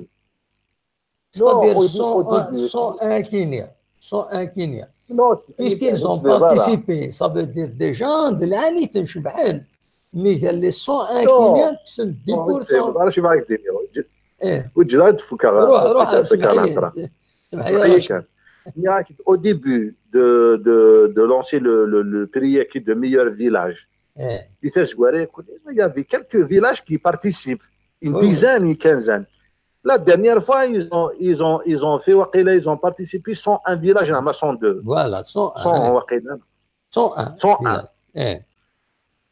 C'est-à-dire cent un Kenyans. Cent un Kenyans. Puisqu'ils ont participé, ça veut dire déjà, de l'année, mais il y a les cent un Kenyans qui sont dix pour cent. Au début de, de, de lancer le, le, le prix de meilleur village, il y avait quelques villages qui participent, une dizaine, une quinzaine. La dernière fois, ils ont, ils ont, ils ont fait, ils ont participé cent un villages, cent deux. Voilà, cent un. cent un, cent un. cent un.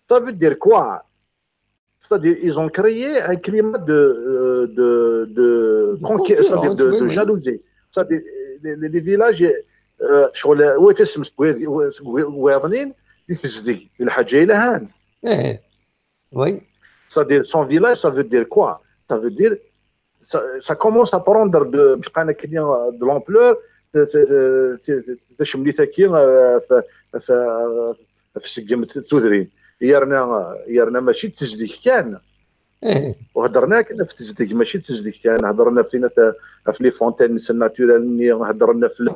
Ça veut dire quoi? C'est-à-dire, ils ont créé un climat de, euh, de, de, de conquête, c'est-à-dire de, de jalousie. C'est-à-dire, les, les, les villages, euh, sur les, c'est-à-dire, son village, ça veut dire quoi? Ça veut dire, ça, ça commence à prendre de, de l'ampleur, de, de, de, de, في السقم تودرين. يرنا يرنا ماشي تزديك كان. وهضرنا كنا في تزديك، ماشي تزديك كان، هضرنا فينا في لي فونتين ناتورال، هضرنا في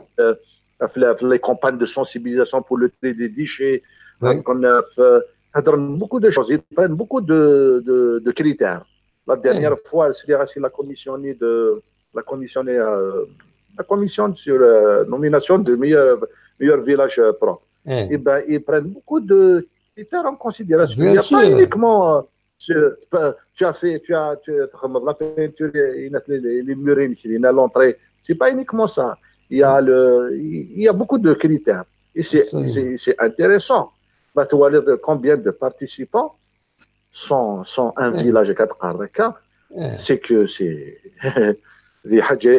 في لي كومبان دو سونسيبيليزاسيون بور لو تري دي ديشي، هضرنا في Heddren beaucoup de choses, ils prennent beaucoup de, de, de critères. La dernière fois, c'est la commission de la commission, euh, la commission sur la nomination de meilleur, meilleur village propre. Eh ben, ils prennent beaucoup de critères en considération. Il n'y a pas uniquement euh, tu, tu, as fait, tu as, tu, la peinture, les, les murs, l'entrée. C'est pas uniquement ça. Il y a le, il y a beaucoup de critères. Et c'est intéressant. Bah, tu vois combien de participants sont, sont un village à quatre, c'est que c'est des حاجة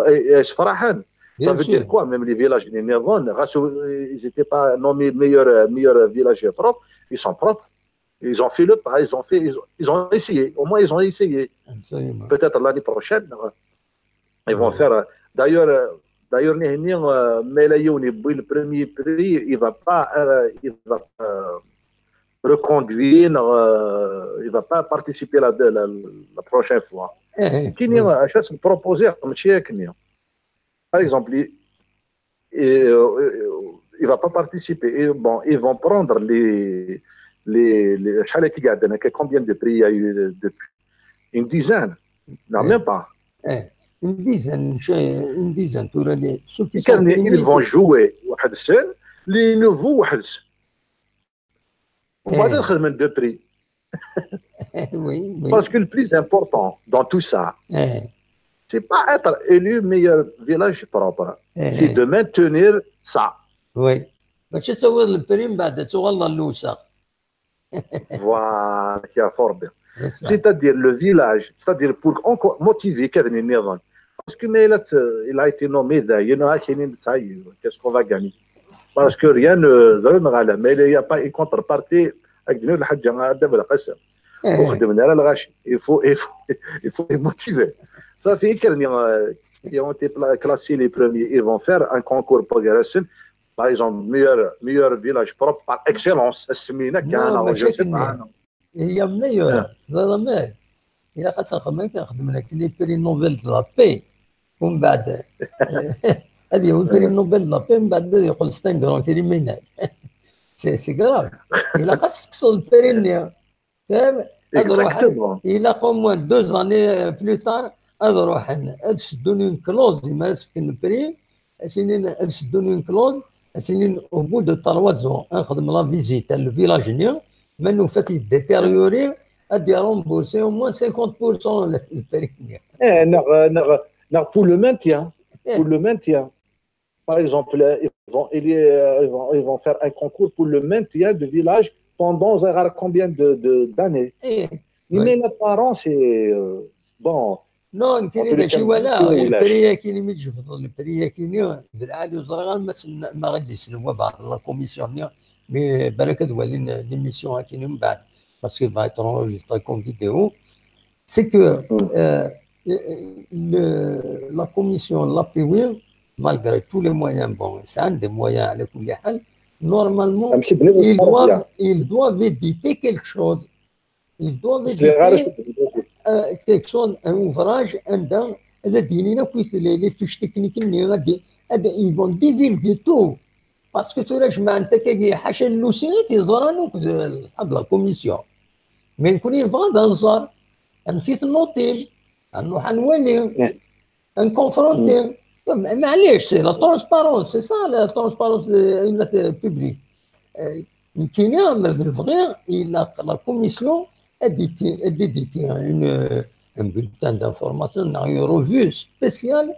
يفرحوا. Ça veut dire quoi, même les villages, ils n'étaient pas nommés meilleur, meilleur village propre, ils sont propres. Ils ont fait le pas, ils ont fait, ils ont, ils ont essayé. Au moins, ils ont essayé. Peut-être l'année prochaine, ils vont faire. D'ailleurs, d'ailleurs, Nehni, mais là, le premier prix, il va pas, il va reconduire, il va pas participer la, la, la prochaine fois. Qui n'est pas proposé comme chez Par exemple, il, il, il va pas participer. Et bon, ils vont prendre les, les, les شحال هكا قاعدين هكا, combien de prix il y a eu depuis? Une dizaine. Non, même pas. Une dizaine, une dizaine, tura les, ceux qui sont ils vont jouer واحد السن, les nouveaux واحد السن. وبعدين خدمن deux prix. Oui, oui. Parce que le plus important dans tout ça, c'est pas être élu meilleur village propre, c'est de maintenir ça. Oui. ماشي تسوي le prix من بعد تغلى اللوسة. Voilà, qui a fort bien. C'est-à-dire le village, c'est-à-dire pour encore motiver كذا النظام. Parce que mais là, il a été nommé, qu'est-ce qu'on va gagner? Parce que rien ne, mais il n'y a pas une contrepartie avec nous, il faut, il faut, il faut les motiver. Ça fait que qui ont été classés les premiers, ils vont faire un concours pour Garassen, par exemple, meilleur, meilleur village propre par excellence. Il y a meilleur, il a خاصة خدمة كنخدم لك les prix Nobel de la paix. ومن بعد هذه هو le prix Nobel de la paix, من بعد يقول c'est un grand criminel. C'est grave. إلا خاصك تصل le prix نيا. فاهم؟ هاد روح إلا au moins deux années plus tard هاد روح هاد سدوني une clause ما سكن le prix. اسينين هاد سدوني une clause. اسينين au bout de trois ans نخدم la visite le village نيا. ما نوفات يديتيريوري. هاد يرومبورسي au moins cinquante pour cent le prix نيا. ايه نغ نغ نغ pour le maintien. Pour le maintien. Par exemple, ils vont, ils, vont, ils vont faire un concours pour le maintien du village pendant combien d'années. Mais les parents, c'est euh, bon. Non, يمكن ماشي ولا le prix كاين ملي تجبد le prix كاين. العادي وزرغال ما غادي يسلموا بعض la commission mais بالك تولي l'émission كاين من بعد parce que va être enregistré comme vidéo. C'est que euh, le, la commission, l'A P W, malgré tous les moyens, bon, c'est un des moyens à l'école, normalement, ils doivent, ils doivent éditer quelque chose. Ils doivent éditer euh, quelque chose, un ouvrage, un dans, les fiches techniques, ils vont divulguer tout. Parce que tu as حاشا اللوسيات يزران وكذا la commission. Mais نكون يبغى هذا نزار. أمشي تنوطيل نروح نولي نكونفرونتي. معليش c'est la transparence, c'est ça la transparence, publique. نكيني ما نبغي إلا la commission d'éditer un bulletin d'information, une revue spéciale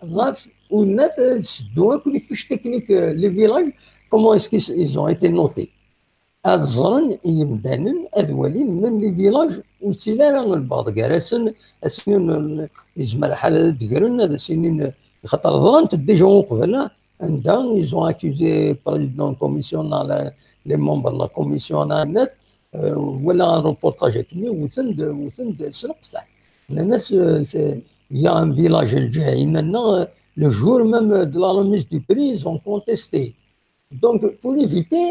غاف ونات تسدو كل fiches techniques les villages, comment est-ce qu'ils ont été notés. Ad ẓren yimdanen, ad walin même les villages ur ttili ara lbaḍ gar-asen, asmi yezmer lḥal ad d-gren, ad as-inin, xaṭer ẓrant déjà uqbel, anda ils ont accusé président commission, les membres de la commission, net, wala un reportage akken, wten-d, wten-d s leqseḥ. Nnan-as, il y a un village, lǧiha-inna, le jour même de la remise du prix, ils ont contesté. Donc, pour éviter,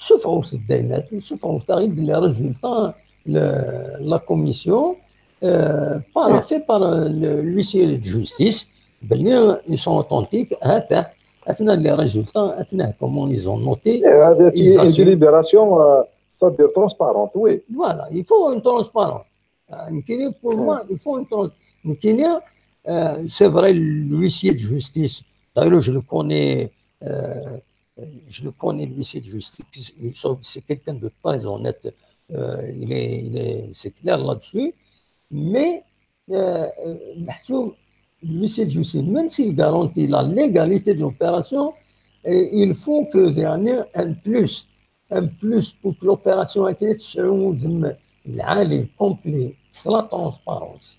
suffɣet-d ayen, suffɣet-aɣ-id les résultats, la commission, euh, par euh, l'huissier de justice, belli ils sont authentiques, atna les résultats, atna comment ils ont noté. Une délibération, euh, c'est-à-dire transparente, oui. Voilà, il faut une transparence. Euh, nekkini, pour moi, il faut une transparence. Nekkini, euh, c'est vrai, l'huissier de justice, d'ailleurs, je le connais, euh, je le connais, l'huissier de justice, c'est quelqu'un de très honnête, euh, il est, il est, c'est clair là-dessus, mais euh, euh, محسوب, l'huissier de justice, même s'il garantit la légalité de l'opération, et il faut que y ait un plus, un plus pour que l'opération ait été complet, c'est la transparence.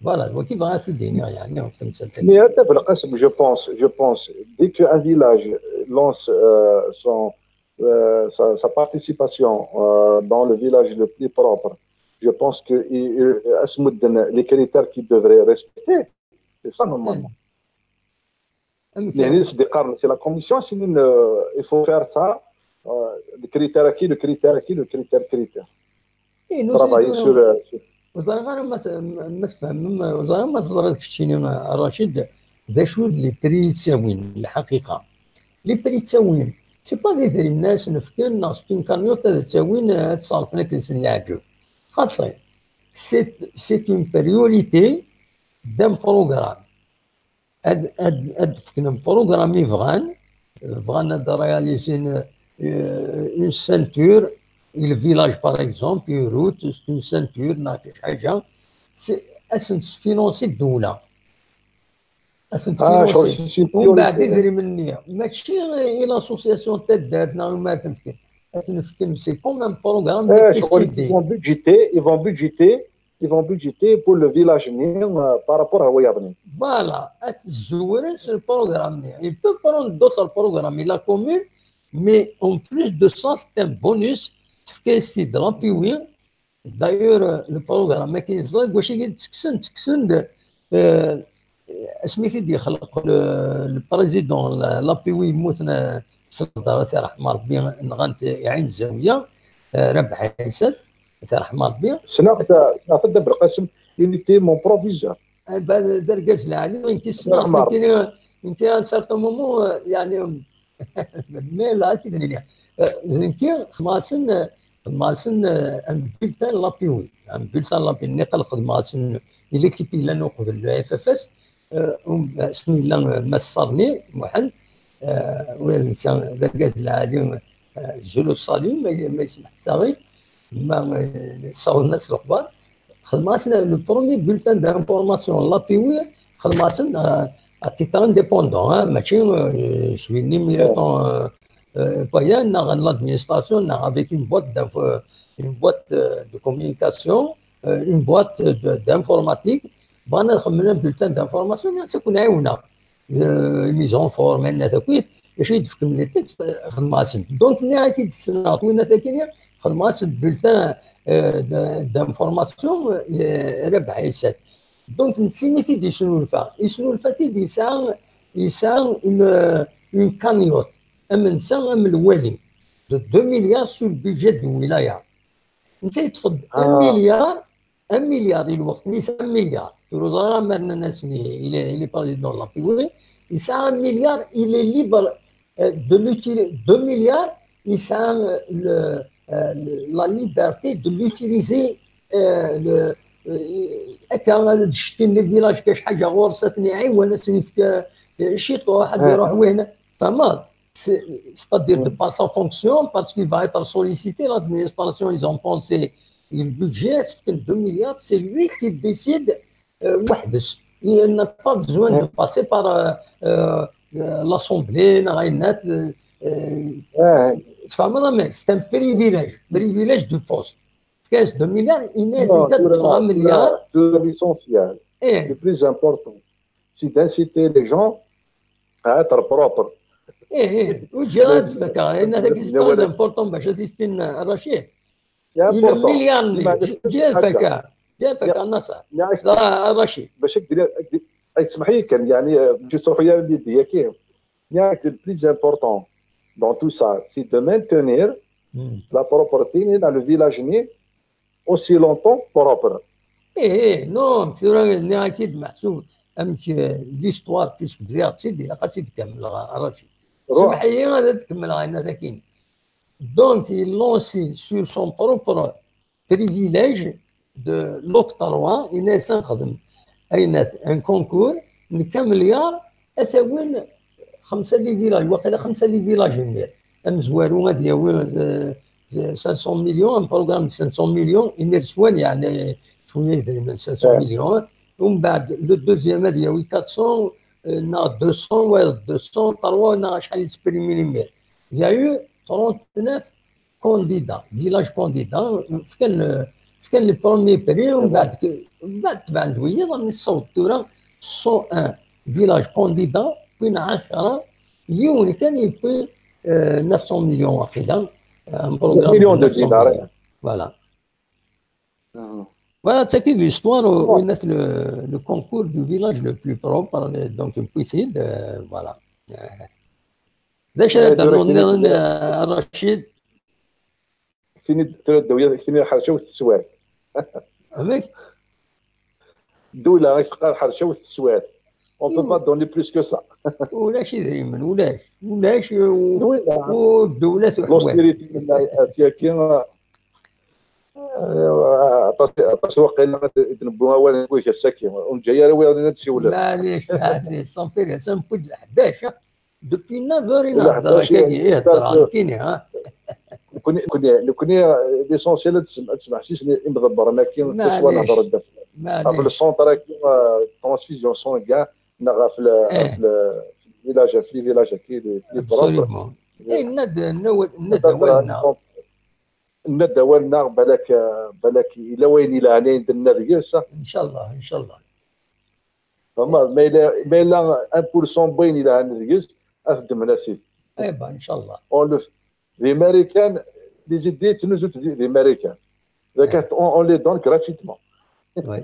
Voilà, donc il va être dénié, يعني, en termes de Mais à Belkacem, je pense, je pense, dès qu'un village lance euh, son, euh, sa, sa, participation euh, dans le village le plus propre, je pense que il, les critères qu'il devrait respecter, c'est ça normalement. يعني c'est la commission, c'est une, euh, il faut faire ça, euh, le critère acquis, le critère acquis, le critère critère. Travailler sur, euh, sur. Ur ẓriɣ ara ma tfehmem, ur ẓriɣ ma teẓriḍ keččini a Racid, d acu d les prix yettawin lḥaqiqa. Les prix yettawin, c'est pas d idrimen ara sen-fken neɣ c'est une cagnotte ad ttawin ad ṣerfen akken sen-yeɛǧeb. Xaṭi, c'est une priorité d'un programme. Ad, ad, ad d-fken un programme i bɣan, bɣan ad réaliser une, euh, une ceinture, et le village par exemple, une route, c'est une ceinture, neɣ xi ḥaǧa, ad sen-tesfinansi ddewla. Ad sen-tesfinansi. Umbeɛd idrimen-nni, mačči i l'association n taddart neɣ i ma ad ten-fken. Ad ten-fken, c'est comme un programme de P C D. Ils vont budgéter, ils vont budgéter ils vont budgéter pour le village-nni euh, par rapport à Wayabni. Voilà, ad tzewrem sur le programme-nni. Il peut prendre d'autres programmes, la commune, mais en plus de ça, c'est un bonus. Tefka-yas-t-id l'A P W. D'ailleurs, euh, le programme, akken yeẓra, deg wacu i d-ttekksen, ttekksen-d, euh, asmi t-id-yexleq le, le président, l'A P W yemmuten s lhedṛa, ad t-iṛḥem Ṛebbi, nɣan-t Ɛin Zawiya, Rabeḥ Ɛisa, ad t-iṛḥem Ṛebbi. Ssneɣ-t, ssneɣ-t a Dda Belqasem, il était mon proviseur. D argaz lɛali, nekki ssneɣ-t, nekki, à un certain moment, yeɛni, mais là, ad t-id-nini. Nekki, xedmeɣ-asen, xedmeɣ-asen un bulletin l'A P W, un bulletin l'A P W, nniqal xedmeɣ-asen i l'équipe yellan uqbel le F F S, asmi yella Mass Sarni Muḥend, ur netta d argaz lɛali, je le salue, ma, ma yesmeḥ-it, ma, ssawḍen-as lexbar. Xedmeɣ-as le premier bulletin d'information l'A P W, xedmeɣ-as à titre indépendant, hein, mačči, je suis ni militant, euh, euh, païen, ni l'administration, ni avec une boîte d'info-, une boîte, euh, de communication, euh, une boîte de, d'informatique. Bɣan ad xedmen un bulletin d'information, ad ken-ɛiwneɣ. Mise en forme, ayen akk, d acu i d-tefkem les textes, xedmeɣ-asen. Donc, nniɣ-ak-id ssneɣ-t winna-t akkin, xedmeɣ-as bulletin, euh, de, d'information, euh, Rabeḥ Ɛisa. Donc, netta imi t-id-yesnulfa, yesnulfa-t-id, yesɛa, yesɛa une, une cagnotte, am netta, am lwali, de deux milliards sur le budget de wilaya. Netta yeṭṭef-d un milliard, un milliard, i lweqt-nni yesɛa un milliard. Tura ẓriɣ ma rnan-asen i, il est, il est président de l'A P W, yesɛa un milliard, il est libre, euh, de l'utiliser, deux milliards, yesɛa, euh, le, euh, le, la liberté de l'utiliser, euh, le, euh, akka, ad d-ccettin les villages, kra ḥaǧa ɣur-s, ad ten-iɛiwen, ad sen-yefk, euh, ciṭuḥ, ad iruḥ win. Tfehmeḍ? C'est, c'est-à-dire de par sa fonction, parce qu'il va être sollicité, l'administration, ils ont pensé, le budget, c'est deux milliards, c'est lui qui décide, euh, weḥd-s. Il n'a pas besoin de passer par, euh, euh, l'Assemblée, neɣ ayen, euh, euh, tfehmeḍ, mais c'est un privilège, privilège du poste. Tefka-yas deux milliards, yenna-yas nekk ad ṭṭfeɣ un milliard. L'essentiel, le plus important, c'est d'inciter les gens à être propres. Ih, ih, ur ǧǧiɣ ad d-fakeɣ. Ayen-a tagi, c'est très important bac ad t-issinen Racid. Le milliard-nni, ǧǧiɣ ad d-fakeɣ. Ǧǧiɣ ad d-fakeɣ, Naṣer. Racid. Bac ad d-, ad d-, ay, smeḥ-iyi kan, yeɛni, ur ttruḥu ara yid-i, yaki. Yeɛni, le plus important dans tout ça, c'est de maintenir la propreté dans le village-nni aussi longtemps propre. Ih, ih, non, tura nniɣ-ak-id meḥsub amek, euh, l'histoire, puisque bdiɣ-tt-id, ilaq ad tt-id-kemmleɣ, a Racid. Smeḥ-iyi ad d-kemmleɣ ayen-a tagi. Donc, il lance sur son propre privilège de l'octroi, il est un concours, n milliard, à خمسة les villages, وقيلا خمسة les villages, amezwaru ad yawi cinq cents millions, un programme de cinq cents millions, imir swan, يعني, cinq cents millions, ومن بعد, le deuxième ad yawi quatre cents, euh, neɣ deux cents, ouais, deux cents, trois, neɣ acḥal i d-sprimin imir. Il y a eu trente-neuf candidats, villages candidats, fkan, fkan le premier prix, ومن بعد, من بعد تبعن دوية, راني صوت تورا cent un villages candidats, puis عشرة, يون كان يبقى, euh, neuf cents millions وقيلا, un programme de neuf cents millions. Voilà. Voilà, c'est l'histoire où on a le, le concours du village le plus propre, donc une piscine, euh, voilà. D acu ara d-rnuḍ nniḍen, a Racid? Tini tura ddewya, tini ḥerca-w teswat. Amek? Ddula i teqqar ḥerca-w teswat. On peut pas donner plus que ça. Ulac idrimen, ulac. Ulac, u ddewla tuḥwaǧ. L'austérité n lḥayat-agi, eh, aṭas, aṭas waqila i d-newwi awal n wigaz-agi. Ur neǧǧa ara wiyaḍ ad d-siwlen. Maɛlic, maɛlic, ṣafi, ḥdac. Depuis neuf heures i nehder akkagi, i hedreɣ nekkini, ha? Nekkni, nekkni, nekkni, l'essentiel ad tsem-, ad smeḥsisen imḍebbren-agi, que ce soit nehder-d ɣef le centre-agi, euh, transfusion sanguine, neɣ ɣef le, ɣef le village, ɣef les villages-agi, les, les propres. Absolument. Eh, nenna-d, nenna-d awal-nneɣ. Nenna-d awal-nneɣ, balak, balak yella wayen yelhan i d-nenna deg-s. Inchallah, inchallah. Fehmeḍ? Ma yella, ma yella un pour cent n wayen yelhan deg-s, ad t-ddmen, a sidi. Eh ben, inchallah. On le, les Américains, les idées, ttnuzunt di, di Marikan. Donc, on, on les donne gratuitement. Oui.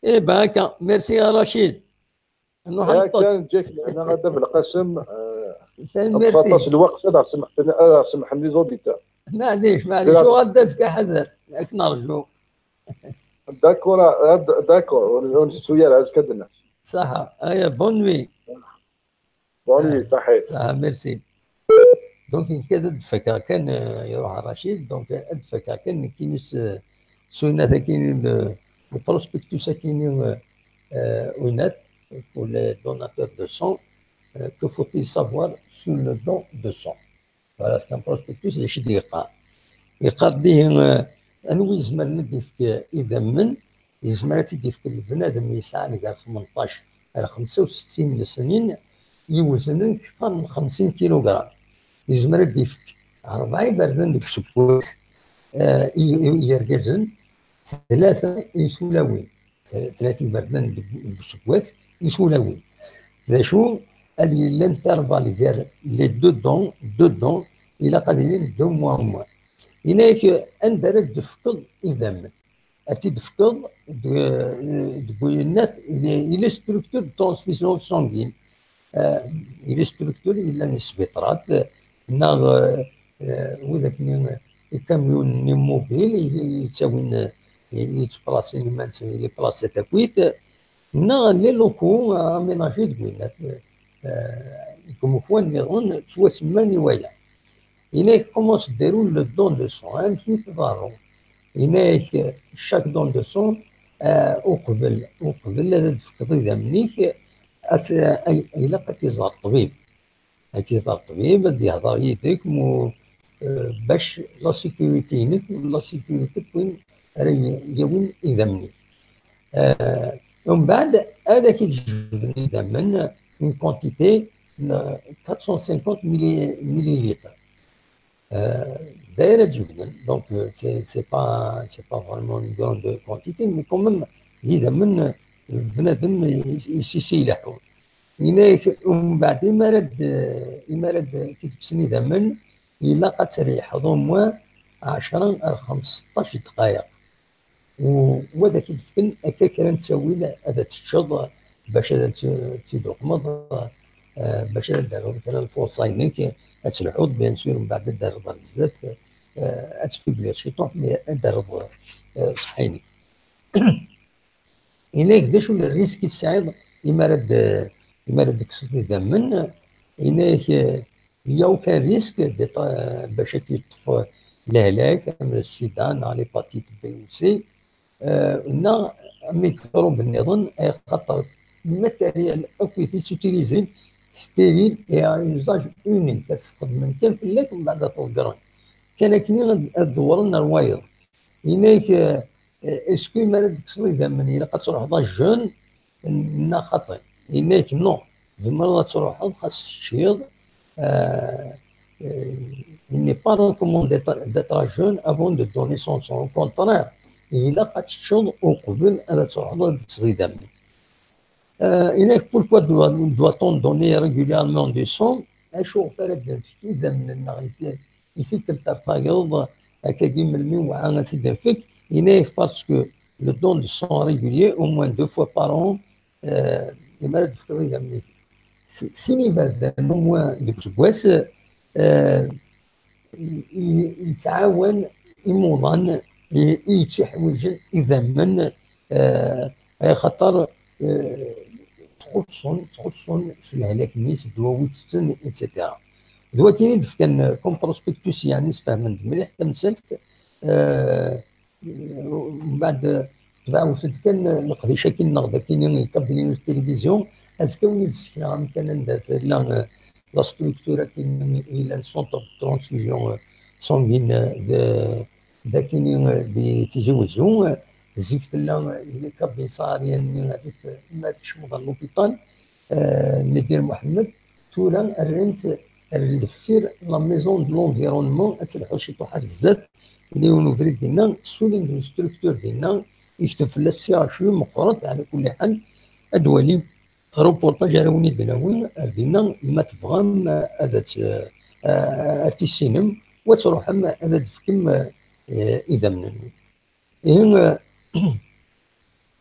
Eh ben, akka. Merci a Racid. Nruḥ ad neṭṭes. Kan ǧǧak, ana ad d-af lqasem, eh, tanemmirt-ik. Aṭas lweqt, ad aɣ-semḥen, ad aɣ-semḥen les auditeurs. Maɛlic, maɛlic. Uɣal-d azekka ḥader, ad k-nerju. D'accord, ah, d-, d'accord, ur, ur nsettu ara, azekka ad d-nas. Ṣaḥa, aya, bonne nuit. Bonne nuit, ṣaḥit. Ṣaḥa, merci. Donc, nekk ad d-fakeɣ kan, euh, iruḥ Racid, donc, ad d-fakeɣ kan nekkini s, s winat akini, le, le prospectus akini, euh, euh, winat, pour les donateurs de sang, euh, que faut-il savoir sur le don de sang? Voilà, c'est un prospectus, d acu i d-yeqqar. Yeqqar dihi, euh, anwa yezmer ad d-yefk idammen, yezmer ad t-id-yefk bnadem yesɛan gar tmenṭac ar xemsa u settin n lesnin, yewznen kter n xemsin kilugram. Yezmer ad d-yefk rebɛa iberdan deg useggas, eh, i, i, i yergazen, tlata i tulawin. Tlata iberdan deg, deg useggas i tulawin. D acu? Ad yili l'intervalle gar les deux dons, deux dons, ilaq ad ilin deux mois, un mois. Yenna-yak anda ara d-tefkeḍ idammen. Ad t-id-tefkeḍ deg, deg uyennat, il est structure de transfusion sanguine. Euh, il est structure, yellan isbiṭrat, neɣ, euh, euh, widak-nni, ikamyunen-nni mobile, i, i yettawin, i, i yettplasin iman-nsen, les places à tapis, neɣ les locaux, euh, aménagés deg uyennat, euh, deg umekwan nniḍen, ttwasemman i waya. Yenna-yak comment se déroule le don de sang, amek i tḍerru. Yenna-yak, chaque don de sang, euh, uqbel, uqbel ad d-tefkeḍ idammen-ik, ad t-, ay-, ilaq ad t-iẓer ṭṭbib. Ad t-iẓer ṭṭbib, ad d-yehder yid-k mu, euh, bac la sécurité-inek, la sécurité n win ara y-, yawin idammen-ik. Euh, umbeɛd, ad ak-id-jebden idammen, une quantité n quatre cent cinquante milli-, millilitres. Euh, d ayen ara d-jebden, donc, euh, c'est, c'est pas, c'est pas vraiment une grande quantité, mais quand même, d idammen, euh, bnadem i, i s-, i s-ileḥḥun. Yenna-yak, umbeɛd, imi ara d-, imi ara d-kksen idammen, ilaq ad treyḥeḍ au moins ɛecra ar xemseṭṭac dqayeq. U, u ad ak-d-fken akka kra n ttawil ad teččeḍ, bac ad tt-, tt-id-uqmeḍ, eh, bac ad d-terreḍ kra n lfurṣa-inek, ad telḥuḍ, bien sûr, mbeɛd ad d-terreḍ ɣer zdat, eh, ad tfiblir ciṭuḥ, mais ad d-terreḍ, eh, ṣṣeḥḥa-inek. Yenna-yak d acu n rrisk i tesɛiḍ imi ara d-, imi ara d-tekkseḍ idammen, yenna-yak, eh, il y a aucun risque bac ad k-yeṭṭef lehlak am le sida neɣ l'hépatite B ou C, neɣ amikṛub nniḍen, axaṭer le matériel akk i tettutilizi stérile et à usage unique, ad t-sxedmen kan fell-ak, mbeɛd ad t-ḍeggren. Kan akken ad dewwren ar wayeḍ. Yenna-ak, est-ce que mi ara d-tekkseḍ idammen ilaq ad truḥeḍ à jeûne neɣ xaṭi? Yenna-ak non, tzemreḍ ad truḥeḍ xas teččiḍ. Il n'est pas recommandé d'être à jeûne avant de donner son sang. Au contraire, ilaq ad teččeḍ uqbel ad truḥeḍ ad d-tekkseḍ idammen. Yenna-ak, pourquoi doit-on donner régulièrement du sang? Acu ɣef ara d-nefk idammen-nneɣ i tikkelt ar tayeḍ, akkagi melmi wɛa ad t-id-nefk? Yenna-ak, parce que le don de sang régulier, au moins deux fois par an, imi ara d-tefkeḍ idammen-ik sin iberdan au moins deg useggas, yettɛawan imuḍan i yettiḥwijen idammen, axaṭer ttxuṣṣun, ttxuṣṣun s lehlak-nni, s ddwawi tetten, et cetera. D wakken i d-fkan comme prospectus, yeɛni sfehmen-d mliḥ tamsalt. Mbeɛd tbeɛɛut-d kan leqdic-agi-nneɣ d akini, les cabinets de télévision, azekka ad wen-id-ssekneɣ amkan anda tella la structure akini yellan centre de transfusion sanguine d akini di Tizi Wezzu. Zik tella les cabinets sahéliens-nni rrif ma ad kecmeḍ ɣer l'hôpital Nadir Mohamed. Tura rrant ar deffir la maison de l'environnement, ad telḥu ciṭuḥ ar zdat. Yella yiwen ubrid dinna, ssulin deg structure dinna, yekteb fell-as C H U meqqret, ɛla kulli ḥal, ad d-walim reportage ara wen-id-nawi ar dinna, ma tebɣam ad t-, ad tissinem, u ad truḥem ad d-tefkem idammen-nwen. Ihi,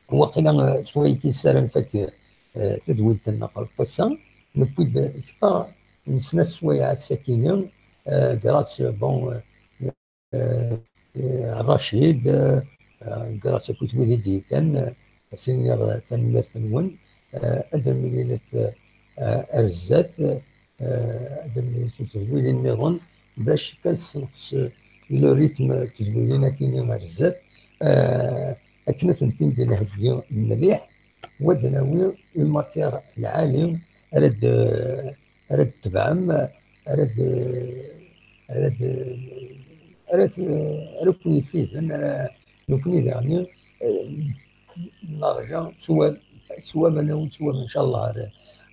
waqila s wayagi ara nfak tadwilt-nneɣ n wass-a. Newwi-d kter n snat sswayeɛ ass-agi, grâce, bon, Racid, grâce akkit wid i d-yekkan, ad s-iniɣ tanemmirt-nwen. Ad d-nemlilet ar zdat. Ad d-nemlilet tedwilin nniḍen, bac kan tessenqes le rythme n tedwilin akini ar zdat, akken ad tent-id-nheggi mliḥ, u ad d-nawi une matière lɛali ara d-, ara d-tebɛem, ara d-, ara d-, ara d-, ara ken-yefiden, ara, nekkni daɣen, nerǧa ttwab-, ttwabana u ttwab, ncallah, ar,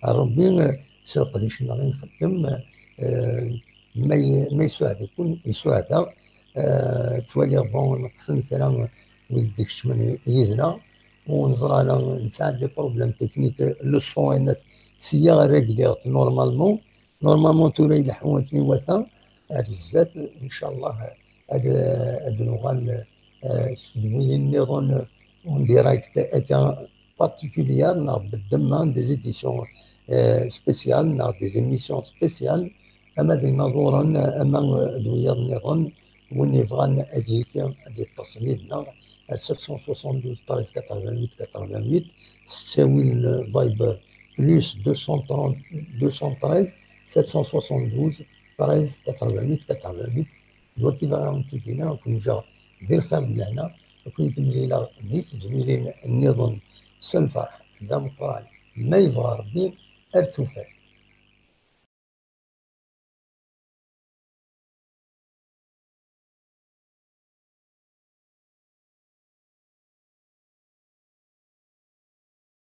ar Rebbi, s leqdic-nneɣ i nxeddem, ma y-, ma yessuɛed-iken, yessuɛed-aɣ. Ttwaliɣ, bon, neqsen kra wid d-ikecmen yid-neɣ, u neẓra la nesɛa des problèmes techniques, le son, ayen sya régliɣ-t normalement. Normalement, tura ileḥḥu akken iwata, ar zdat, ncallah, ad, ad nuɣal, s tedwilin nniḍen, en direct, akka, particulière, neɣ beddem, des éditions spéciales, neɣ des émissions spéciales, ama d inaẓuren, ama d wiyaḍ nniḍen, win yebɣan ad yili, ad yeṭṭes yid-neɣ, ar sept cent soixante-douze treize quatre-vingt-huit quatre-vingt-huit, s ttawil n Viber, plus deux cent trente, deux cent treize sept cent soixante-douze treize quatre-vingt-huit quatre-vingt-huit. D wagi i bɣiɣ ad wen-t-id-iniɣ, ad ken-ǧǧeɣ di lxir d lehna, ad ken-id-mlileɣ di tedwilin nniḍen s lferḥ d ameqqran, ma yebɣa Rebbi, ar tufat.